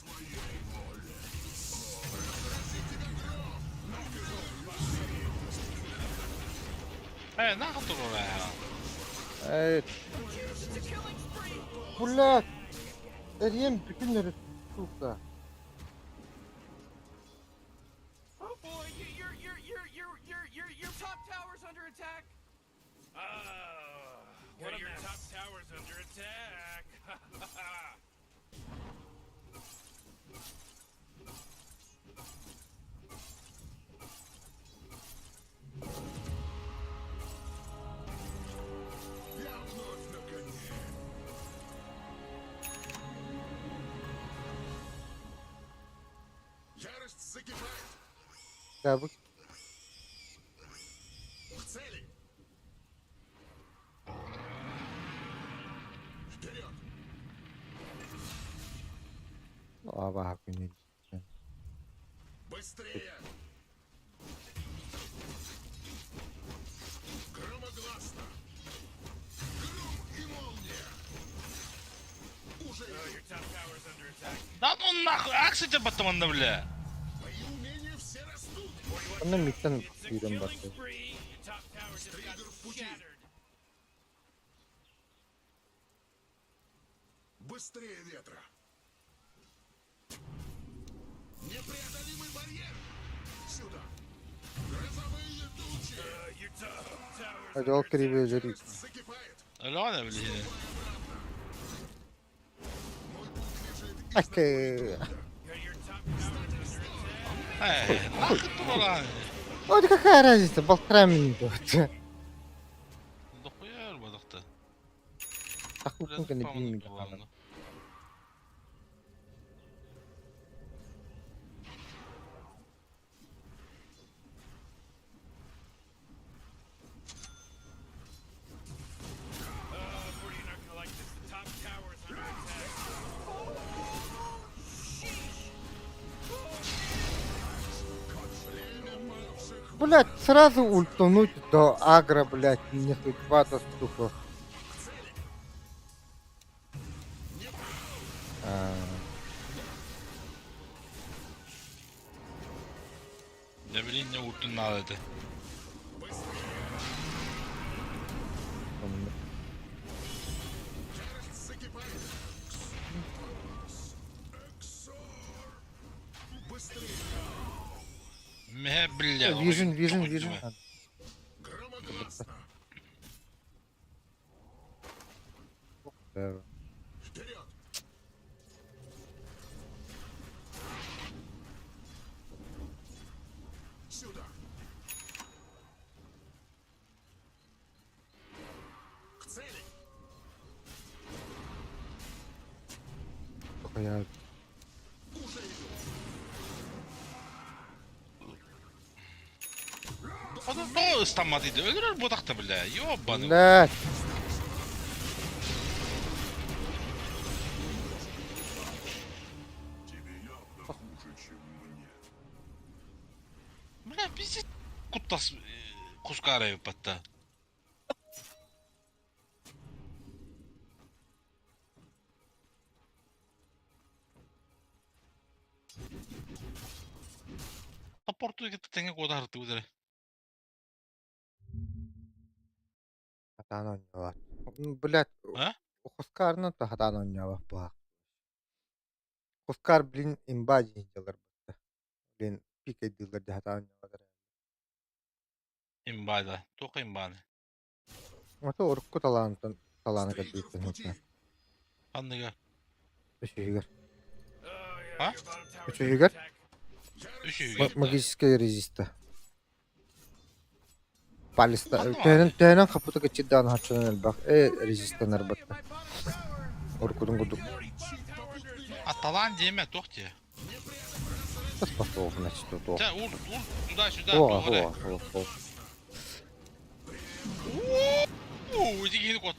Э, нахуй турураа.
Эй. Блядь! Эрьем бүтүн сука.
Oh boy, your your your your your your your top tower's under attack.
Ah, what your top tower's under attack.
Я вновь на коне. Ярость закипает.
Да, бу
К цели. Вперед!
Аба күнү.
Быстрее! Громогласно! Гром и молния! Уже
Oh, your top tower's under attack.
Да ну нахуй, акция тебя потом бля.
Мои умения все растут!
Онно миттен
It's a
киирэн
killing
барда.
spree. Your top tower just got
Триггер в пути.
shattered.
Быстрее ветра! Непреодолимый барьер! Сюда! Грозовые тучи!
Your top tower's
Hadi ол кириби өлөрүй.
Ярость закипает!
Алена, бля.
Мой путь лежит из
Ake.
Your top tower's under attack.
Э, нахуй турураа.
Ой, да какая разница, полтора минуты.
Да хуя бадахта.
Ахукун кene бин мин.
Oh, Morty, you're not gonna like this. The top tower's under attack.
Блять, сразу ультануть до агро, блять, не судьба, то сука. А,
Я, блин, не ульту надо это.
он-
Ярость закипает! Эксор! Быстрее!
Ме, бля.
Вижен, вижен, вижен.
Громогласно!
Да.
Вперед! Сюда! К цели!
Сука, я
Уже иду!
Оно ыстаммат иди. Өлөрөр бодахта, бля. Ёбаный.
Блять.
Тебе явно хуже, чем мне.
Бля, пиздец. Куттас кускарай батта. Топорту тэҥэ куотар тыгдere.
Хатаан оонньообот. Блять,
А?
Хускарны то хатаан оонньообот буһа. Хускар, блин, имба дьиһин дьаллар бытта. Блин, пик өйдүүллэр дьэ хатаан оонньообот эрэ.
Имба да. Туох имбаны?
Ото урукку талаантан талаана
Стригер в
кэлбиттэн
пути!
Ханныга?
Үсүһүгэр.
Oh yeah,
А?
your bottom tower's under
Үсүһүгэр
attack.
Үсүһүгэр.
Магическая резиста. Палиста.
Ханна баар?
Төһөнөн төһөнөн хапыта кыччыдаан хаччынан элбэх э
Oh, Rick, I gotta
резистанар
tell you,
батта.
my bottom tower.
Уруккутун курдук
Bottom tower under attack.
А талаан диэмэ, туох диэ?
способность туту.
Чэ, ул, ул, туда-сюда,
Хуа,
туох эрэ.
хуа, хуа, хуа.
Уу, ити киһини куот.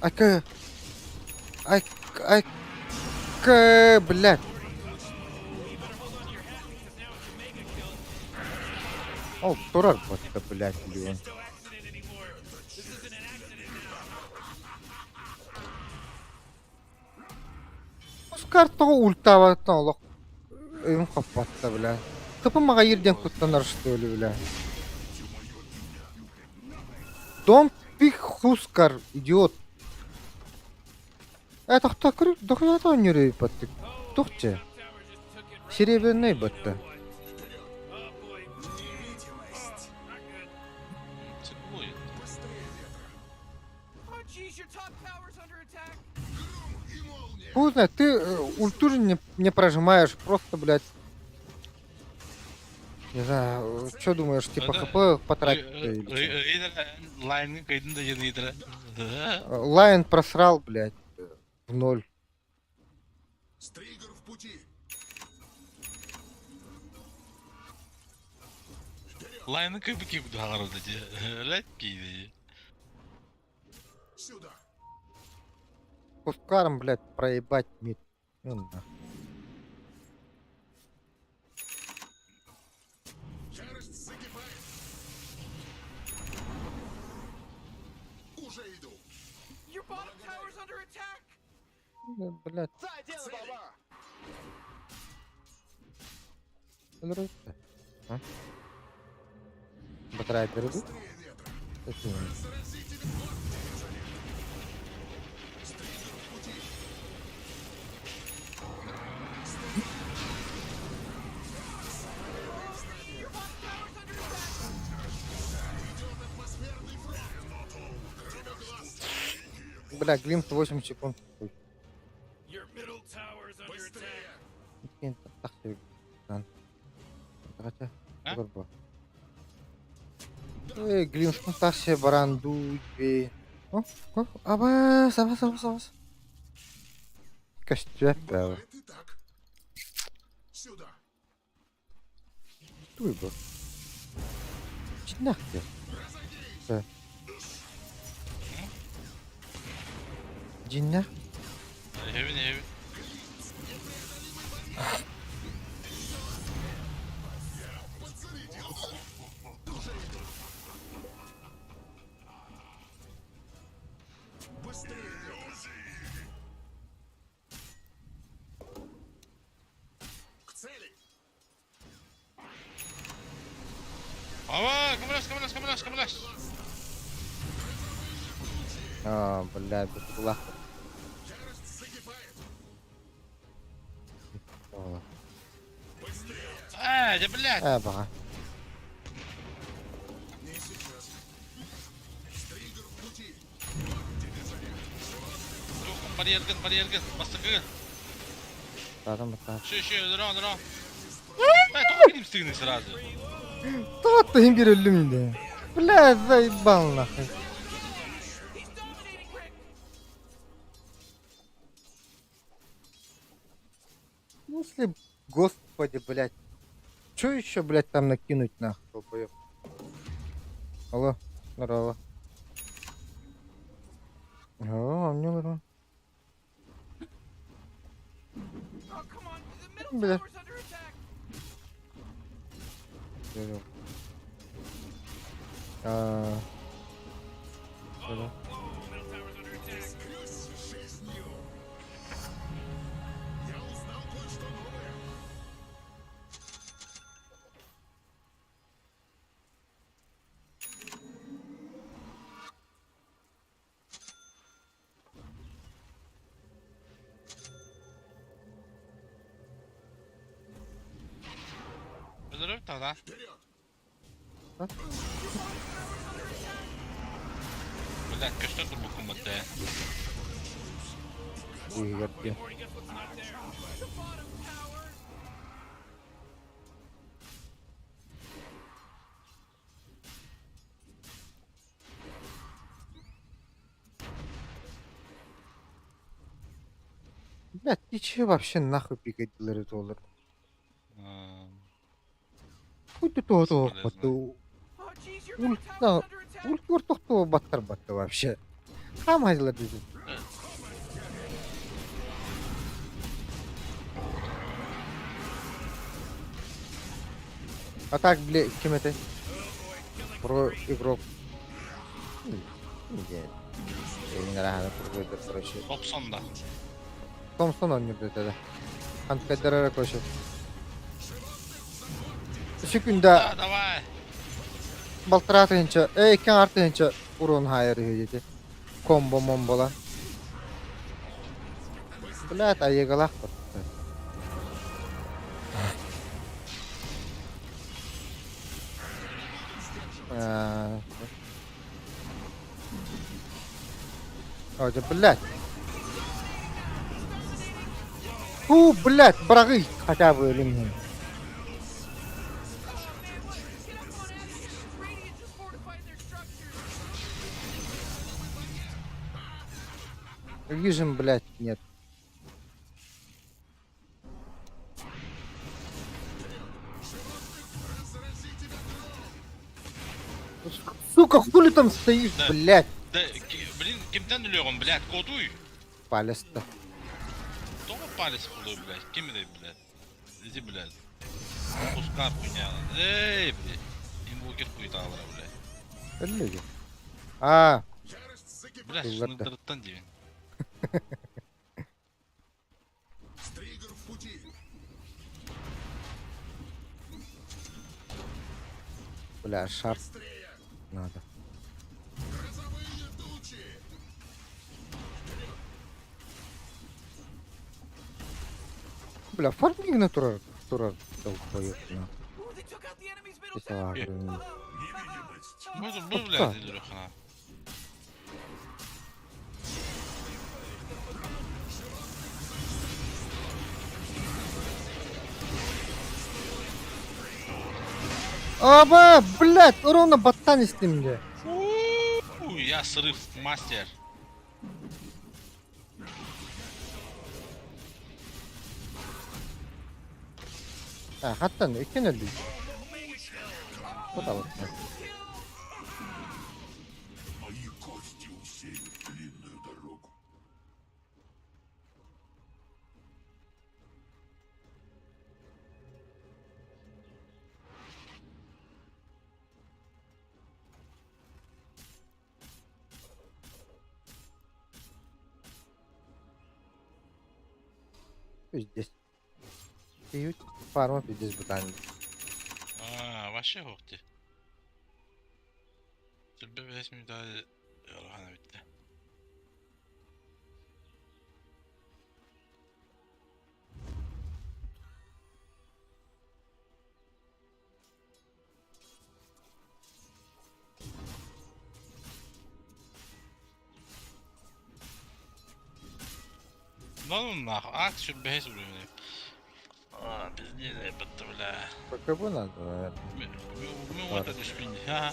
Айка. Ай, айка, блядь. Ол турар батта, блядь, Леон.
No accident anymore. This isn't an accident now.
Оскар тоҕо ультаабаттан олох өйүм хаппатта, бля. Тыпы маҕайыр диэн куттанар что ли, бля. Дом пик Хускар, идиот. Э, тохто көр, дохуя оонньуур баттык. Тухча.
Top tower just took it right.
Серебряный батта.
Oh boy.
Невидимость!
Not good.
Цикует.
Быстрее ветра!
Oh jeez, your top tower's under attack.
Гром и молния!
Хуй знает, ты ульту же не прожимаешь, просто, блядь. Не знаю, что думаешь, типа
Да.
хп потратить или чё?
Рейдер, лайнга кайдын да жен рейдер.
Лайн просрал, блядь, в ноль.
Стригер в пути!
Лайнга кайбы кип хагарда же. Ләт кейди.
Сюда!
Хускаром, блядь, проебать мид. Ну нахуй.
Ярость закипает! Уже иду!
Your bottom tower's under attack.
Ну, Блядь, нравится. А? Батарейка беру?
Быстрее ветра!
Это не.
Срази тебя! Вот тебе за это! Стригер в пути!
Your bottom tower's under attack.
Идет атмосферный фронт! Тебе глаз!
Бля, глимп 8 секунд. Ой,
Your middle tower's under attack.
Быстрее!
иккиэн тахсыы гынан. Хотя,
А?
горбо. Эй, глимп тахсыы баран дуу бе. О, о, абас, абас, абас, абас. Көстүөп бэҕэ.
Бывает и так. Сюда!
Туй бу. Чиннах диэн.
Разойдись!
Дьиннэх.
Эбин, эбин.
Подзарядил! Уже иду! Быстрее ветра! К цели!
Ава, көмөлөс, көмөлөс, көмөлөс, көмөлөс.
Аа, бля, бутулах.
Ярость закипает!
Э, да блядь.
Ээ, баҕа.
Не сейчас. Стригер в пути! Вот тебе за это!
Туохун барьергын, барьергын, бастакыгын.
Таатан баттаа.
Шö, шö, өлөрөн, өлөрөн. Э, тоҕо кирип стыгны сразу.
Тоҕо иһин биир өллүм дии. Бля, заебал нахуй.
He's dominating Rick.
В смысле, господи, блядь. Чё еще, блядь, там накинуть нахуй, долбоёб? Алло, здорово. О, мне здорово.
Oh come on, the middle
Бля.
tower's under attack.
Здорово. А, здорово.
Whoa, middle tower's under attack.
Искрюсь жизнью! Я узнал кое-что новое!
Өлөрөп тогда.
Вперед!
Блядь, көстөн турбуккун батта.
Быыһыгар диэн. Блядь, ты че вообще нахуй пикадилеры доллар? Хуй ты того того
Бесполезно.
Ульта, ульт тохтоо баттар батта вообще. Хаамайдылар дедим. А так, бля, ким этэй? Про игрок. Короче.
Топсон да.
Томсон оонньуур этэ да. Хантыкайдара короче. Секунда.
Да, давай.
Балтараа тыһыынча, э, икки аҥаар тыһыынча урон хаайар үһү диэти. Комбо момбола. Блядь, айыгалаах батта. Э, О, да, блядь. Фу, блядь, бырагый хотя бы өлүм. Вижен, блядь, нет. Сука, хули там стоишь,
Да.
блядь?
Да, блин, кимтэн өлөҕүн, блядь, куотуй.
Палец-то.
Тоҕо палец буолуой, блядь, ким этэй, блядь? Иди, блядь. Кускар хуйня. Эй, блядь. Инвокер хуйтаалара, блядь.
Өллүгү. А,
Блядь,
Ылларда.
шыныктарыттан диибин.
Стригер в пути.
бля, шар надо.
Грозовые тучи.
Бля, фарминг турар, турар долбоёб, на.
Бу, бу, блядь, өлүөххүнэ.
Аба, блядь, ровно баттан истим де.
Фу, я срыв мастер.
А, хаттан, иккен өлдү. Вот вот.
Мои кости усеют длинную дорогу.
Пиздец. Пьют, фарма пиздец бутан.
А, вообще ух ты. Түлбэ бэс мүнүүтэ ыарахан эбит. Да ну нахуй, а, сүрбэһис уровень. А, пиздец, ебать, бля.
БКБ надо, наверное.
Мы вот это шпинь, ага.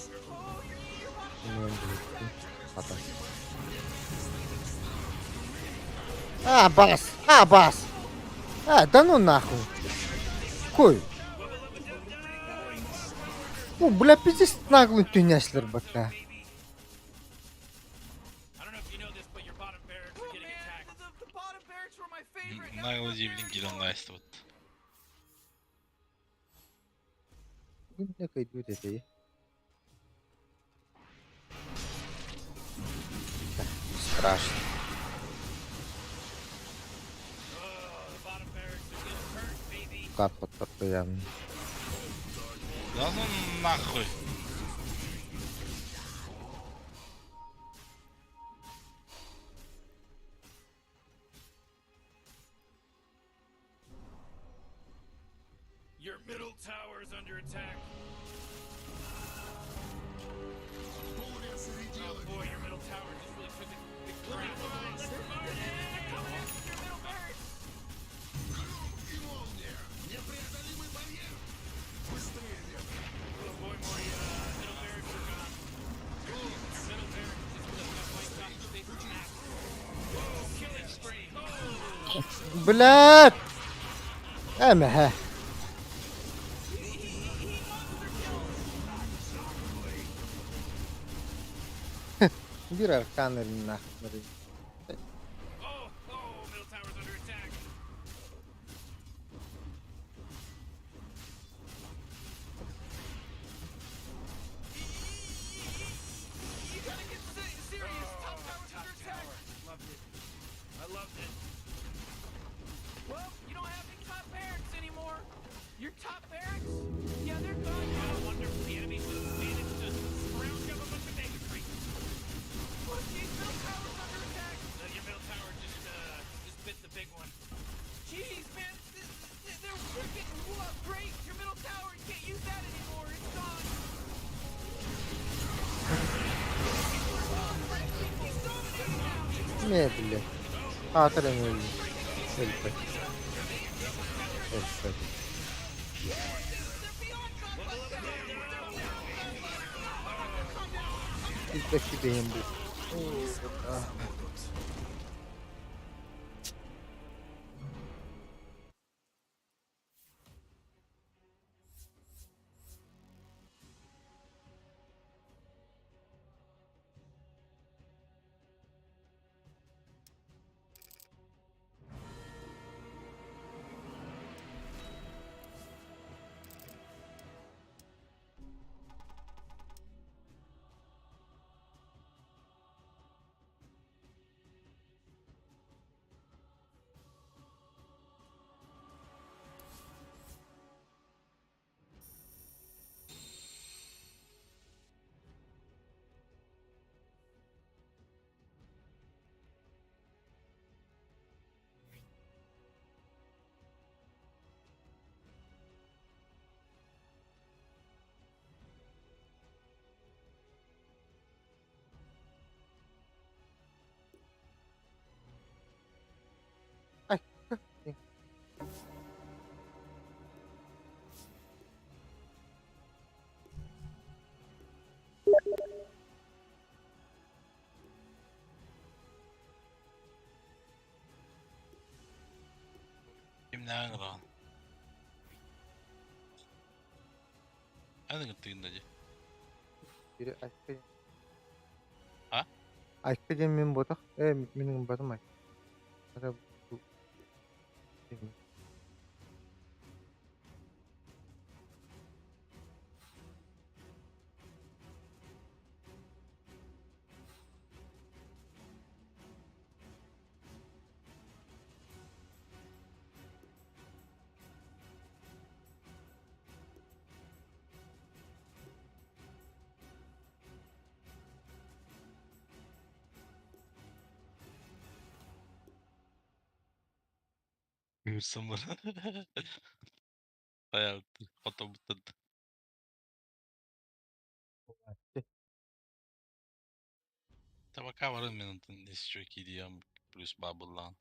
А, бас! А, бас! А, да ну нахуй! Кой? О, бля, пиздец наглый тюняшлер бака.
Наглый дебилин килен лайст вот.
Не кайдут это. Страшно. Как вот такой
Да ну нахуй.
Your middle tower is under attack. tower just really took the crap.
They're coming after your middle barracks.
Гром и молния! Непреодолимый барьер! Быстрее, ветра!
Oh boy, Morty, middle barracks are gone. Your middle barracks just got wiped off the face of the map. Whoa, killing spree. Oh!
Блядь! Эмэһэ.
He monster kills.
Биир аркан эриннах.
Oh, oh, middle tower's under attack.
You gotta get serious. Top tower's
Top
under attack.
tower. Loved it. I loved it.
Well, you don't have any top barracks anymore. Your top barracks? Yeah, they're gone
What
now.
a wonderful the enemy just managed to scrounge up a bunch of mega creeps.
Oh, jeez, middle tower's under attack.
Your middle tower just bit the big one.
Jeez, man, they're getting whooped. Great, your middle tower, you can't use that anymore. It's gone. He's dominating now.
Не, блядь. Аатар эми өлбөт. Өлбөт.
They're beyond godlike now. They're beyond godlike. Calm down.
Билбэкки бэйэм бу. Ай.
Кимнээҕин ыҥыраҕын? Эн ыҥыртыгын да дии.
Бири Айка.
А?
Айка диэн мин буотах. Э мин ыҥырбатым Айка. Ата бу
Ыҥырсан баран. Хайа хотоммуттан. Табака баран мен онтон еще киириэм плюс баабыллаан.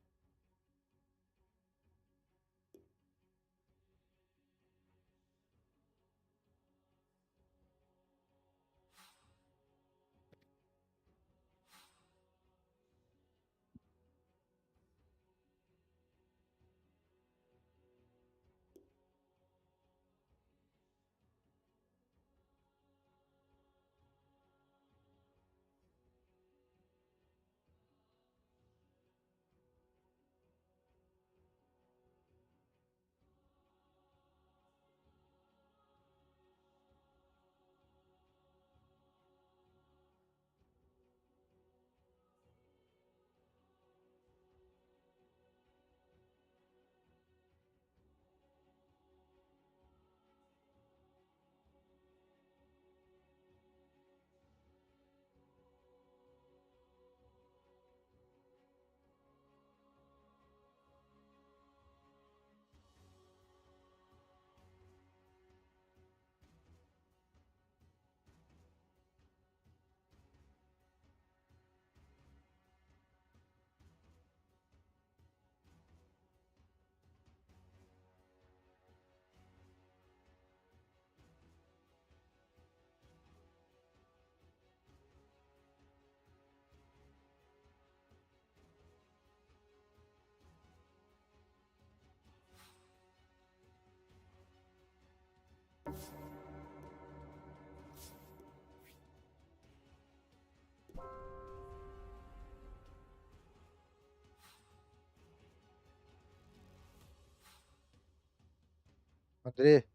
Андрей.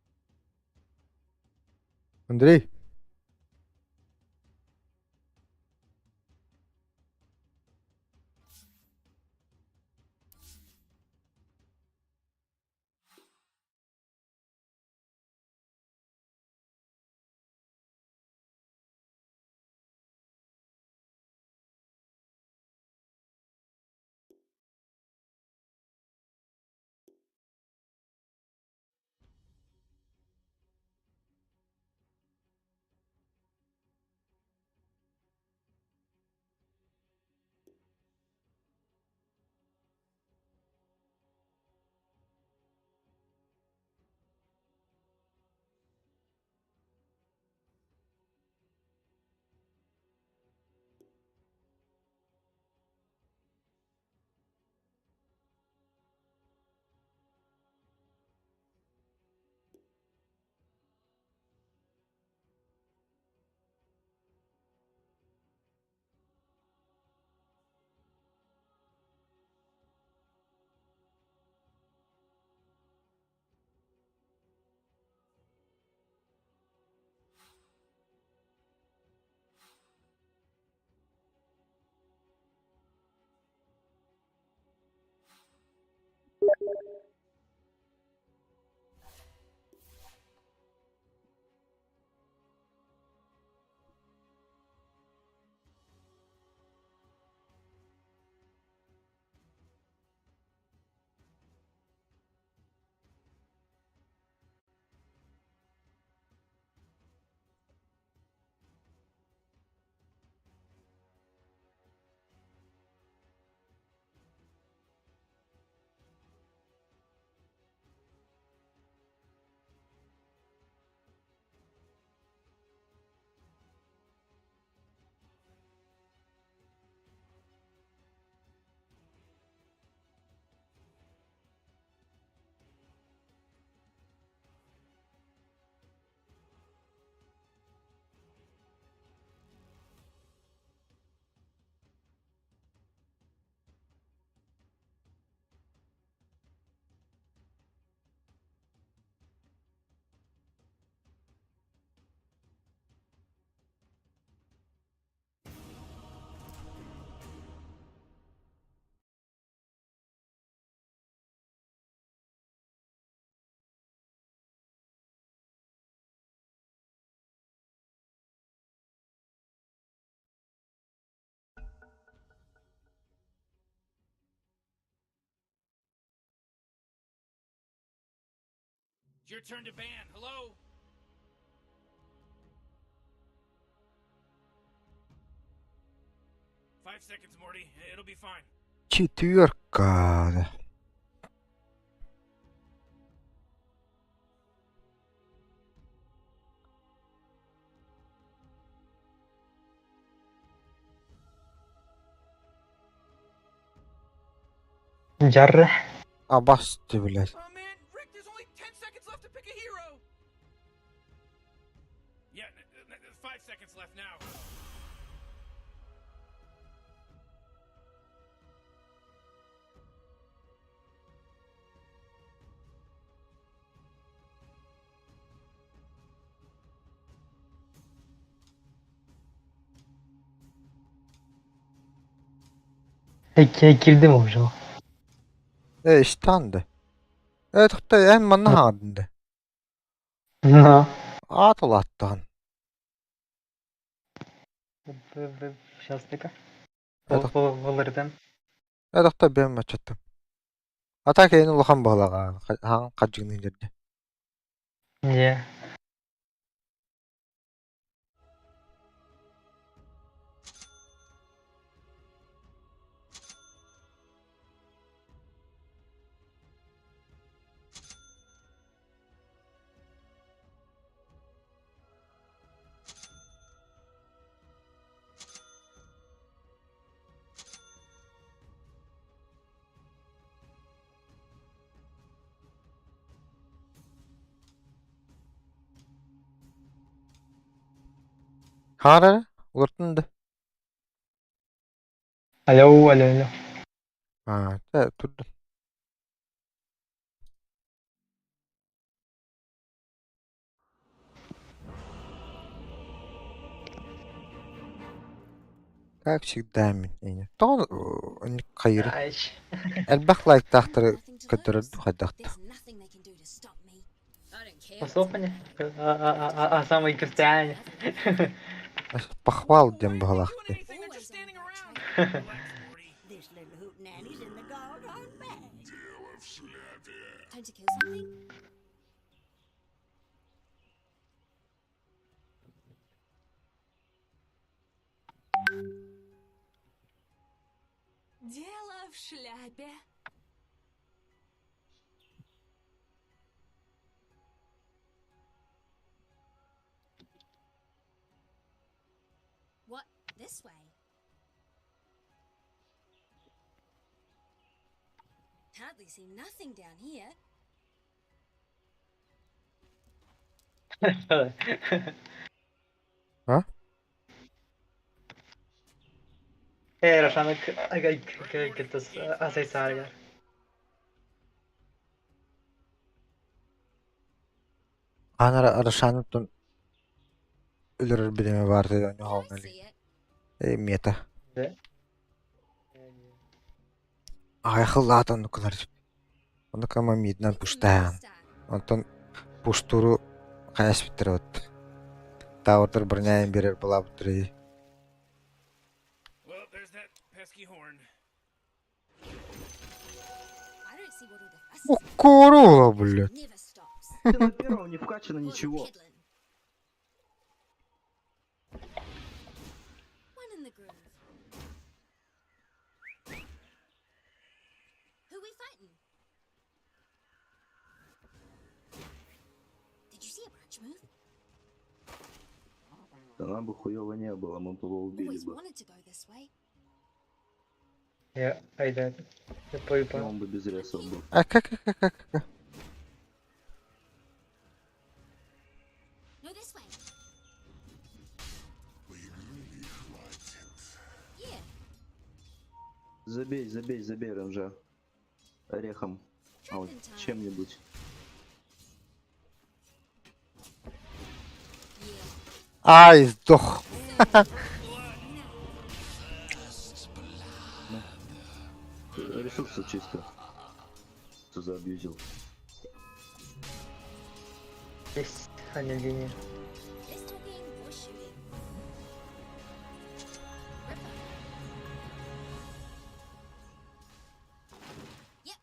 Андрей.
It's your turn to ban. Hello? 5 seconds, Morty. It'll be fine.
Четверка.
Jarrah.
Абасты, блядь.
Oh man, Rick, there's only 10 seconds left to pick a hero.
Yeah, 5 seconds left now.
Кирдим уже.
Э, штанды. Э, тохто эн манна хаадынды.
Ну.
Аат улааттаан.
Сейчас така.
Э, тох-
Волырдан.
Э, тохто бэм мачаттым. Ата кейин улахан буолаҕа хаан хадьыгын дьэрдэ.
Не.
Хаара улартын да.
Алло, алло, алло.
Аа, тэ турдун. Как всегда мин эйне. Тоҕо хайыырый?
Ай.
Элбэх лайктаахтары
Nothing to
көрдөрөр
lose.
дуу хайдах да.
There's nothing they can do to stop me. I don't care.
Посопани. А самый крестьяне.
Похвал
Why
диэн
aren't they
быһалаах
doing
дии.
anything? They're
Always
just
on
standing
my
around.
trail.
Relax, Morty.
This little hootenanny's in the goddamn bag.
Дело в шляпе.
Time to kill something? Дело в шляпе. What? This way? Hardly see nothing down here.
А?
Э, Рошана, асайсарга.
Аана Рошаныттан өлөрөр бириэмэ баар
Can I
хоһооҥҥо
see it?
э мета.
Да?
Аҕыйах оннук гынар. Оннук ама миитинэн
It's a
пуштаан.
monster.
Онтон пуштууру хайас бүттэрэ вот. Таурдар броняйын биэрэр былаабыттар
Well, there's that pesky horn.
I don't see what all the fuss is about.
Укорола, блядь.
Never stops.
Ты на первом не вкачано
More than
ничего.
piddling. One in the groove. Who we fighting? Did you see a branch move?
Да нам бы хуёво не было, мы бы его убили
Always
бы.
wanted to go this way.
Я, айда. Я
И
поебал.
он бы без ресов был.
А как как как как?
No, this way.
Поиграли и хватит.
Yeah.
Забей, забей, забей, Ранжа. Орехом. А вот
Trapping time.
чем-нибудь.
Yeah.
Ай, сдох.
Ресурсы чисто. Что заабьюзил.
Есть, а не линия.
Less talking, more shooting. Ripper. Yep.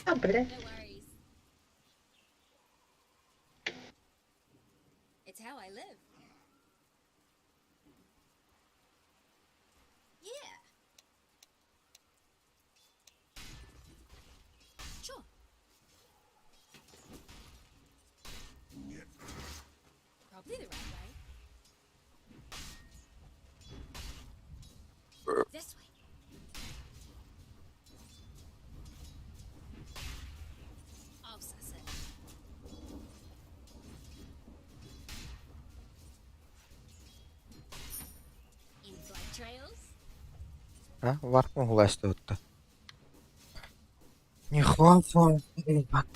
А, блядь.
No worries. It's how I live. Yeah. Sure. Probably the right way. This way. I'll suss it. Any blood trails?
А, варпын хулаасты отто. Не хватит, ребят.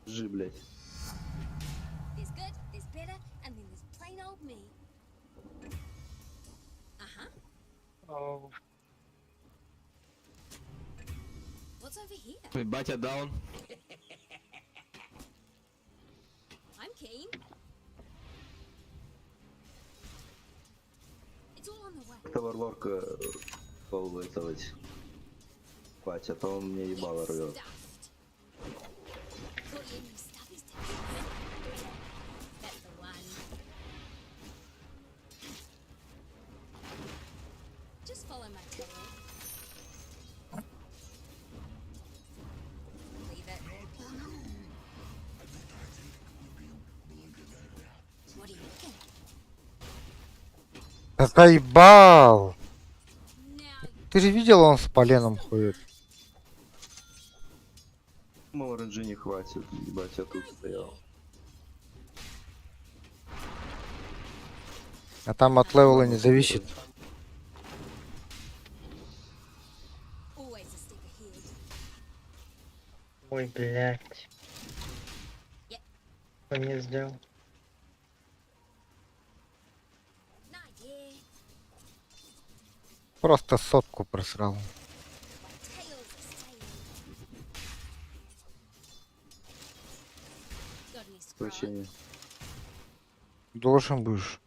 Жи, блядь.
There's good, there's better, and then there's plain old me. Uh huh.
Оу.
What's over here?
Ой, Батя даун.
I'm keen. It's all on the way.
Как-то варлорка полвытовать. Батя, а то он мне
Get
ебало рвет.
stuffed. Caught you in your stuffies today. That's the one. Just follow my tail. Leave it. What are you looking at?
Да заебал!
Now
Ты же видел, он с поленом ходит.
Думал, ренджи не хватит, ебать, я тут стоял.
А там от левела не зависит.
always a step ahead.
Ой, блядь. Он не сделал.
Просто сотку просрал.
Вообще
Должен будешь.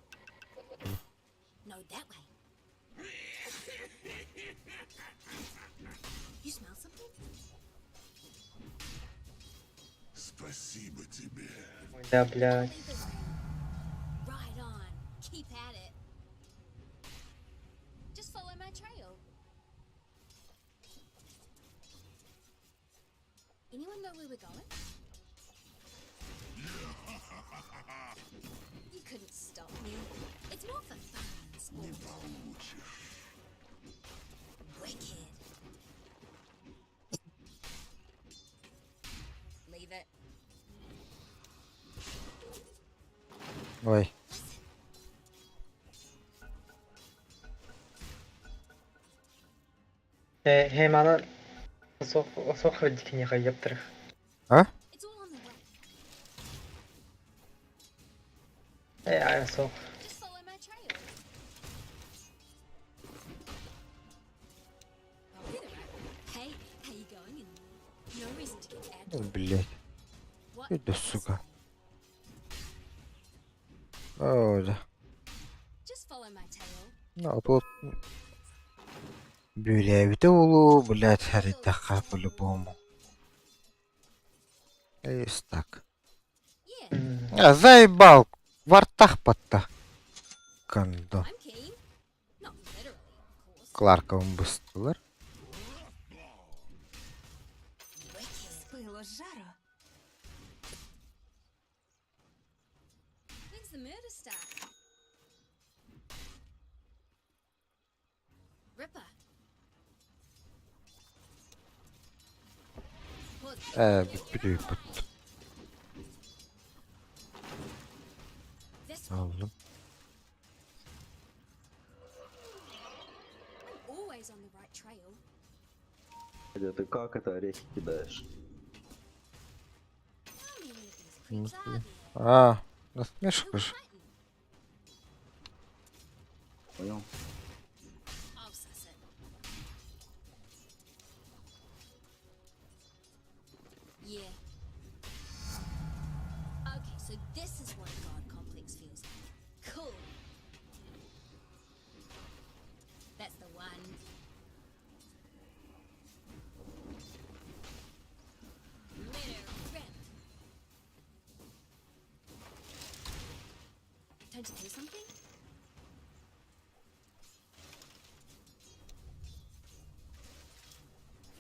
Спасибо тебе.
Ой, да, блядь.
Не получишь.
Ой.
Э, Хеймана сох дикини хайяптыр.
А?
Э, а сох.
Блять. Иди, сука. О, да. Ну, а тут... Бүлээбитэ улуу, блядь, харитаха по-любому. Есть так. А, заебал! Вартах потта. Кондо. Кларковым быстылар. Ээ, бүппүт Аллым.
Ты как это орехи кидаешь?
А, насмешка же.
Понял?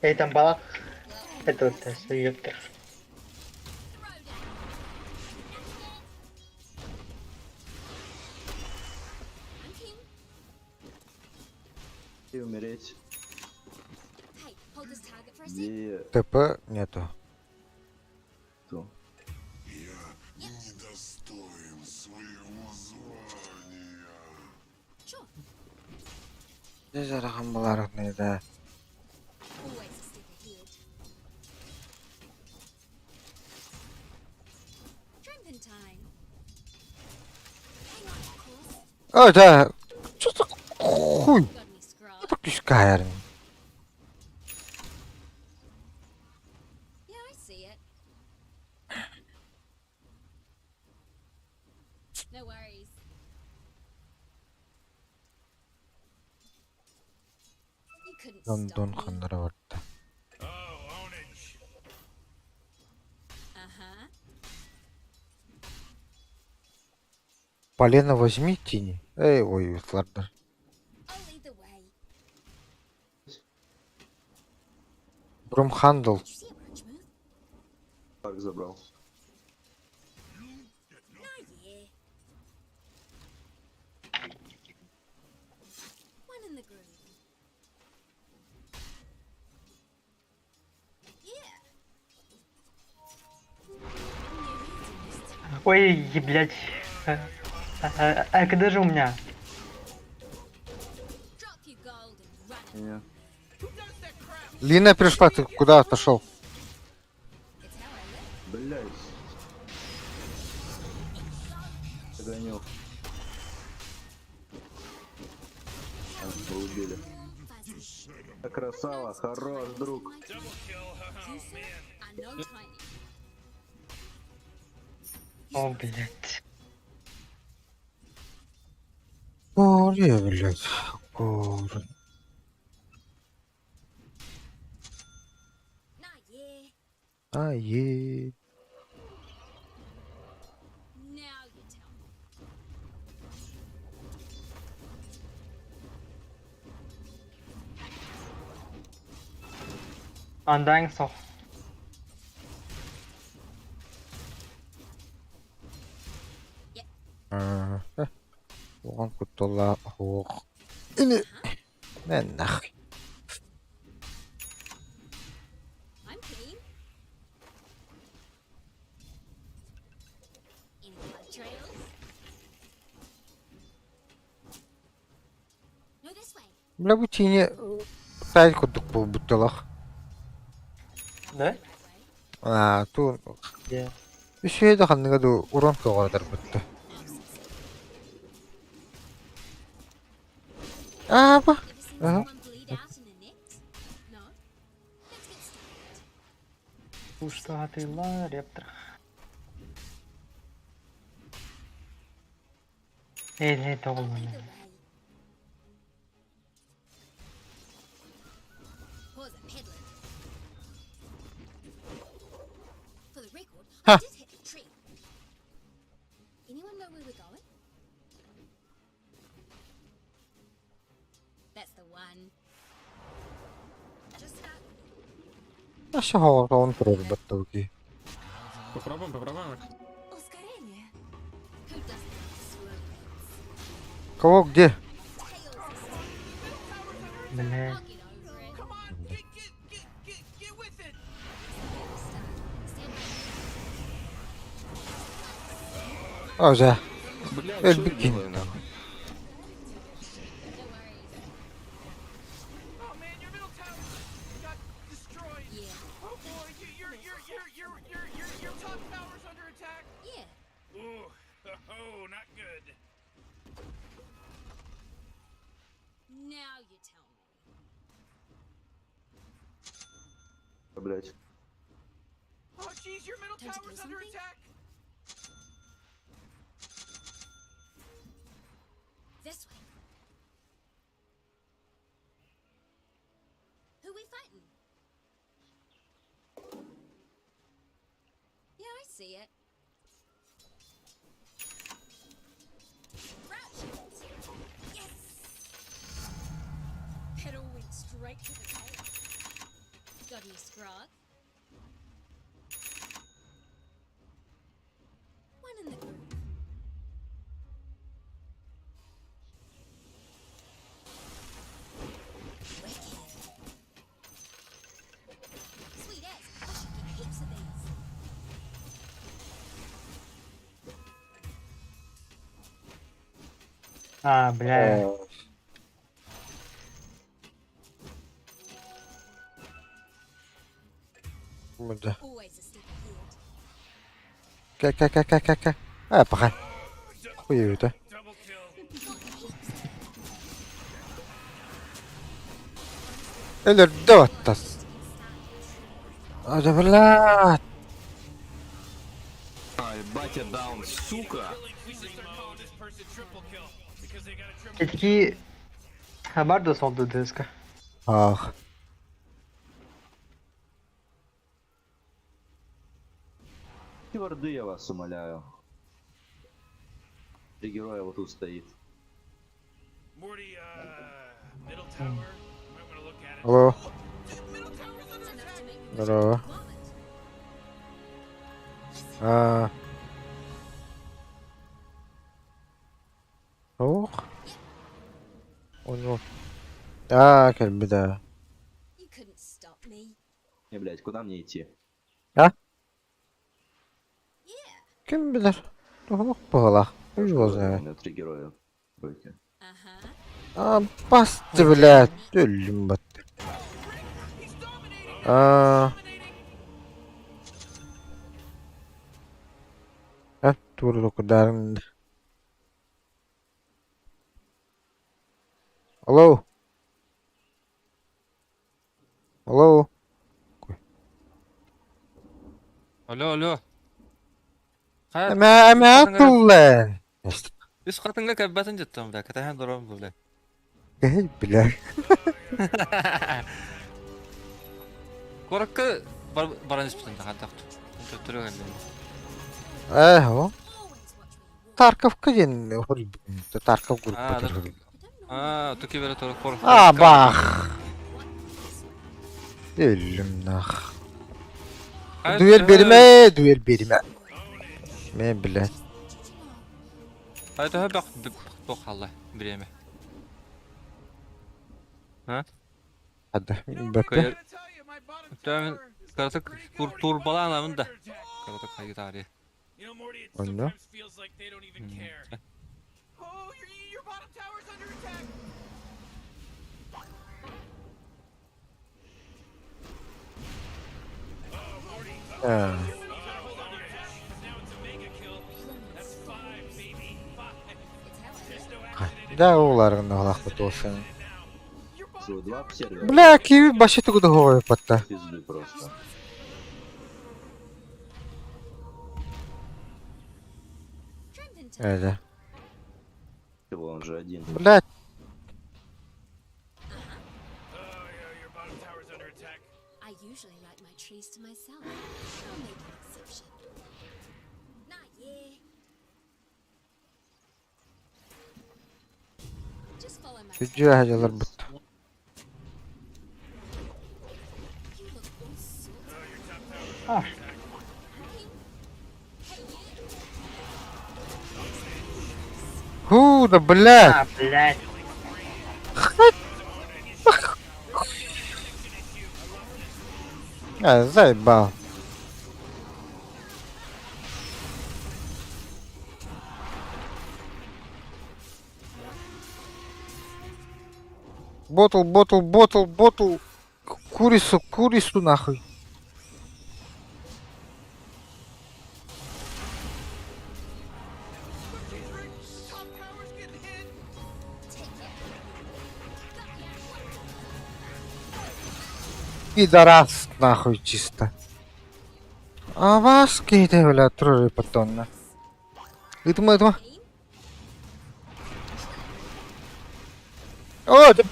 Эй, там балах. Это вот ёптыр.
И умереть. Где
ТП нету.
Кто?
Я недостоин своего звания.
Дежарахан буларык да. О, да. Что за хуй? Это кишкаярын. Дон ханнара барда. Полено возьми тени. Эй, ой, Слардар. Бромхандл.
Так забрал.
Ой, блядь. А когда же у меня?
Не.
Лина пришла, ты куда отошел?
Блядь. Красава, хорош, друг.
I know tiny.
О, блядь.
Горе, блядь. Горе.
Nah, yeah.
А, е.
Now you tell me.
Undying soft.
Оҕон кутталлаах оһуох. Ини. Мэн нахуй.
I'm keen. Any blood trails? No, this way.
Бля бу тиини таай курдук буолбутталах.
Да?
Аа, ту
Yeah.
үсүһэ да ханныга дуу урон көҕөрөтөрбүттэ. Аа, ба.
Ever seen
Ага.
someone bleed out in a net? No? Let's get started.
Пуштатый рептор. Эй, не
I'll lead
тоҕуллан.
the way. Pause it, peddling. For the record, I
Ха.
did hit the tree. Anyone know where we're going? That's the one. Just start.
Наша хоҕотоҕун турарбаттабыки.
Попробуем, попробуем.
Ускорение. Who doesn't like slow things?
Кого где?
Tails is
Блядь.
I'll get over it.
Come on, get get get get get with it.
Stand
Оза.
Бля, что я
Өлбүт киһи.
делаю нахуй?
No worries.
Oh man, your middle tower got destroyed.
Yeah.
Oh boy, you, your your your your your your your top tower's under attack.
Yeah.
Ooh, oh, not good.
Now you tell me.
Блять.
Oh jeez, your middle
Time to
tower's
kill
under
something?
attack.
This way. Who we fighting? Yeah, I see it. Crouch it. Yes. Pedal went straight to the tail. Got any scrog? One in the groove. Wicked. Sweet as, I should get heaps of these.
А, бля.
Мда.
Always a step ahead.
Кэ кэ кэ кэ кэ кэ. Аа, баха. Хуйута.
Double kill.
Got heaps of them.
Өлөрдө баттас. Ада блядь.
А, ебать я даун, сука!
We should start calling this person triple kill because they got a triple.
Кетки хабар да солду дыска.
Ах.
Варды, я вас умоляю. Три героя вот тут стоит.
Morty, middle tower. You might want to look at it.
Алло.
Middle tower's under
It's enough
attack.
to make me wish I
Здорово.
could vomit.
Аа. Ох. Ону. Аа, кэлбитэ.
You couldn't stop me.
Не, блять, куда мне идти?
А?
Yeah.
Ким билэр? Туһулук быһыылаах. Его
У
знает.
меня три героя. Тройки.
Uh-huh.
Аа, басты, блядь. Өллүм батты.
He's dominating.
Аа.
Dominating.
А, тууру кудаарын. Алло. Алло.
Алло, алло. Хайа,
Эмэ эмэ
хатыҥ эрэ
тыллан.
үс хатыҥҥа кэлбэтин дьиттэн, бля, кэтэһэн турабын, бля.
Кэһэй бля.
Куоракка баран испитин да хайдах төттөрү кэллим.
Ээ, о. Тарковка диэн Тарков группа
А, а, туки бере тура кор.
А, бах. Өллүм нах. Дуэль берме, дуэль берме. Мен блядь.
А это бак бак халла время. А?
Hadi бөккө.
Төмін каратык тур турбалаан да. Каратык хайы тарih.
Онно. Э. Да, оларгын алахпыт olsun.
Всего два сервера.
Бля, киви башы тугу дохой патта.
Пизды просто.
Öyle.
Чего, он же один.
Блядь.
I usually like my trees to myself. I'll make an exception. Not yeah. Just follow my
Çocuğa hacalar but.
You look all sorts
Ah.
Ху, да блядь.
А, блядь.
А, заебал. Ботл, ботл, ботл, ботл. Курицу, курицу нахуй. Пидорас нахуй чисто. А вас кейте, бля, тролли потонна. Итма, итма. О, да,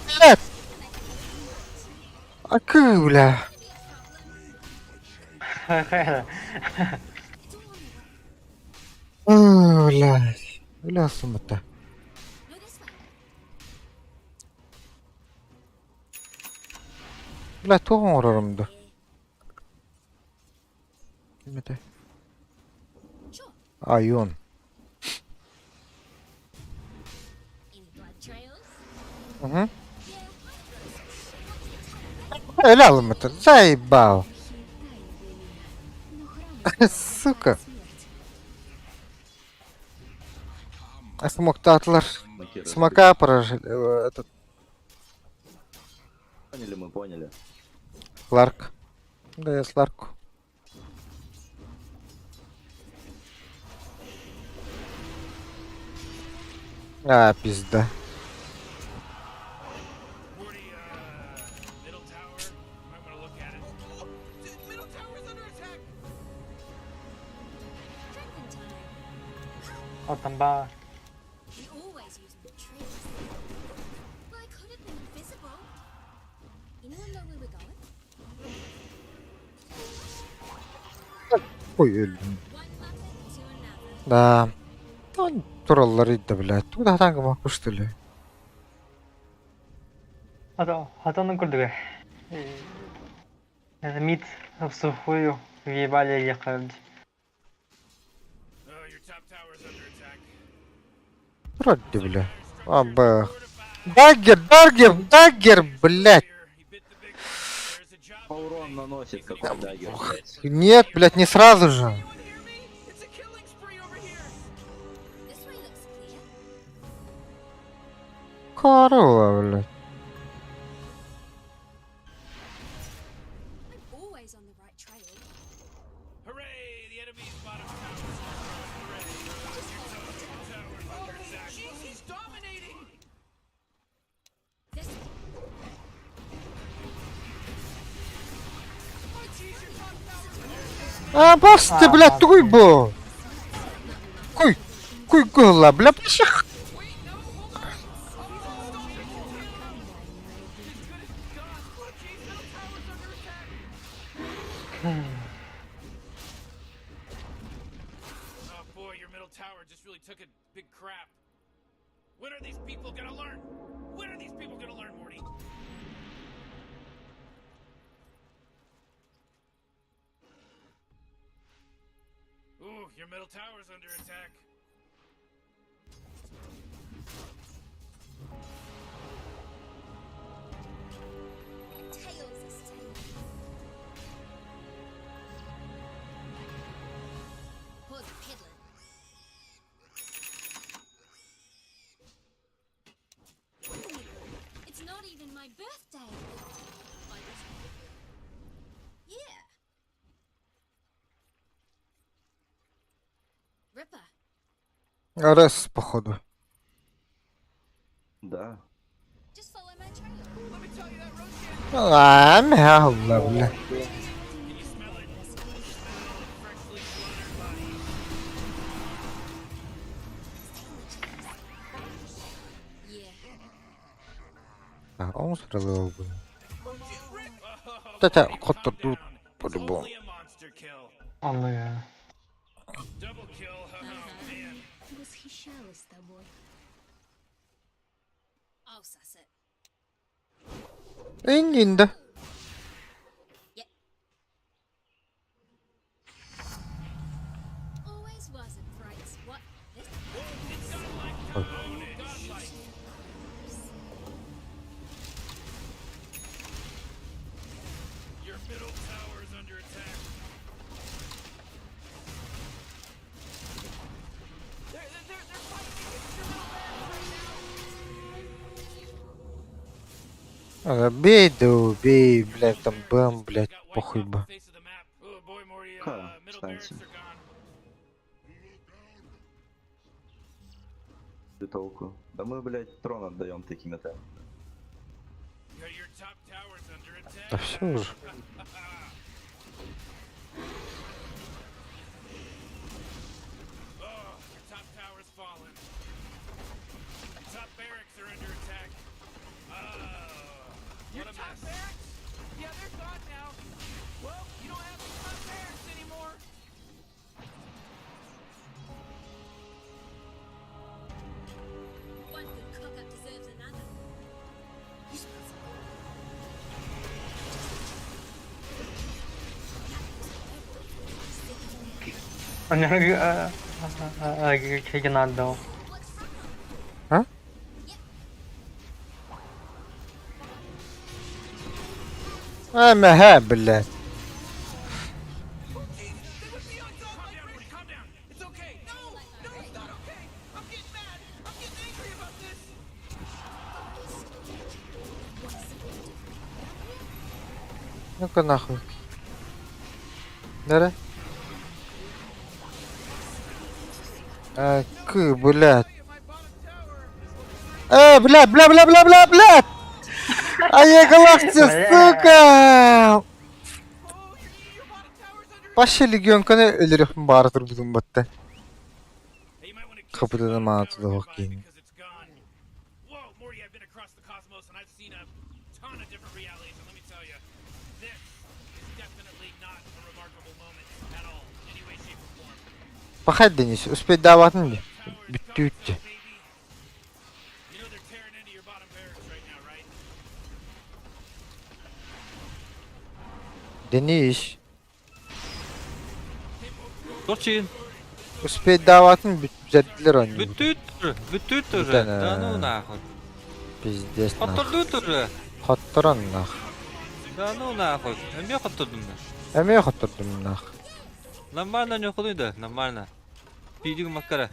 блядь. А кы, бля.
Хайда.
О, блядь. Бля, сумата. Бля, туох оҥорорум да. Ким этэй? Айон.
Any blood trails?
Угу. Эля алымыта. Заебал. Сука. А смог татлар. Смока прожили. Этот
Поняли мы, поняли.
Кларк. Да я Сларку. А, пизда.
Вот там ба.
We always use more trees. Well, I could have been invisible. Anyone know where we're going?
Ой, өлдүм. Да. Он тураллар идда, блядь. Туда танга что ли?
Хатаны көрдүгө. Мид в сухую въебали ехали.
Вроде, бля. Абах. Даггер, даггер, даггер, блядь.
По урон наносит какой дагер, блядь.
Нет, блядь, не сразу же.
This way looks clear.
Корова, блядь.
I'm always on the right trail. This way.
А, басты, блядь, тугуй бу? Куй, куй кыһылла, бля, пших.
It's not even my birthday. Yeah. Ripper.
Арес, походу.
Да.
Just follow my trail.
А, мя, бля.
Yeah.
А, он сралил бы. Тата, хотторду по-любому.
Онно я.
Восхищалась тобой. I'll suss it.
Иннинда.
Always was a bright what this
Бей да убей, блядь, там бэм, блядь, похуй бы.
Ха, кстати. Ты толку. Да мы, блядь, трон отдаем такими темпами.
Да все уже.
One good cock up deserves another. You smell some
Надо.
А? А, мэ, блядь. Ну-ка нахуй. Нара? А, к, блядь. Э, блядь, бля, бля, бля, бля, блядь! А я галактия, сука! Паша легионканы өлөрөхпүн баара турбутум батта. Капытана маатыда хоккейн. Пахать, Денис, успеть даватын ди. Бүттү үттү. Денис,
Торчин.
успеть даватын бүттердилер они.
Бүттүт уже. Бүттүт уже.
Бүтэн,
Да ну нахуй.
Пиздец нах.
Хоттордут уже.
Хотторон нах.
Да ну нахуй. Эмиэ хоттордум да.
Эмиэ хоттордум нах.
Нормально не ходу да, нормально. Пидиг маккара.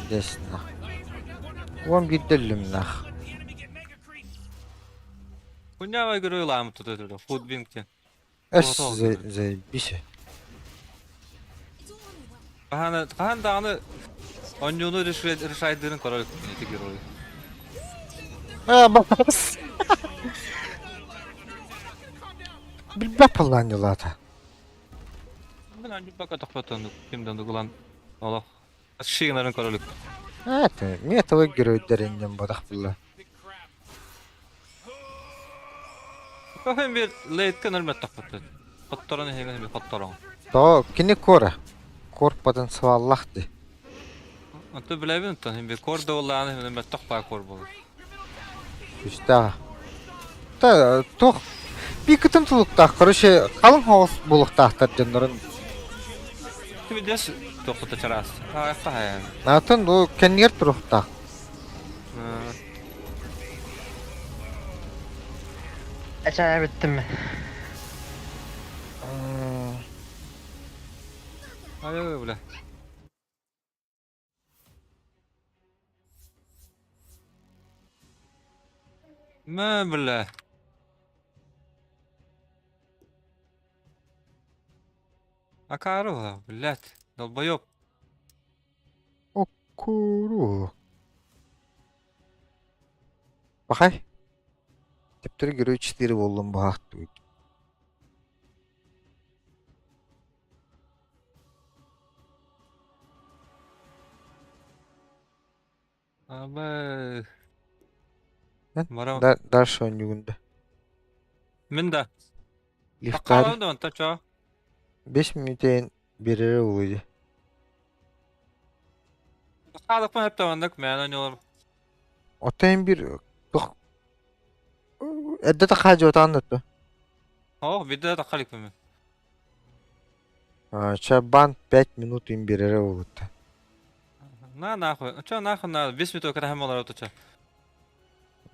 Пиздец нах. Уон биирдэ нах.
Хуйня герой лам тут это, худбингте.
Эс заебись.
Хаан хаан дааны онньууну решайдырын король эти герои.
А, бас. Билбэт паллаан дьулаата.
Мен анньыппакка тохтотон ким да ылан олох шигнарын көрөлүк.
Это, мне того геройдериннен бодах булла.
Кофем bir лейткен өлмөт тохтотон. Хотторон эһиген би хотторон.
То кини кора. Корпадан сваллах ди.
Онто билэбин онтон хим би кор да боллааны хим мөт тохпаа кор болу.
Үстаа. Та тох би кытын тулуктаах, короче, халың хоос булуктаахтар дьоннорун.
Кими дес тохото чараас. Аа хаян.
Атын бу кэннигэр турухтаах.
Ачаа бүттүм.
Ай бля. Мэ бля. Акарова, блядь, долбоёб.
Окуру. Бахай. Тептер герой 4 болдум бахат.
Абы. Мара.
Дальше ойнугунда.
Мин да.
Лифтар.
Таккалам да онта чо.
5 минутен берere улуйду.
Таккалык хеп тавандык мен ойнолор.
Отайын bir тох Эдде та хажы отанды.
О, видео таккалык мен.
Чабан 5 минут им берere улутта.
На нахуй. Чо нахуй на 5 минут кара хем олар оточа.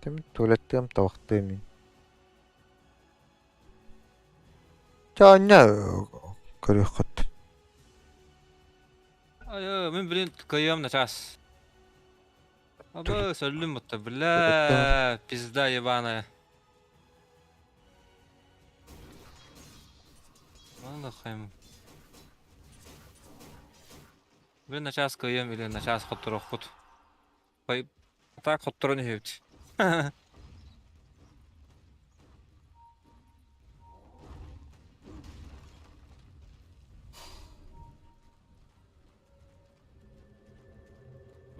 Тем туалеттем тавактым. Чаня көрөхөт.
Ай, мен блин кыям на час. Абы, сөллүм бутта, бля, пизда ебаная. Ладно, хайм. Блин, на час кыям или на час хотторохпут. Пай, так хотторон хевт.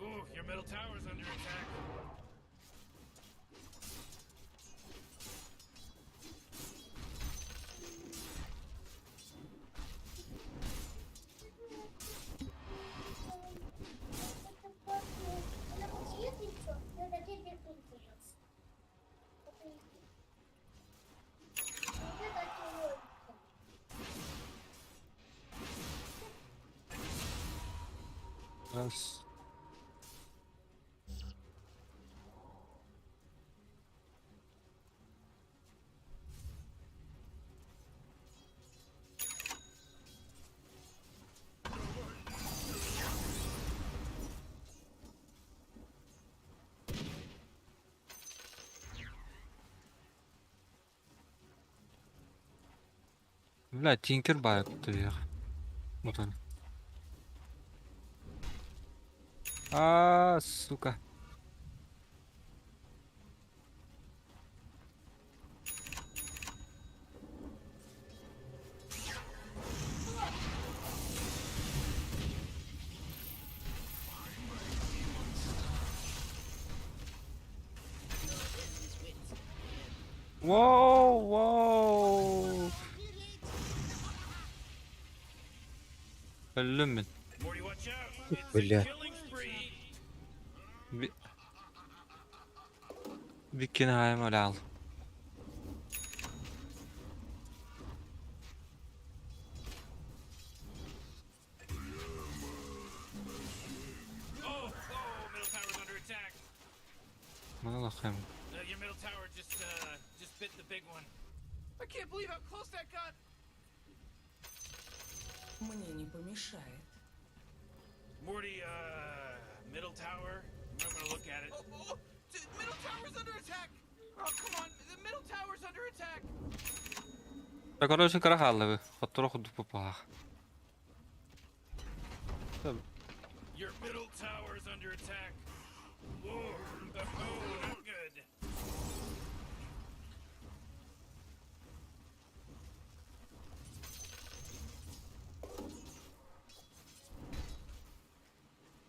Ooh, your middle tower's under attack.
Раз. Бля, Тинкер байып тұр. Вот он. А, сука. Воу, воу. Өллүм мин.
Morty, watch out. It's
Бля.
a killing spree.
Би... Биккин хайм ал.
Oh, oh, middle tower's under attack.
Мана хайм.
Your middle tower just bit the big one. I can't believe how close that got.
Мне не помешает.
Morty, middle tower. I'm gonna look at it. Oh, oh, middle tower's under attack. Oh, come on, the middle tower's under attack.
Так, короче, карахаллы. Хотторо худу папах.
Your middle tower's under attack. Whoa, oh, not good.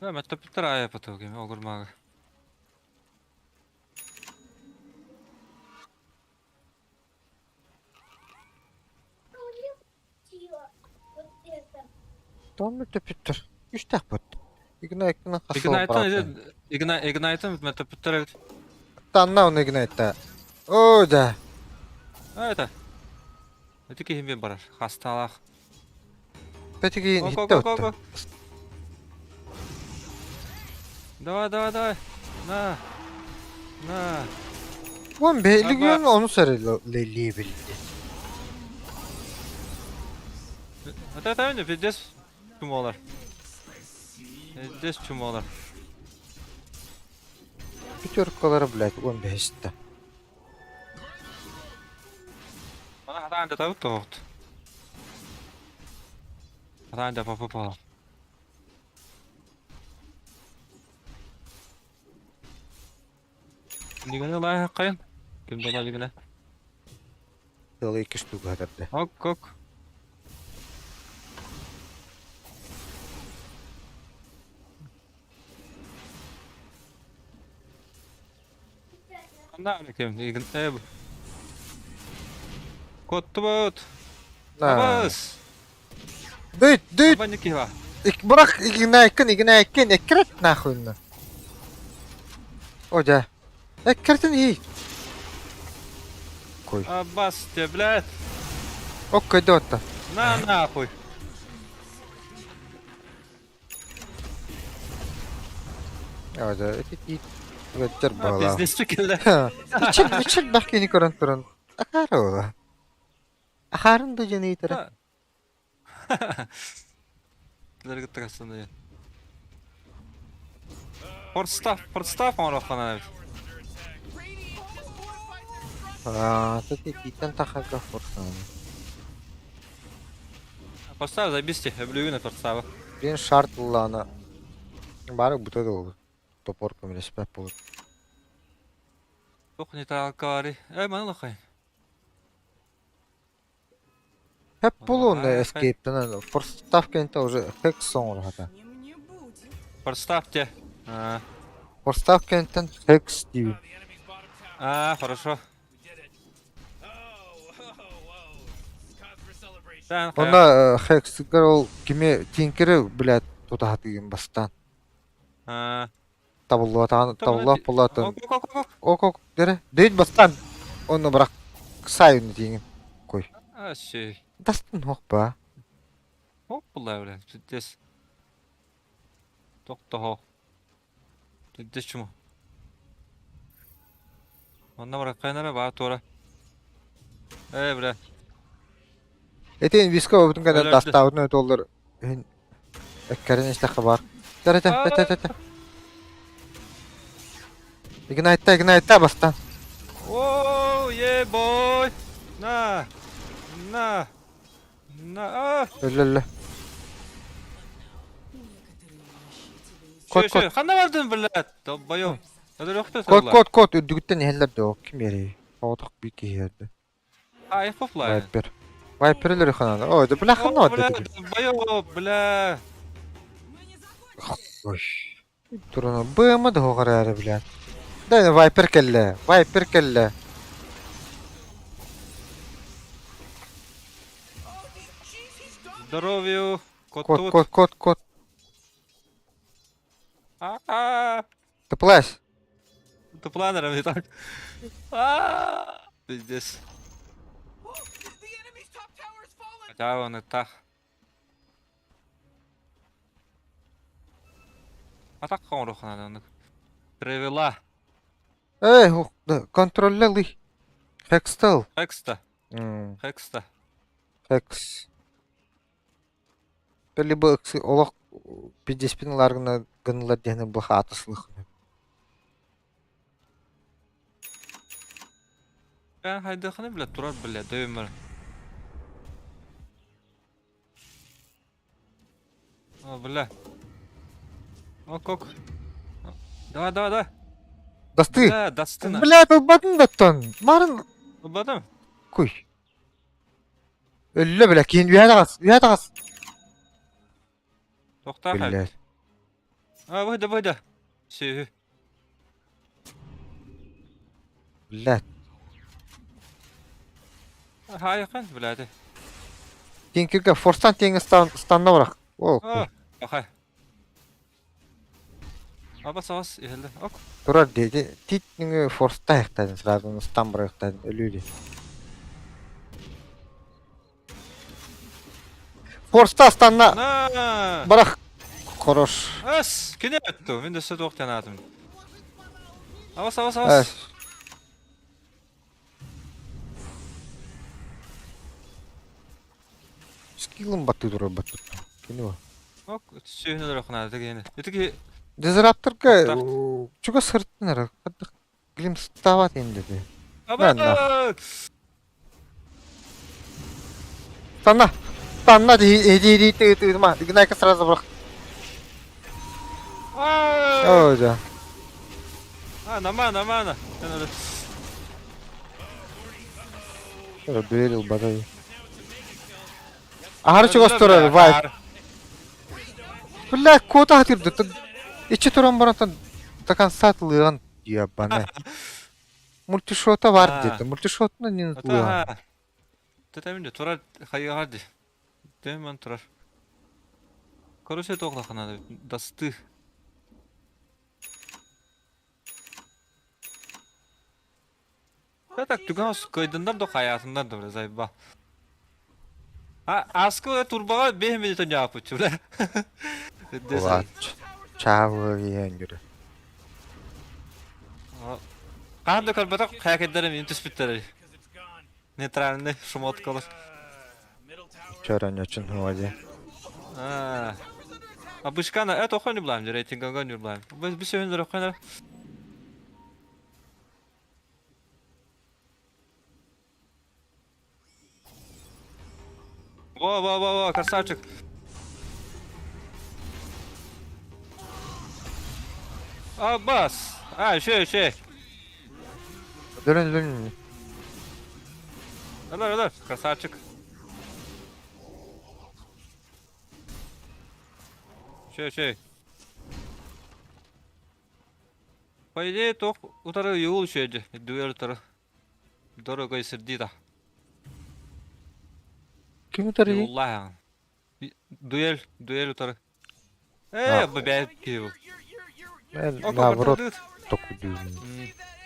Мөттөппүттэр аайа поток эми огурмага.
Том мөттөппүттэр. Үстээх бут. Игнайтын хасыл
Игнайтын Игнайтын мөттөппүттэр эбит.
Танна оны Игнайтта. О, да.
А это. Ити киһим мен барар. Хасталаах.
Петиги хитте отта.
Давай, давай, давай. На. На.
Уон бэйлигин ону сэрэлиэбилди.
Это это пиздец чумолар. Пиздец чумолар.
Пятеркалары, блядь, уон бэһистэ.
Bana хатаан да табыт тоҕут. Хатаан да папа Ниганы лаахайын. Ким да лигына.
Тылы икки штука хатарды.
Ок ок. Коттубут. Абас.
Дөйт, дөйт. Бырах игнайкын, игнайкын, эккирет нахуйна. О, да. Эккиртин и. Кой.
Абас те, блядь.
Ок, көйдө отта.
На нахуй.
О, да, ити Өттөр буолаа.
Пиздец кэллэ.
Ичил, ичил бах кини көрөн туран. Ахара буола. Ахарын да дьэн ыйтара.
Лерге тагасына. Форстав, форстав оҥороххуна эбит.
Аа, титэн тахарга форсан.
Форстав забисти, өблүгүн форставы.
Бин шарт буллаана. Бары бута да топор көмөлөспөт болот.
Туох нейтралка Э, маны лохай.
Хеп булуун эскейптен форстав кенте уже хекс соңор хата.
Форстав те.
Форстав кенттен хекс диви.
А, хорошо.
Онна хексгер ол кими тинкери блядь тутаһатыгын бастан. Табыллуатаан табыллаах буллаатын. Ок ок дере. Дейт бастан. Онно бырак сайын тиңин. Кой.
А, сей.
Дастын хоқ ба.
Хоқ булла блядь. Пиздец. Тохтохо. Пиздец чума. Онна барак кайнара ба тура. Э, бля.
Этин виска өбүтүн кэнэ дастаабытын өтө Эккэрин истэххэ баар. Тэ тэ тэ тэ. Игнайтта, игнайтта бастан.
О, е бой. На. На. На.
Өллө өллө.
Кот кот. Ханна бардын, блядь? Долбоёб.
Кот кот кот үрдүгүттэн иһэллэр доо ким эрий? Оҕотох биир киһи иһэрдэ.
А, я
Вайпер. Вайпер өлөрү ханана. О, да бля ханна
Бля, долбоёб, бля.
Ой. Турана быма да хоҕар блядь. Да, Вайпер кэллэ. Вайпер кэллэ.
Здоровью.
Кот, кот, кот, кот.
А-а-а.
Ты плащ.
Ты планером не так. А-а-а. Пиздец. Хотя он и так. А так надо. Привела.
Эй, контроллелый. Хекстел.
Хекста. Хекста.
Хекс. Либо олох пиздеспин ларгына гынылар диэни бу хаатыслых.
Ben хайдаханы бля турар бля дөймөр. О, бля. Ок, ок. Давай, давай, давай.
Дасты.
Бля, дастына.
Бля, ылбатын даттан. Марын.
Ылбатым.
Куй. Өллө бля, кийин үһэ таҕас, үһэ таҕас.
Тохтаа
Блядь.
А, выйда, выйда. Сүһү.
Блядь.
Хайахан, блядь.
Тинкерге форстан теңі станна барақ. О,
Ахай. Абас абас иһэллэ. Ок.
Турар диэти тит нөҥүө форста айахтаатын сразу стан барыахтаатын өлүү дии. Форста станна
На!
барах хорош.
Ас, кини өттү. Мин өссө туох диэн Абас абас абас.
Скиллым баттыы турар баттыттан. Кини бу.
Ок, сүһүн өлөр хнаада киһини. Ити киһи
Дизрапторга чугас сырыттын эрэ. Хаддах глимстават инде.
Абас!
Станна! Станна иди иди ты ты ма. Игнайка сразу брах. О, да.
А, нормально, нормально.
Дуэлил бадай. Аһары чугас турар, вайп. Бля, кота хатырды. Ичи туран барантан до конца тлыган ебаный. Мультишота бар где-то. Мультишотны не тлыган.
Тетеминде турар хайыгар ди. Демон турар. Короче, тоқлахана дасты. Да так түгэн кыйдындар да хаятындар да бля заебал. А аскы турбаға 5 минут япыт бля.
Улач. Чавы иэн
Хаан да көрбөтөх хакердер мин түспүттэр. Нейтральный шмоткалар.
Чөрөн өчүн хуади.
А. Обычкана это охой не блайм, рейтинг не блайм. Біз біз сүйіндір охой. Во, во, во, во, красавчик. Аббас! А, еще, еще.
Дөрөн дөрөн.
Өлөр, өлөр, красавчик. Еще, еще. По идее, тох утары юл еще дуэль утары. Дорого и сердито.
Ким утары?
Юллах. Дуэль, дуэль утары. Э, бабят киев.
Наоборот, только дуэль.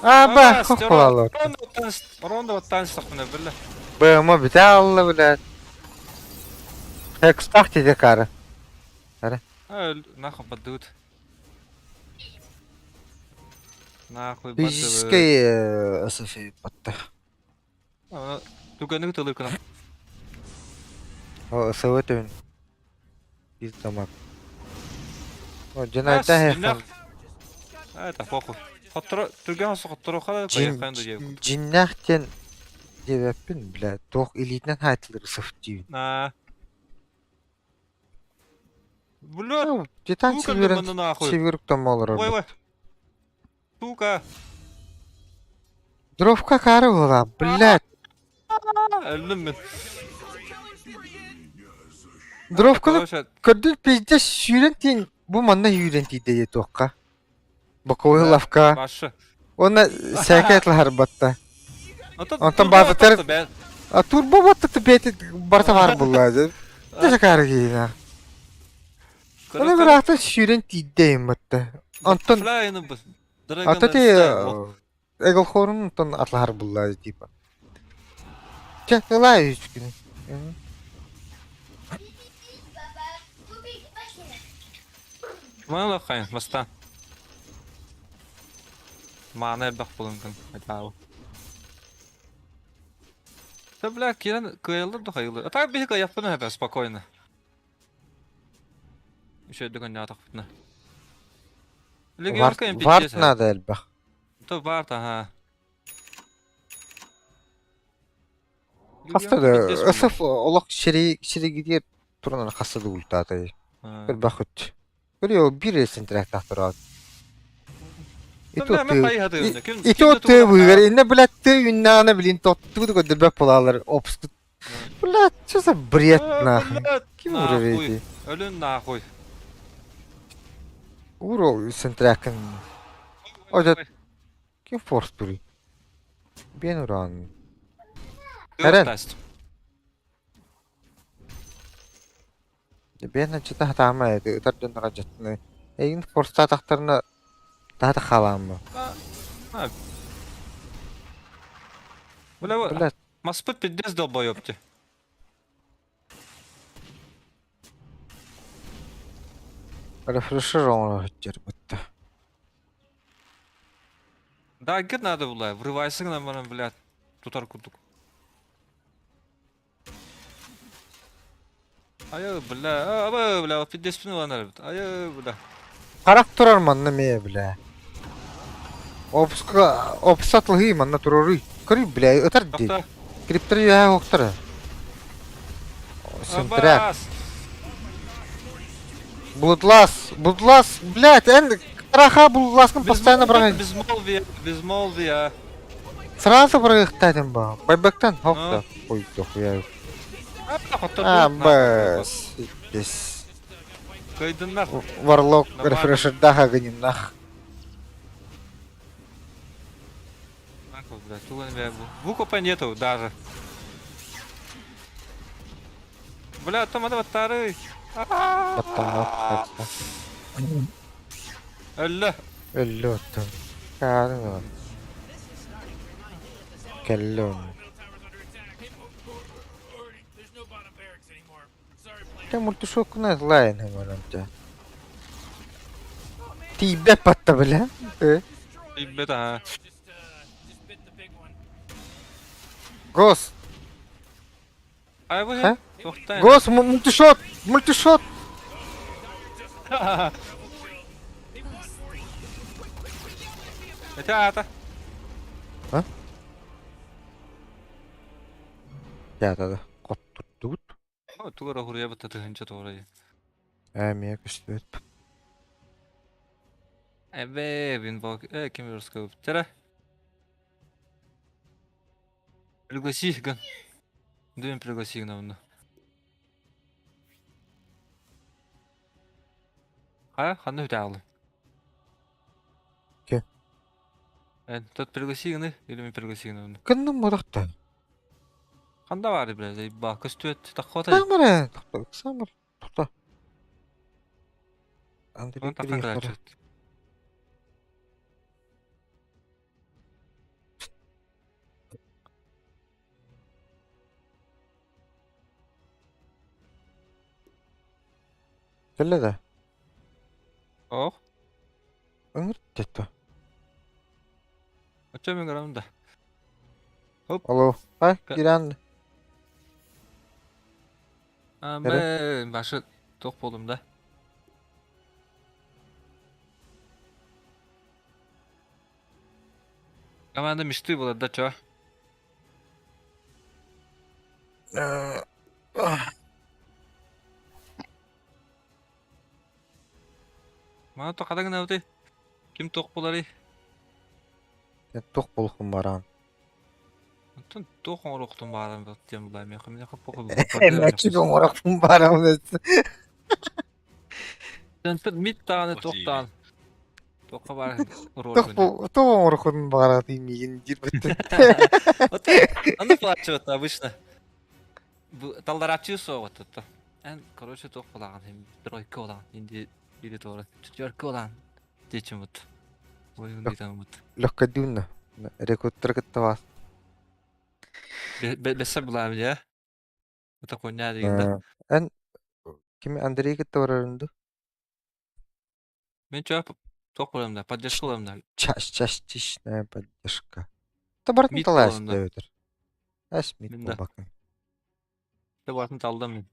А, ба, хохлало.
Ронда таныстақпын білі.
БМ бите алла, блядь. Хекстах тебе кара. Ара.
А, нахуй поддут. Нахуй поддут.
Физический СФ батта.
Түгәнең тылыр кына.
О, СВ төн. Из дамаг. О, жана айта
Это похуй. Хоттро, түргән хоттро хала
Жиннах тен диэбэппин, бля, туох илиитинэн хаайтылыр сыф диибин.
А. Бля,
Титан силверин силверук там олорор.
Ой, ой. Сука.
Дровка кары була, блядь.
Өлдүм мен.
Дровканы көрдүн пиздец сүүрэн тиин бу манна сүүрэн тиийдэ туохха. Боковой лавка.
Башы.
Уонна сээкэ лаһарбатта. Онтон баатытар А турбо батта бэти барта бар булла. Дэ кары киина. Оны бирахта сүүрэн тиийдэ батта. Онтон Ата ти Эгл хорун онтон атлаһар булла типа. Чэ, ылаа үчкүнү.
Мана лохайын, баста. Мана элбэх булуҥкун, айтаабы. Да бля, кирен кыайыллар да хайылы. А так биһи кыайаппын эбэ спокойно. Еще дүгөн ятакпытна.
Варт, варт надо элбэх.
То варт, ага.
Хаста да, СФ олох шири ширигидер туран хаста да ультатай. Бір бахыт. Көрү бир центрак тахтырат. И то ты и то ты выиграл. Инна, блядь, ты инна, блин, тот тут көрдөрбөт буолалар. Обстут. Блядь, что за бред нахуй? Ким уровень?
Өлүн нахуй.
Уро сентрякын. Ожа ким форс тури? Бен уран. Эрен. Бен ачыта хатаама эти ытар дьонноро дьаттыны. Эйигин форстаатахтарына таата хаалаамма.
Бля,
Блядь,
маспыт пиздец долбоёб ти.
Рефрешер оҥоро сылдьар бытта.
Даггер надо было, врывайся гынан баран, блядь, тутар курдук. Айы, бля, абы, бля, пиздеспин ылан эрбит. Айы, бля.
Харах турар манна мээ, бля. Опуска, опуса тылһыы манна туруруй. Көрүй, бля, ытар дии.
Тохто.
Криптер үөһэ уохтара. Сентряк.
Абас!
Блудлас, Блудлас, блядь, эн Тараха Блудласкын постоянно быраҕай.
Безмолвие, безмолвие.
Сразу бырайыктаатым ба. Байбактан хоп да. Ой, дохуя. А, бас. Здесь.
Кыйдыннар.
Варлок рефрешердаха гыниннах.
Вукопа нету даже. Бля, там это второй. Өллө.
Өллө оттон. Каарын Кэллэ Те мультишоккуна лайн хэмэрэмтэ. Тиийбэт батта бля.
Тиийбэт аа.
Гос.
Ай бу Тохтаа.
Гос мультишот! Мультишот!
Это аата.
А? Театада хоттурдубут.
Тугара хуруйа бытта тыһынча туорай.
Ээ, миэ көстүбэт.
Эбээ, бин бок, э, ким русского. Тера. Пригласи гын. Дүн пригласи гына Хайа, ханна үтэ
Ке?
Эн, тот пригласи гыны, или мен пригласи гына
Кынным мурахта.
Ханда бар бля, ба көстүөт таххота.
Самара, тохто, самар, тохто. Андрей
Таххан
Григорьев. Кэллэ да?
Ох.
Ыҥыр тетто.
Очо мен көрөм да. Хоп.
Алло. Ай, киирэн.
А, бе, башы тоқ болдум да. Команда мечты была, да чё? Мана то қадаңын ауды. Ким тоқ болары?
Тоқ болухун баран.
Онтон тоқ оңороқтун баран тем булай. Мен мен хап
Эмэчи оҥорохпун баран.
Тэн мит тааны тоқтаан. Тоққа бар
Тоқ тоқ оҥорохпун баран миигин диир бүттү.
Аны плачивать обычно. Талдарачы соғыт тут. Эн, короче, тоқ болаган, тройка болаган, инди или тора, четверка болаган. Дечим вот. Ой, он вот.
Легко дюнна. Рекруттер кытта бас.
Бессе булам я. Это хуйня деген да.
Эн кими Андрей кытта барарынды?
Мен чё тоқ болам да, поддержка болам да.
Чаш частичная поддержка. Та бартын
Мид
талаас
болам да.
дэвэтэр. Ас мид
Мин да.
болбакын.
Та бартын талдым мен.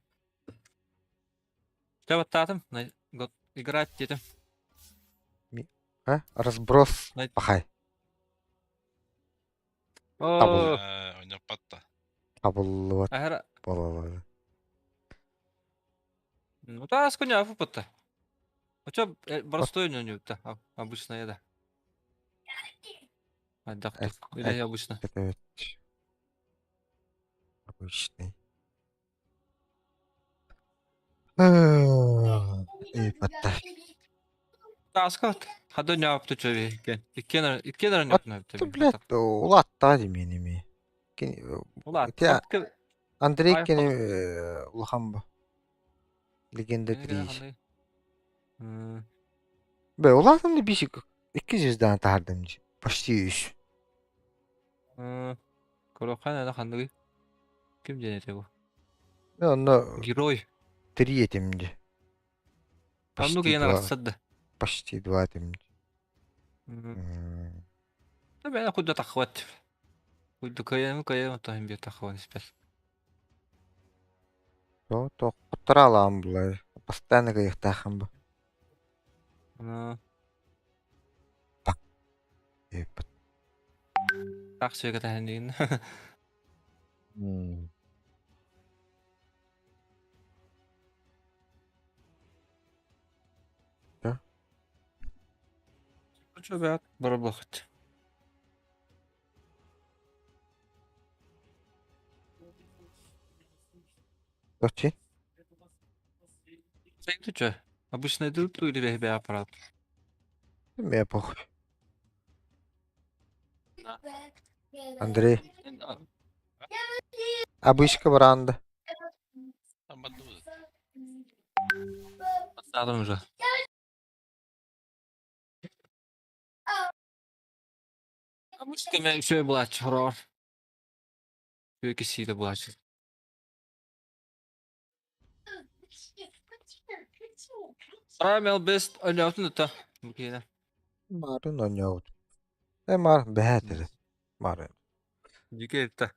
Та баттатым, год играть дедим.
А? Разброс пахай.
О,
Ойноппатта.
Табыллыбат
Ахара.
болалады.
Ну та сконя фупатта. Очо простой не да, обычно да. Хайдах Или обычно.
Обычный. Ыйыппаттар.
Тааска хада ньаапты чөбе иккен. Иккен иккен эрэ ньаапты.
Блядь, улаатта димин ими.
Улаатта.
Андрей кини улахан бу. Легенда 3. Бе, улаатым да бишик икки звезданы таһардым почти үс.
Көрөххөн ана ханныгый? Ким диэн этэ бу?
Мен онно
Герой.
Три этим ди.
Оннук
Почти
иэн
два.
арахсар да.
Почти два этим ди.
Бэйэ куйда таххыбат. Куйда кыайым кыайым тоһун биир таххыбан испэт.
То то куттара булар. Постоянно кыйыктаахын бу.
Так сүөгэ таһын
Да.
Чөбәт барабахыт.
Точи?
Ты что? Обычно идут или бэйбэ аппарат?
Мне похуй. Андрей. Обычка баранда.
Адам уже. Обычка мен үчүгэй булааччы хороҕор. Үчүгэй киссиитэ булааччы. Прамел бест өлөтүн ыта. Бу киһинэ.
Марын оñоут. Э мар бэһээтэрэ. Марын.
Дьүкэ ытта.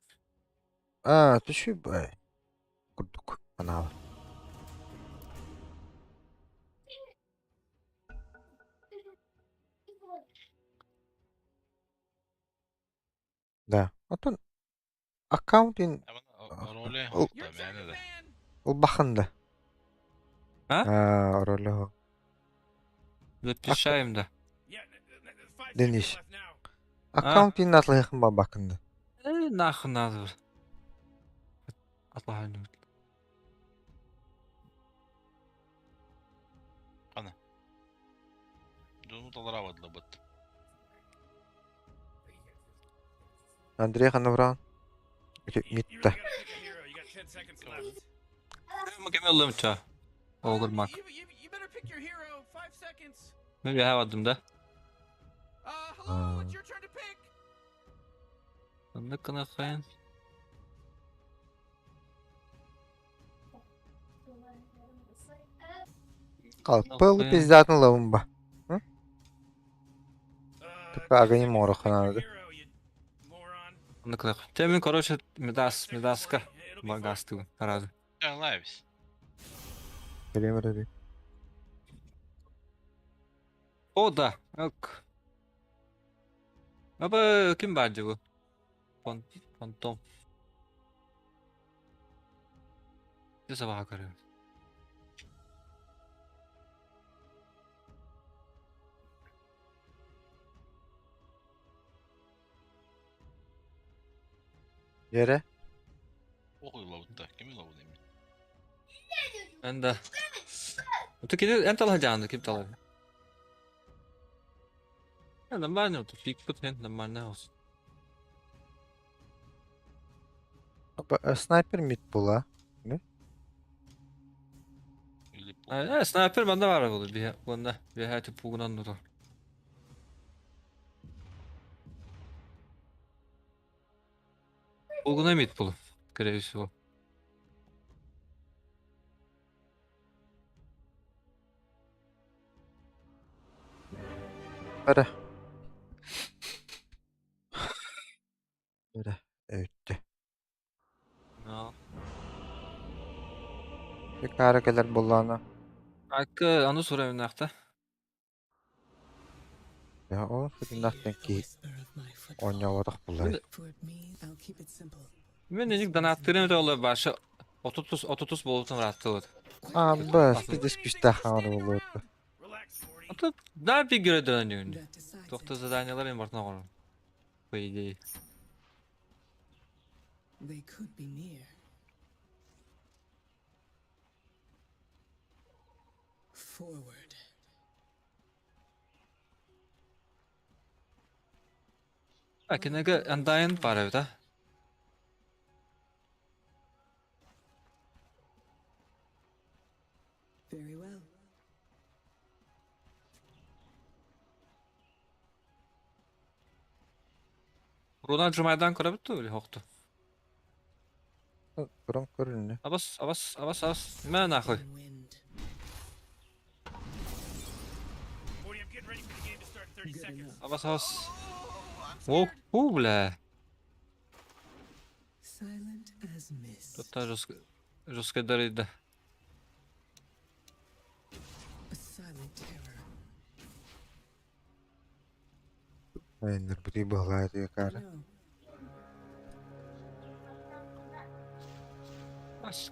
Аа, түшү бай. Курдук анаабар. Да. Оттон аккаунтин
Роли
Улбахан да.
А?
Аа, роли.
Запишаем да.
Денис. Аккаунтин атлайхын ба бакында.
Э, нахуй надо. Атлахан.
Ана. Дьону талараабадлабыт.
Андрей Ханавран. Митта.
Кем ча? Огр мак. Мен бяхавадым да. Онны кына хайын.
Қалпыл пиздатын лавым ба. Типа агани моро ханады.
Онны кына. Темен, короче, медас, медаска. Багастыгын, разы.
Лайвс.
Билемер
О, да. Ок. Аба ким бар бу? Фантом. Ты сабаха көрөм.
Yere.
Охуйлабытта. Ким лабыт эми?
Мен да. Ты кини эн талаха жаанды ким талаха? Я нормально, вот пик пут нормально olsun.
Снайпер мид була. Не?
Э, снайпер манда бар болду. Би онда би хайты пугунан нуру. Пугуна мид бул, скорее всего.
Бара. Бара. Өттө.
No.
Бекара келер буллана.
Акы аны сурайм нахта.
Я ол сүтүннахтан ки оñоотох буллар.
Мен эник донаттырым да башы 30 30 болутун раттыбыт.
А, бас, дис күстә хаар болот.
Ата да бир көрө дөнүн. Тохто заданиялар эми бартына кором. По идее.
They could be near. Forward.
А кинигэ Undying баар эбит а?
Very well.
Руна Джумайдан көрөбүт дуо или хохту?
Көрөн көрүннэ.
Абас, абас, абас, абас. Мэ нахуй.
Morty, I'm getting ready for the game to start in 30 seconds.
Абас, абас. О, у, бля.
Silent as mist.
Тут жестко, жестко дарыйда.
A silent terror.
Айныр бити быһлааты кара.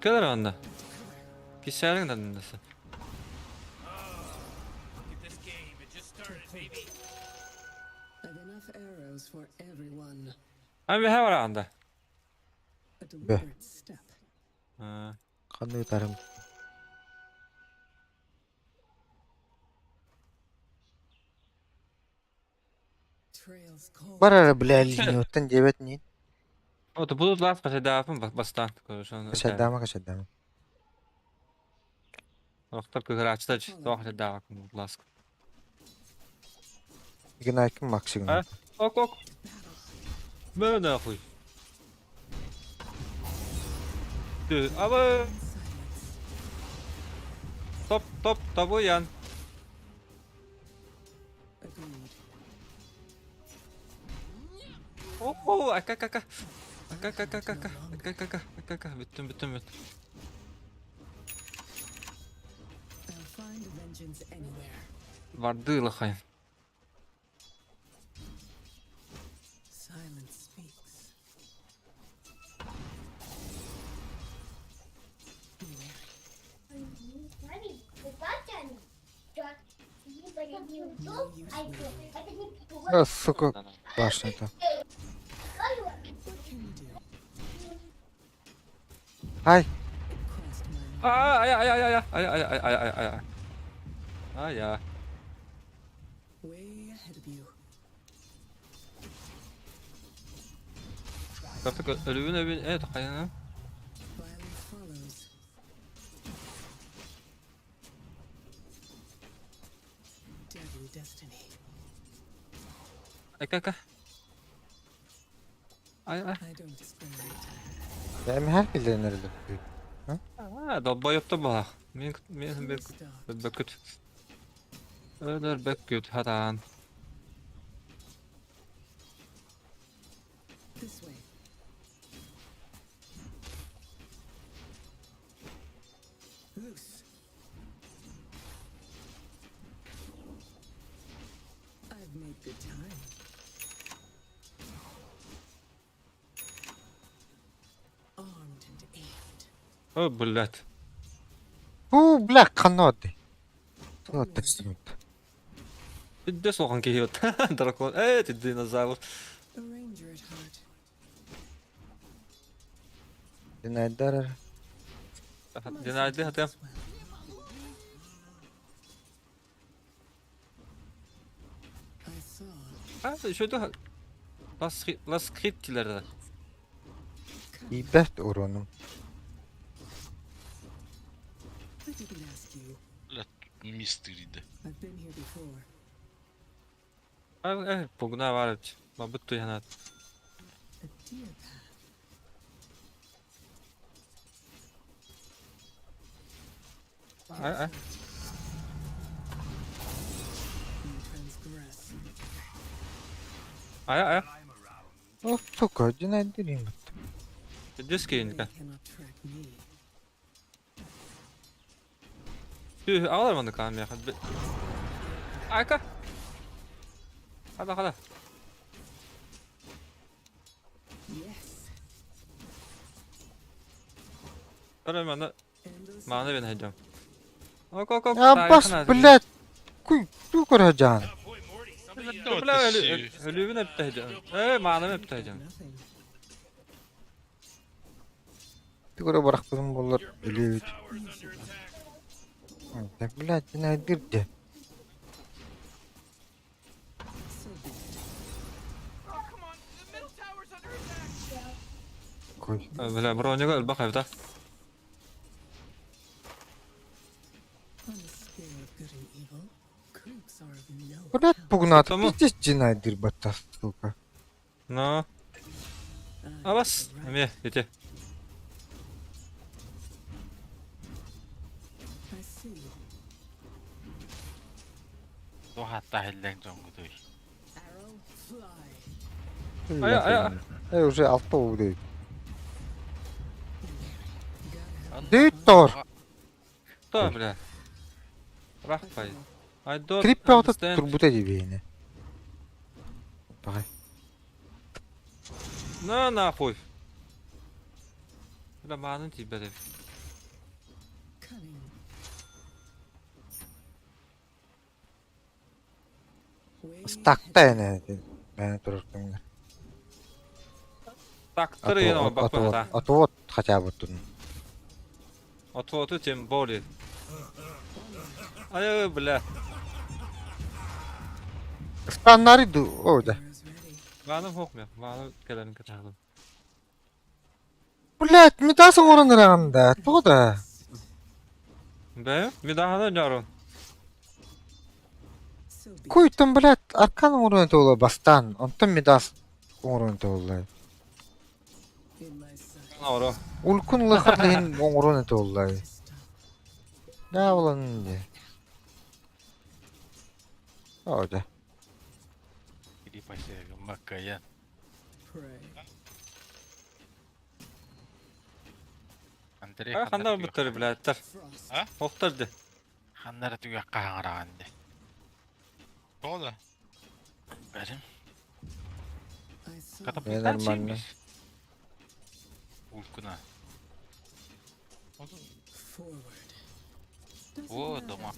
Кэлэр анна. Кисээлиң даннасы.
Look at this game. It just started, baby.
I've enough arrows for everyone.
Ами хавара анда.
A deliberate step.
Ханны тарым.
Trails cold.
Бар бля линияттан дебет не.
Вот будут лас кашадаапын бастан. Короче.
Кашадама кашадама.
Охтар кыгырачта тоох кашадаапын лас.
Игнайкин максигн.
А? Ок ок. Мэ нахуй. Ты, аба. Топ топ табуян. О, ака ака. Ака ака ака ака ака ака ака ака бүттүм бүттүм бүттүм.
I'll find vengeance anywhere.
Барды лахай.
Silence speaks.
А, сука, башня-то. Ай,
А, ай ай ай ай ай ай ай ай ай ай. Ай я.
Way ahead of you.
Картак өлүбүн өбүн э тахайна.
Violence follows. Deadly destiny.
Ака ака. Ай ай.
I don't discriminate.
эми хэр килденер
А, долбоёбто баа. Мен мен бек бөкүт. Өлөр бөкүт хараан.
This way. Loose. I've made good time. Armed and aimed.
О, блядь.
Ху, бля, канады. Ну, точно.
Пиздец улахан киһи от. Дракон. Э, ты динозавр.
A ranger at heart.
Динайдар.
Динайды хатым.
I saw
А, еще это Ласкриптилер.
Ибет урону.
I didn't ask you.
Бля, тут мистери да.
I've been here before.
Э, пугна варить. Мабуть, то я
A deer path.
Ай, ай.
You transgress.
Ай, ай.
О, сука, динайдар им.
Пиздец кейинка.
Cannot track me.
Тү, алар маны кам я. Айка. Хада, хада.
Yes.
Көрө маны. Маны мен хайдам. Ок, ок, ок.
Я бас, блядь. Куй, ту көрө жан.
Бля, өлүүбүн эптэ Э, мааным эптэ
Ты көрө барахпытым боллар өлүөбүт. Да, блядь, найдыр де. Кой.
Бля, броняга өлбөх эбит.
Блядь, пугнат, пиздец динайдыр баттас, сука.
Но. Абас, эме, ити.
Туох аттаах иллэҥ дьоҥҥутуй?
Ая, ая.
Э, уже алта уу Дүйт тор.
То, бля. Рахпай. I don't
Крип бөҕөтө
understand.
турбута дибиэне. Баҕай.
На нахуй. Бля, маанын тиийбэт эбит.
Стакта эне. Бэйэ турар кэмҥэ.
Тактыр ене бакпата.
А то вот хотя бы тут.
Отвоту тем более. Ай, бля.
Станнары ду, о да.
Маным хокмя. Маным келерин кытагым.
Блядь, метасың орын ырағында. Тоғы да.
Бе, медахана жарон.
Куйтын, блядь, аркан орын толы бастан. Онтон медас орын толы.
Оро.
Улкун лыхар лehин оңорун толы. Да, болан де. О, да.
Кири маккаян. Андрей
А хандар буттар, блядь.
А?
Хохтар
Ханнара түгэх хаҥараҕан де.
Тоҕо да?
Бэрим.
Э, нормально.
Улкуна. О, дома.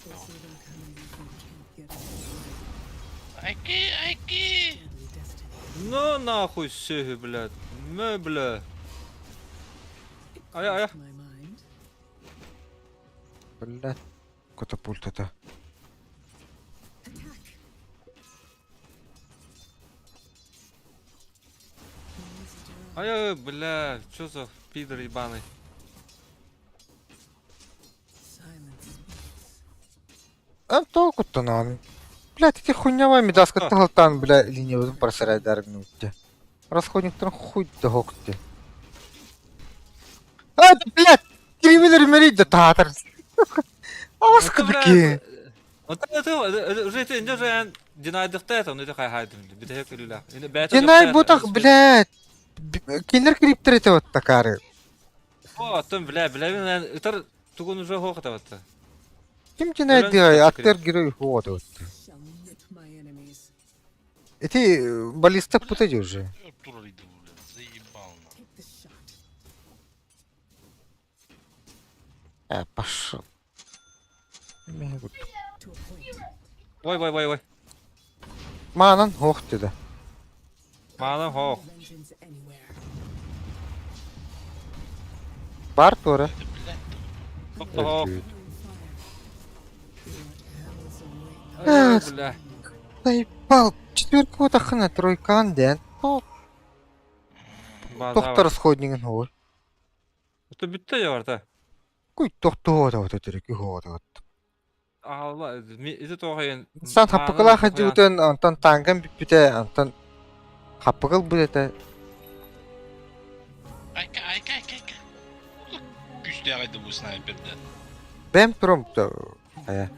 Айки, айки!
Ну нахуй сөһү, блядь. Мө, бля. Ая, ая.
Блядь, катапульта-то.
Ай, бля, чё за пидор ебаный?
А толку-то нам. Блядь, эти хуйня медаска талтан, бля, линию просрать даргнуть. Расходник хуй да хокте. А, блядь, кривилер мерить да татар. А вас кадыки.
Вот это уже это не же динайдыкта это, ну это хай хайдым. Битэ көрүлэ.
Динай бутах, блядь. Кинер криптер это вот такары.
О, там, бля, бля, мен это тугун уже хохта вот.
Ким динай дигай, аттер герой вот вот. Эти баллиста путади уже.
Заебал нахуй.
А, пошел.
Ой, ой, ой, ой.
Манан хох да.
Манан хох.
Бар тура.
Хох. Бля.
Заебал. Четверку тахына тройкан ден. Тохтар сходнигин хол.
Это бүтте я бар да.
Куй тохтоо да вот это кихоо да вот.
Алла, это тоҕойын.
Сан хаппыкала хадьутен антон танган бүппүтэ антон хаппыкал бүтэте
Айка, айка, айка, айка. Күстәгәйде бу снайпердә.
Бэм туром ая.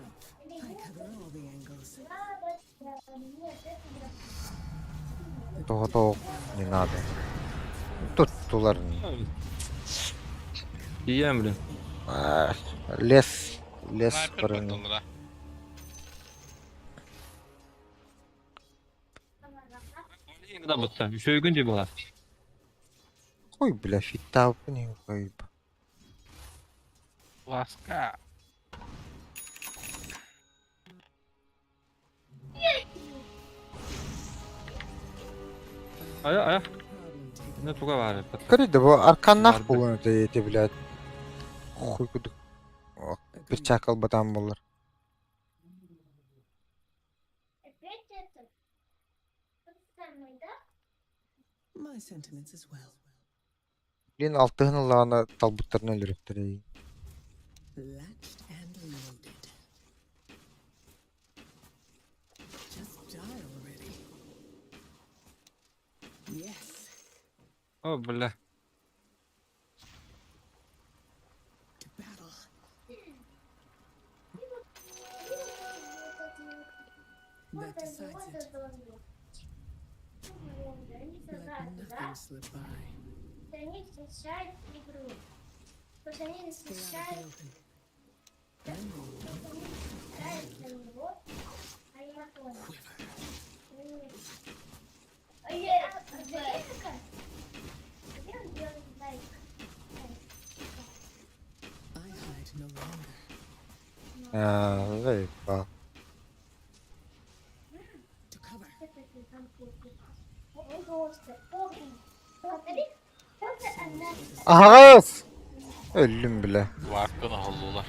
Того не надо. Тут тулар.
Ием, блин.
Лес, лес.
Да бутта. Шөйгүн ди була.
Ой, бля, фитал, не ой.
Ласка.
Айа, айа. Не туга баар эппит.
Көрүйдэ бу арканнаах буолуон этэ ити блядь. Хуй кудук. Перчатка ылбатаан буоллар.
Опять это? Тот самый, да?
My sentiments as well.
Блин алтыһын ыллаҕына талбыттарын өлөрүөхтэрэ
Latched and loaded. Just die already. Yes.
О, бля.
To battle. That decides it. Let nothing slip by.
Они защищают игру. Потому что они
Stay out of the
защищают,
open. Then
они защищают за него, а я понял.
quiver.
А я, а я такая, а я делаю лайк.
I hide no longer.
Аа, заебал.
To cover.
Он просто помни. Смотри, только она.
Аһаҕас! Өллүм бля.
Варканы холлулар.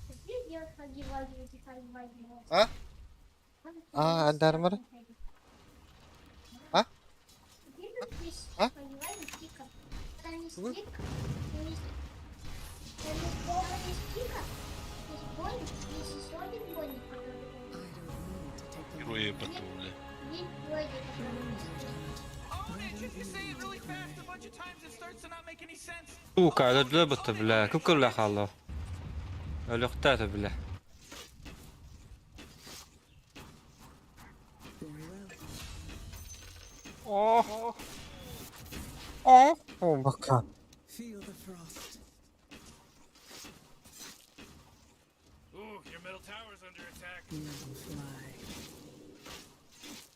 Где делать хаги-ваги, эти хаги-ваги?
А? А, андармар? А?
Где тут здесь
А?
хаги-ваги, стика? Там не
Вы?
стик, не там не не стика, есть Бонни, есть еще один Бонни, который
I don't need to take the
Герои ебату, бля.
есть Бонни, который
Own it! If you say it really fast a bunch of times, it starts to not make any sense.
Сука, өлбүтэ, бля. Күкүрлэ хаалла. Өлүөхтээтэ, бля.
Very well.
О,
О, о, бака.
Feel the frost.
Ooh, your middle tower's under attack.
Let them fly.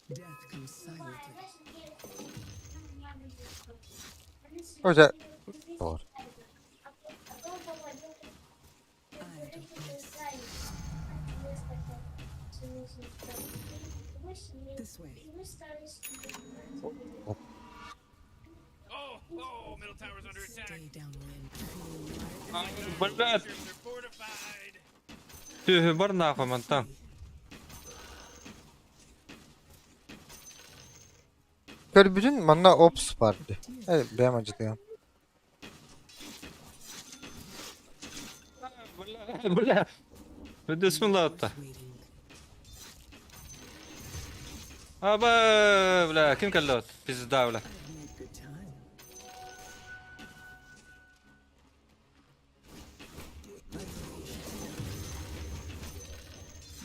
Death comes silently.
Уже. Тор.
I don't miss. This way.
Oh, oh, middle tower's under attack.
Stay downwind. Feel my
Блядь.
They're fortified.
Түһү бар нахуй мантан.
Көрбүтүн манна опс бар ди. Э, бэм ажытыам.
Бля, бля. Бисмилла.
waiting.
Аба, бля, ким кэллэ? Пизда, бля.
I've made good time.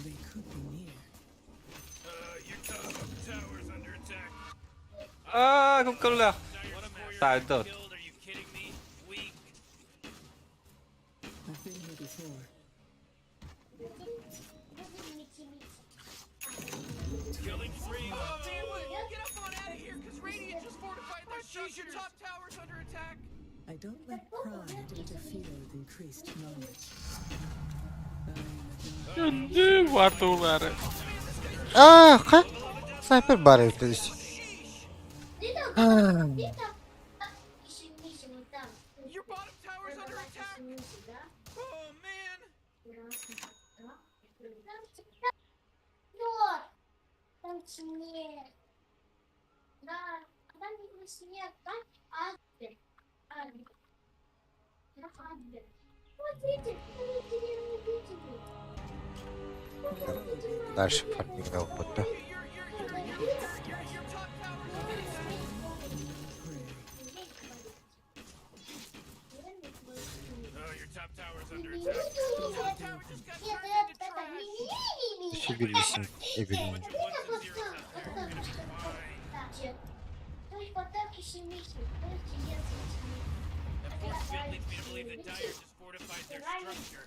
They could be near.
Your top tower's under attack.
Аа, күкүрлэ.
Dire's courier
Тайдот.
got killed. Are you kidding me? Weak.
I've been here before.
Killing spree. Oh man, what? Get up on out of here, cause Radiant just fortified their structures. Your top tower's under attack.
I don't let pride interfere with increased knowledge. I am a
Дьэ, вартулары.
Аа, ха. Снайпер бар эбит здесь. Аа.
Your bottom tower's under attack. Oh man.
Там снег. Да, а там не снег, там айсберг. Айсберг. Да, айсберг. Вот видите, вы деревню видели.
Дальше фарминг ылбыта.
Your top tower's under attack.
prey.
Oh, your top tower's under attack. Top tower just got turned into trash.
Үсү билбисин эбилин.
Bunch of ones and zeros out there. We're gonna be fine. That force field leads me to believe that Dire just fortified their structure.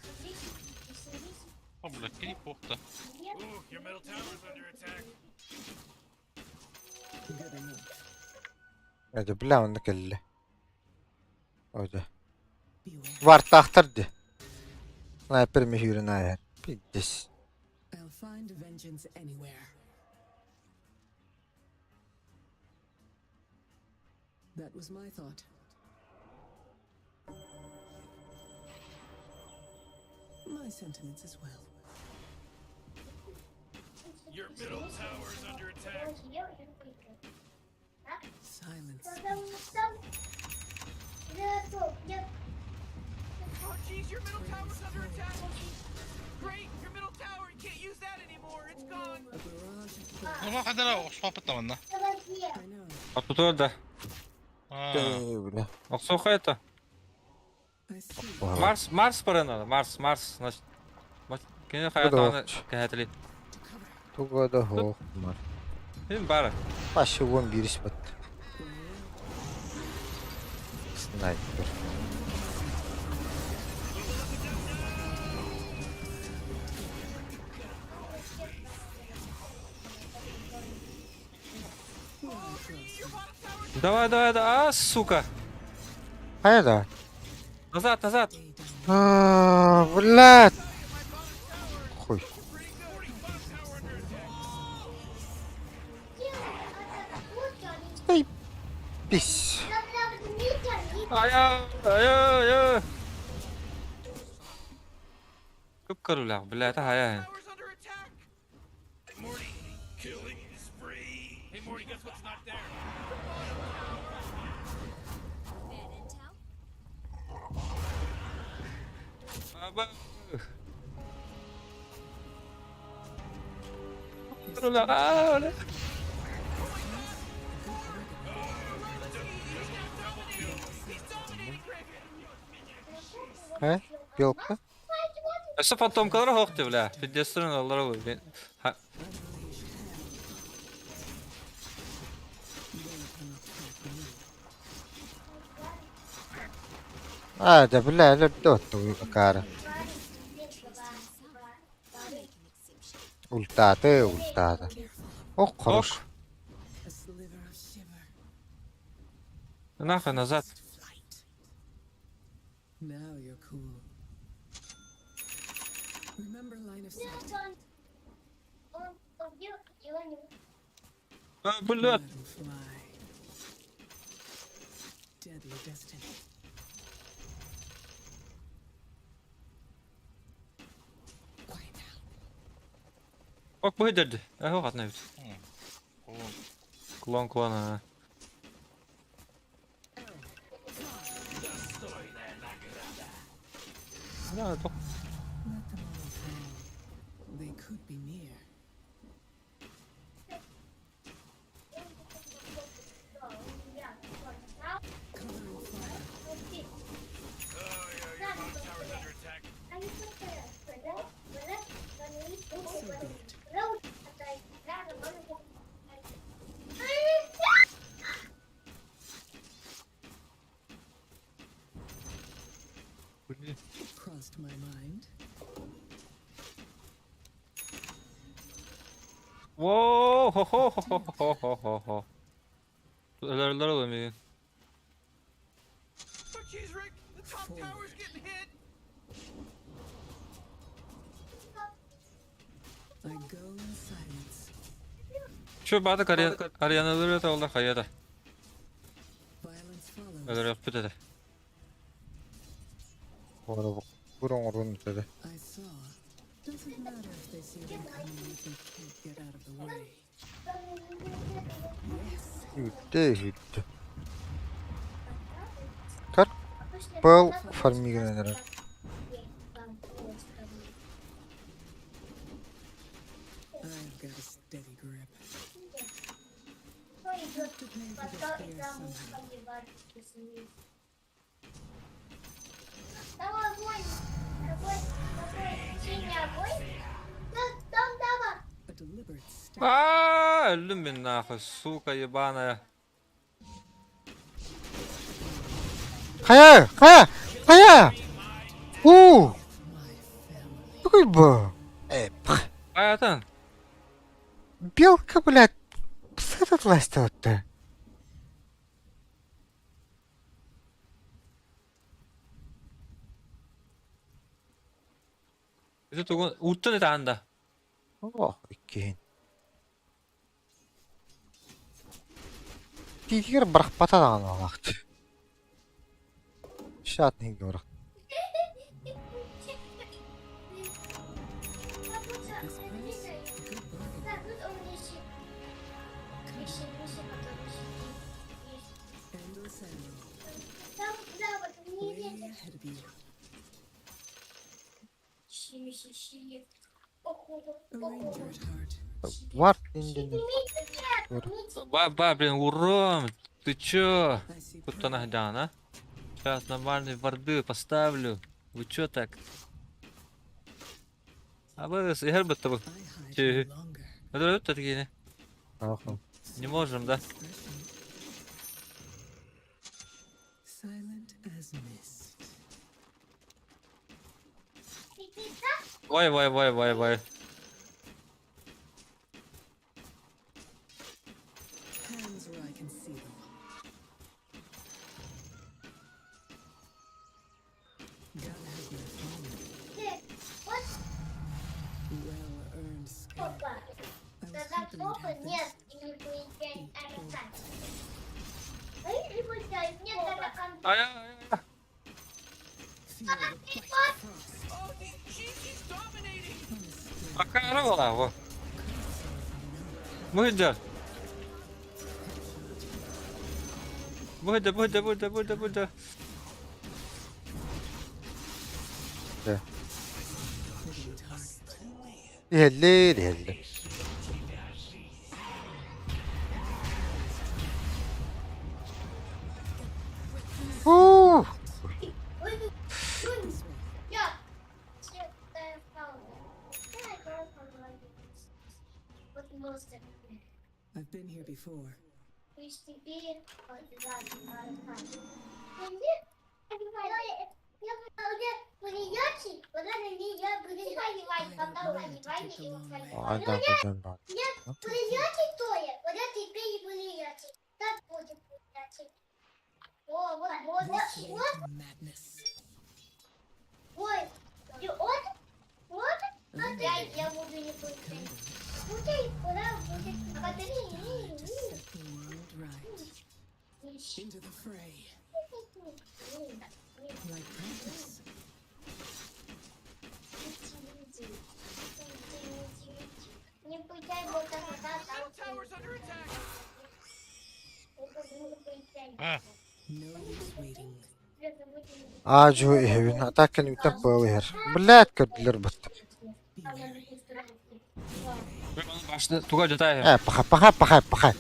О, бля, крипов-то.
Ooh, your middle tower's under attack.
Good enough.
Это бля, онно кэллэ. Ой, да. Вартаахтар дии. Снайпер мүһүүрүн ааһар. Пиздец.
I'll find vengeance anywhere. That was my thought. My sentiments as well.
Your middle tower is under attack.
Silence.
Oh jeez, your middle tower's under attack. Great, your middle tower, you can't use that anymore. It's gone.
A barrage of
Ну, хадара охсуоппут манна.
I know.
Ортотугар да.
Аа.
Бля.
Охсуоха это.
I see.
Марс, Марс баран Марс, Марс, значит. Кини хайатаҕына кэһэтили.
Туга да суох мар.
Ким баар?
Вообще уон биирис бат. Снайпер.
Давай, давай, давай, а, сука!
Хайа да?
Назад, назад!
А, блядь! Хуй. Эй, пись.
Айа, айа, айа! Кып көрүлээх, блядь, хайа.
Tower's under attack. Morty, killing spree. Hey Morty, guess what's not there?
Bad intel?
Көрүлээх, аа, бля.
Э? Белка?
Өссө фантомкалара суох дии, бля. Пиздецтэрин оллара бу. Ха-
А, да бля, өлөрдө отту акаары. Ультааты, ультааты. Ох, хорош.
A sliver of shiver.
Нахуй назад.
Flight. Now you're cool. Remember line of sight.
А, блядь.
Let 'em fly. Deadly destiny. Quiet now.
Ок, быһыдырды. Э, ох, атна бит. Клон, клон, а. Да, тох.
Let them all fall. They could be near. Cover and fire.
Oh yeah, your bottom tower's under attack.
So be it. Crossed my mind.
Воу, хо хо хо хо хо хо хо хо. Өлөрөлөр ол эмиэ.
Oh jeez, Rick, the top tower's getting hit.
I go in silence.
Чү баатык арианалары олар хайа да.
Violence follows.
Өлөрөкпүт этэ.
Бурун өтөдө.
I saw. Doesn't matter if they see them coming if they can't get out of the way. Yes.
Үттэ, үттэ. Көр. Пыл фармигенер.
I've got a steady grip. Have to pay for this fear somehow. A deliberate step.
Аа, өллүм мин нахуй, сука ебаная.
Хайа, хайа, хайа! Уу!
My family.
Тугуй бу? Э, пх.
Хайатын.
Белка, блядь, сытытласта отты.
Ити тугун уттан ытаан да.
О, иккиһин. Тиитигэр бырахпата даҕаны алаахчы. Шат иһингэ бырах. Вард индин
Ба, ба, блин, урон! Ты чё? Куттана сылдьаҕын, а? Сейчас нормальные варды поставлю. Вы чё так? А вы иһэр быттабы. Чүһү. Өтөрөт такие. Не можем, да? Вай, вай, вай, вай, вай. Ай, ай, ай. Акара буолаа Бу Бу бу бу бу бу бу
Иһэллэр, иһэллэр. Уу! Айда көтөн бар. Аа-дьуо иһэбин, а так кэнниттэн пыал иһэр. Блядь, көрдүлэр бытта.
Туга дьатай.
Э, паха, паха, паха, паха.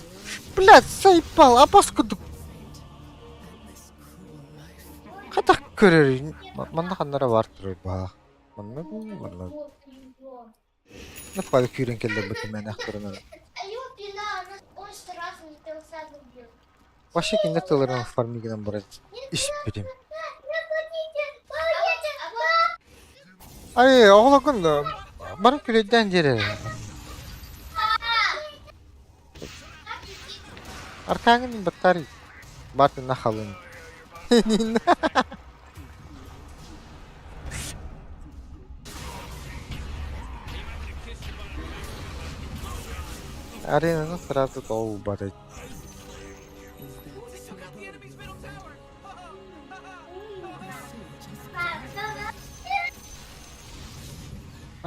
Блядь, сайпал, абас курдук. Хатах көрөр. Манна ханнара бар турар баах. Манна манна. Нахуй күүрэн кэллэр бу кимээнэх туран. Вообще кинилэр тылларын фармигынан баран испитим. Ай, оҕолоргун бары күлэйдээн диэрэр. Аркааҥын баттар баатына халын. Аренаны сразу долбарыть.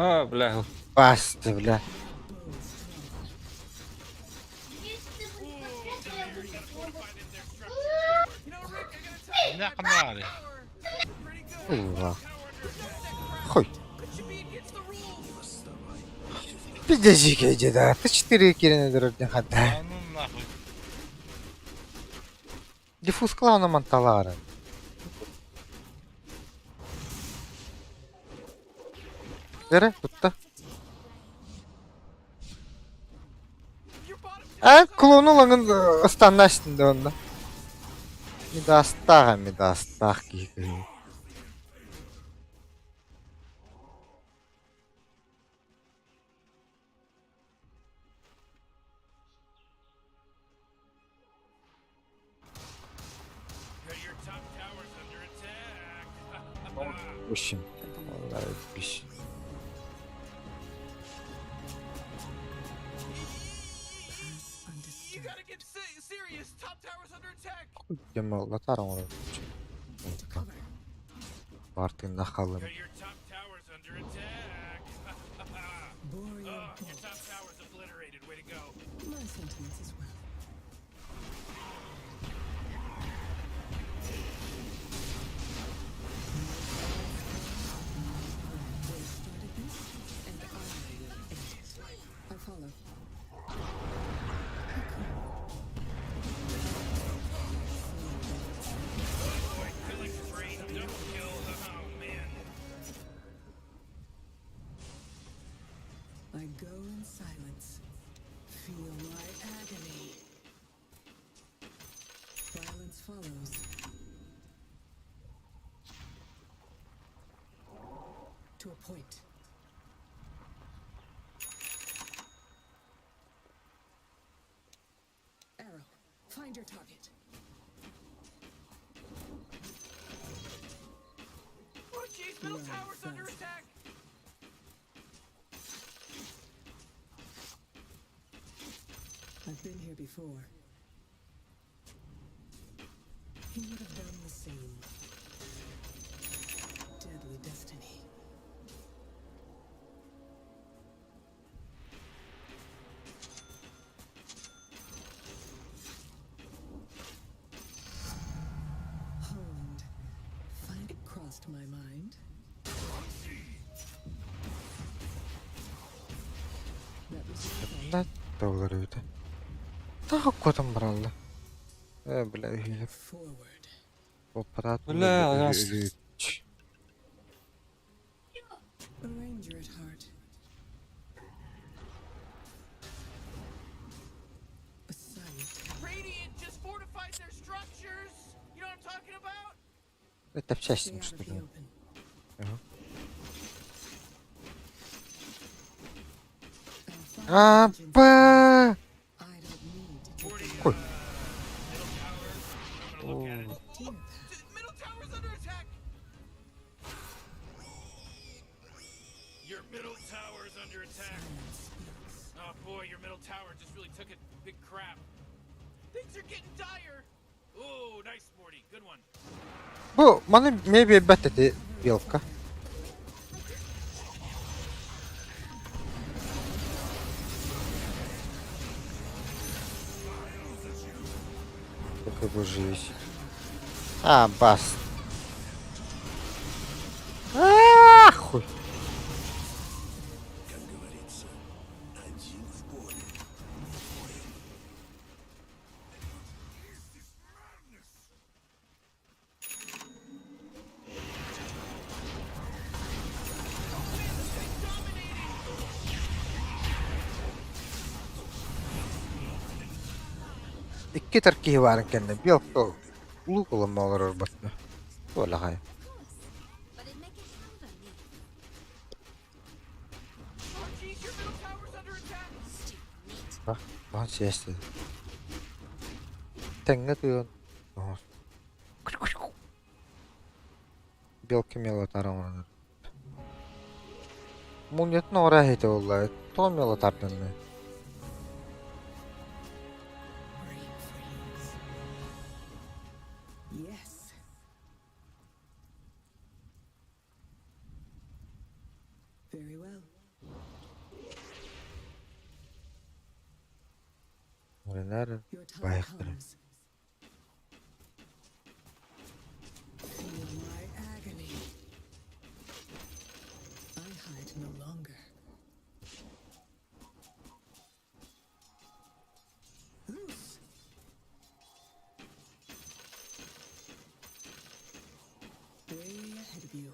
А, бля.
Басты, бля.
Нахмари.
Ура. Хуй. Пиздежи деда. Ты четыре кирина дорогден хадда.
А ну нахуй.
Диффуз клауна манталара. Дere tuttu. Э, клону лаңын станнастын да онно. Мидастаах, мидастаах киһи кыһыы. В общем, биш. Мордима латар оҥорор. Баар тыыннаах хааллым.
I go in silence. Feel my agony. Violence follows. To a point. Arrow, find your target.
Oh jeez, middle tower's under attack.
I've been here before. He would have done the same. Deadly destiny. Honed. Find it crossed my mind. That was your fault.
Блядь, доллар эбитэ. Таах куотан баралла. Э, бля, үһүлэп.
Forward.
Аппарат
Бля, раз.
өлүч.
A ranger at heart. A silent
Radiant just fortified their structures. You know what I'm talking about?
Это
stay
часть
out
что
of the
ли?
open.
Ага.
I'll find vengeance.
Апа!
I don't need to take the
Ой.
deer path.
Middle tower's under attack. Your middle tower's under attack.
Silence speaks.
Oh boy, your middle tower just really took a big crap. Things are getting dire. Oh, nice, Morty. Good one.
Бу маны эмиэ биэрбэт эти белка. Как его жизнь. А, бас. А, хуй.
Как говорится, один в поле, не воин.
Икки таркиһи баарын кэннэ белка лук ылан олорор батна. Туолаҕай.
Of course. But it'd make a hell of a meal.
Oh jeez, your middle tower's under attack.
Stupid meat.
Бах, бахан сиэстэ. Тэҥҥэ тыын. Белка мело тараҥнанар. Мунньатын оҕура иһитэ буолла, тоҕо мело тардынна?
Brain freeze. Yes. Very well.
Эрэнэр
Your time
байыахтара.
comes. Feel my agony. I hide no longer. Loose. Way ahead of you.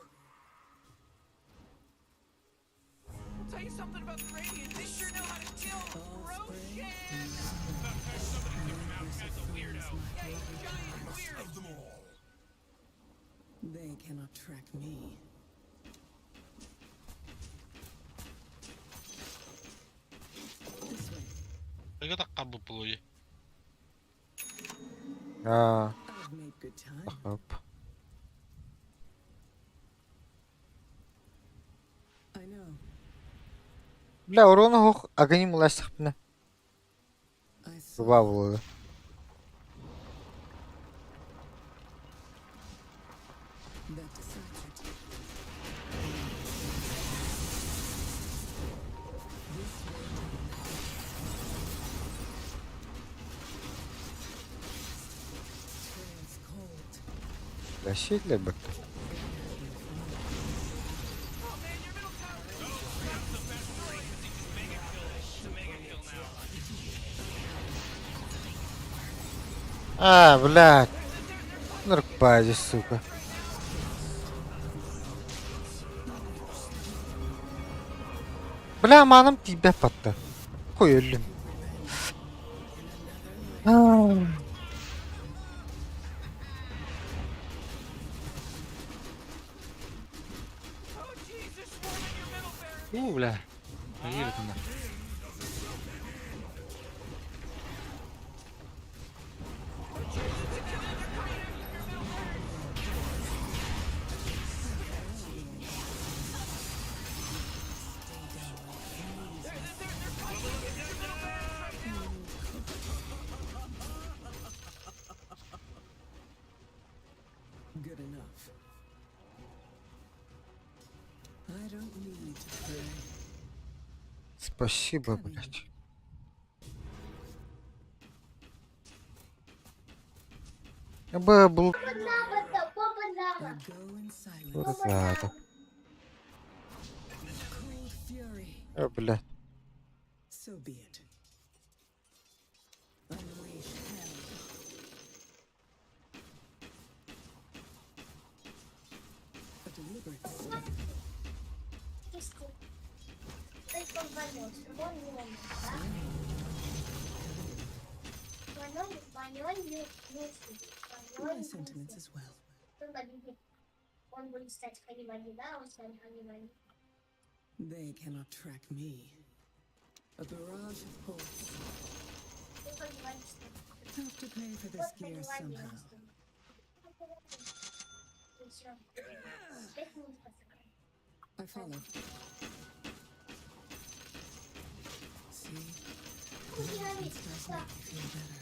I'll tell you something about the Radiant. They sure know how to kill
All
Roshan.
spring.
About time somebody took him out. Guy's a weirdo. Yeah, he's giant and weird.
Of them all.
They cannot track me. This way.
Ыга таххар буппулуй.
Аа,
I've made good time.
тахап.
I know.
Бля, урона хох агоним улаастахпына.
I saw
Руба буолла.
That decides it. This way to Trails cold.
Бля, бакта. А, блядь. Наркбази, сука. Бля, манам тебя патта. Хуй өллүм.
У, бля. Поверит она.
Good enough. I don't need to pray.
Спасибо, блядь. Я бы был...
I go in silence.
Надо.
Cold fury.
Бля.
So be it. Unleash hell. A deliberate step. My sentiments as well. They cannot track me. A barrage of bolts. Have to pay for this gear somehow. I follow. See? Vengeance does make you feel better.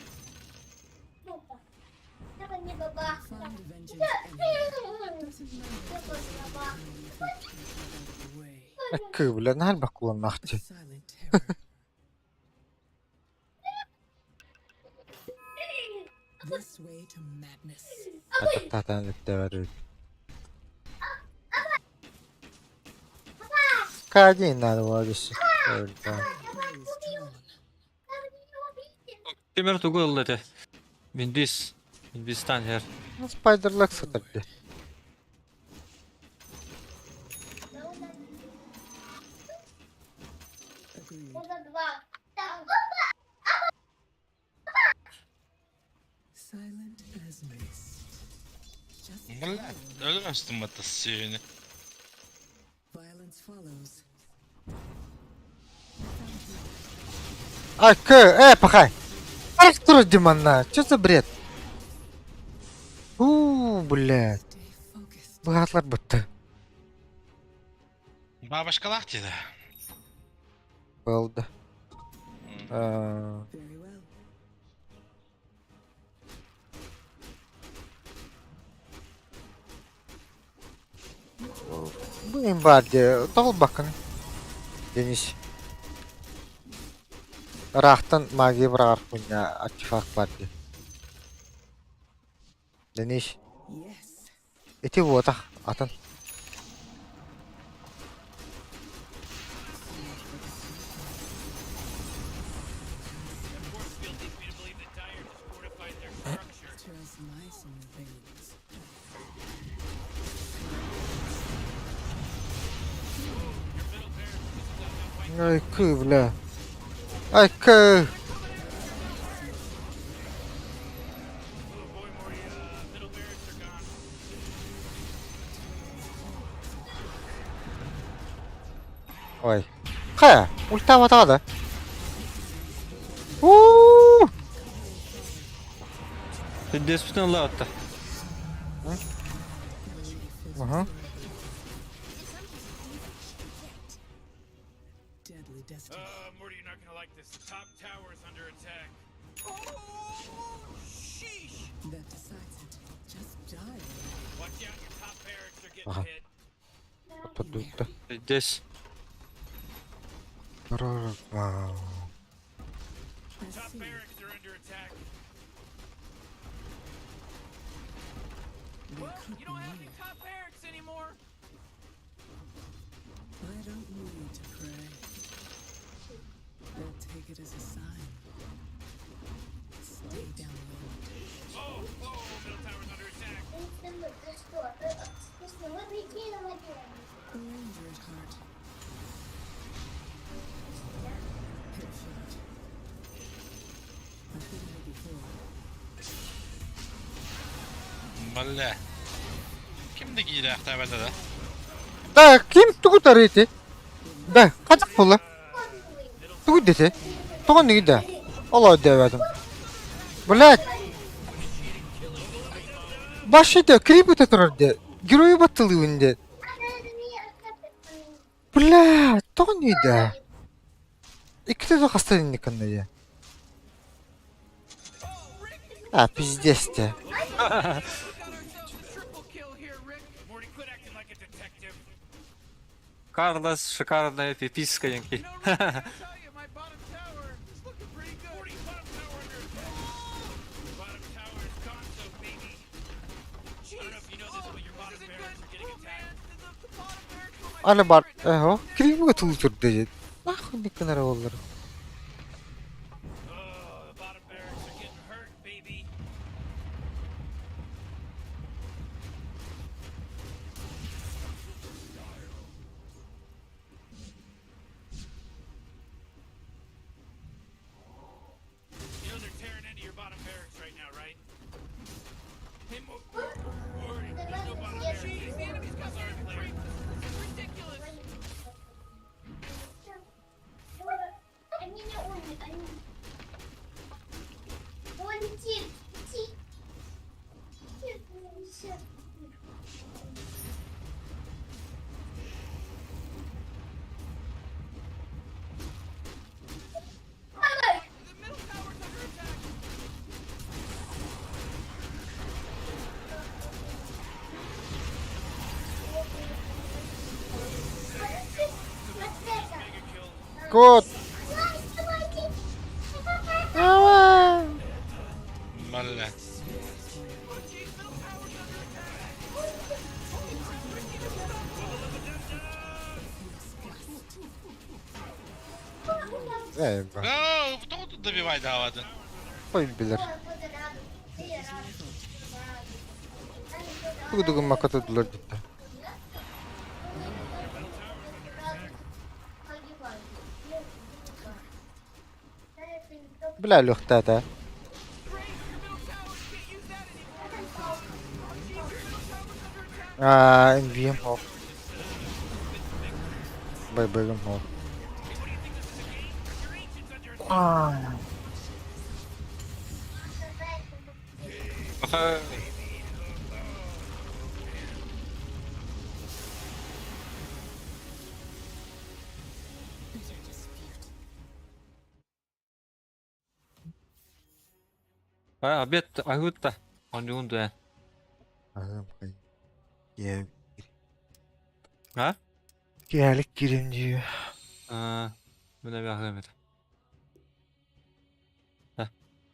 Find vengeance anywhere. Doesn't matter if it's out of the way.
Кы, бля, нахаль бакулан
A
нахти.
silent terror. This way to madness.
Татан леттевер. Кадин надо было
Blaze drawn.
Темир тугу ылла эте. Виндис. Виндистан хер.
Ну, Спайдер Лекс это где?
Agreed. Silent as mist. Just
Блядь, өлөрөстүм это сүйүнү.
violence follows.
Ай, к, пахай. Артур Димана, что за бред? У, блядь.
Stay focused.
Баҕатлар бытты.
Бабашкалах диди.
Болды.
Very well.
Бу имбарде тоғыл бакын. Денис. Рахтан магия бұрағар хуйня артефакт бар де. Денис.
Yes.
Эти вот ах, атын.
Force field leads me to believe that Dire just fortified their structure.
Trust mice in the veins.
Ай, кы, бля. Ай, кы.
Oh boy, Morty, middle barracks are gone.
Ой. Қая, ульта батады. У!
Виндис бүтүн ылла атта.
Ага.
Deadly destiny.
Morty, you're not gonna like this. The top tower is under attack. Oh, sheesh!
That decides it. Just die already.
Watch out, your top
Аха. Оттодуутта.
Здесь.
Вау.
I don't need to pray. They'll take it as a sign. Stay downwind. A ranger at heart. Hip shot. I've been here before.
Бля. Ким да киирээхтээбэтэ да?
Да, ким тугу тарыйты? Да, хачак буолла? Тугу дете? Тоҕо ниги да? Олоо диэбэтим. Блядь! Башите, крип ыта турар де. Герою баттылыыбын де. Бля, тоҕо да? Иккитэ да хаста инникканна дии. А, пиздец те.
Карлос, шикарная пиписка, Янки.
Аны бар, эһо, крип тыл турда Нахуй никканара оллар. Кот!
Бля.
Эй, ба.
Оо, тоҕо тут добивай дааватын?
Ой, билэр. Тугу дугуммакка турдулар дитта. Бля, лөхтаата. Аа, MVM хоп. Бай бэгем хоп.
Bitter dispute.
А, обед, агутта. Он юнду.
Аһым хай. Е.
А?
Киһэлик киирэн дии.
А, мына бяхымет.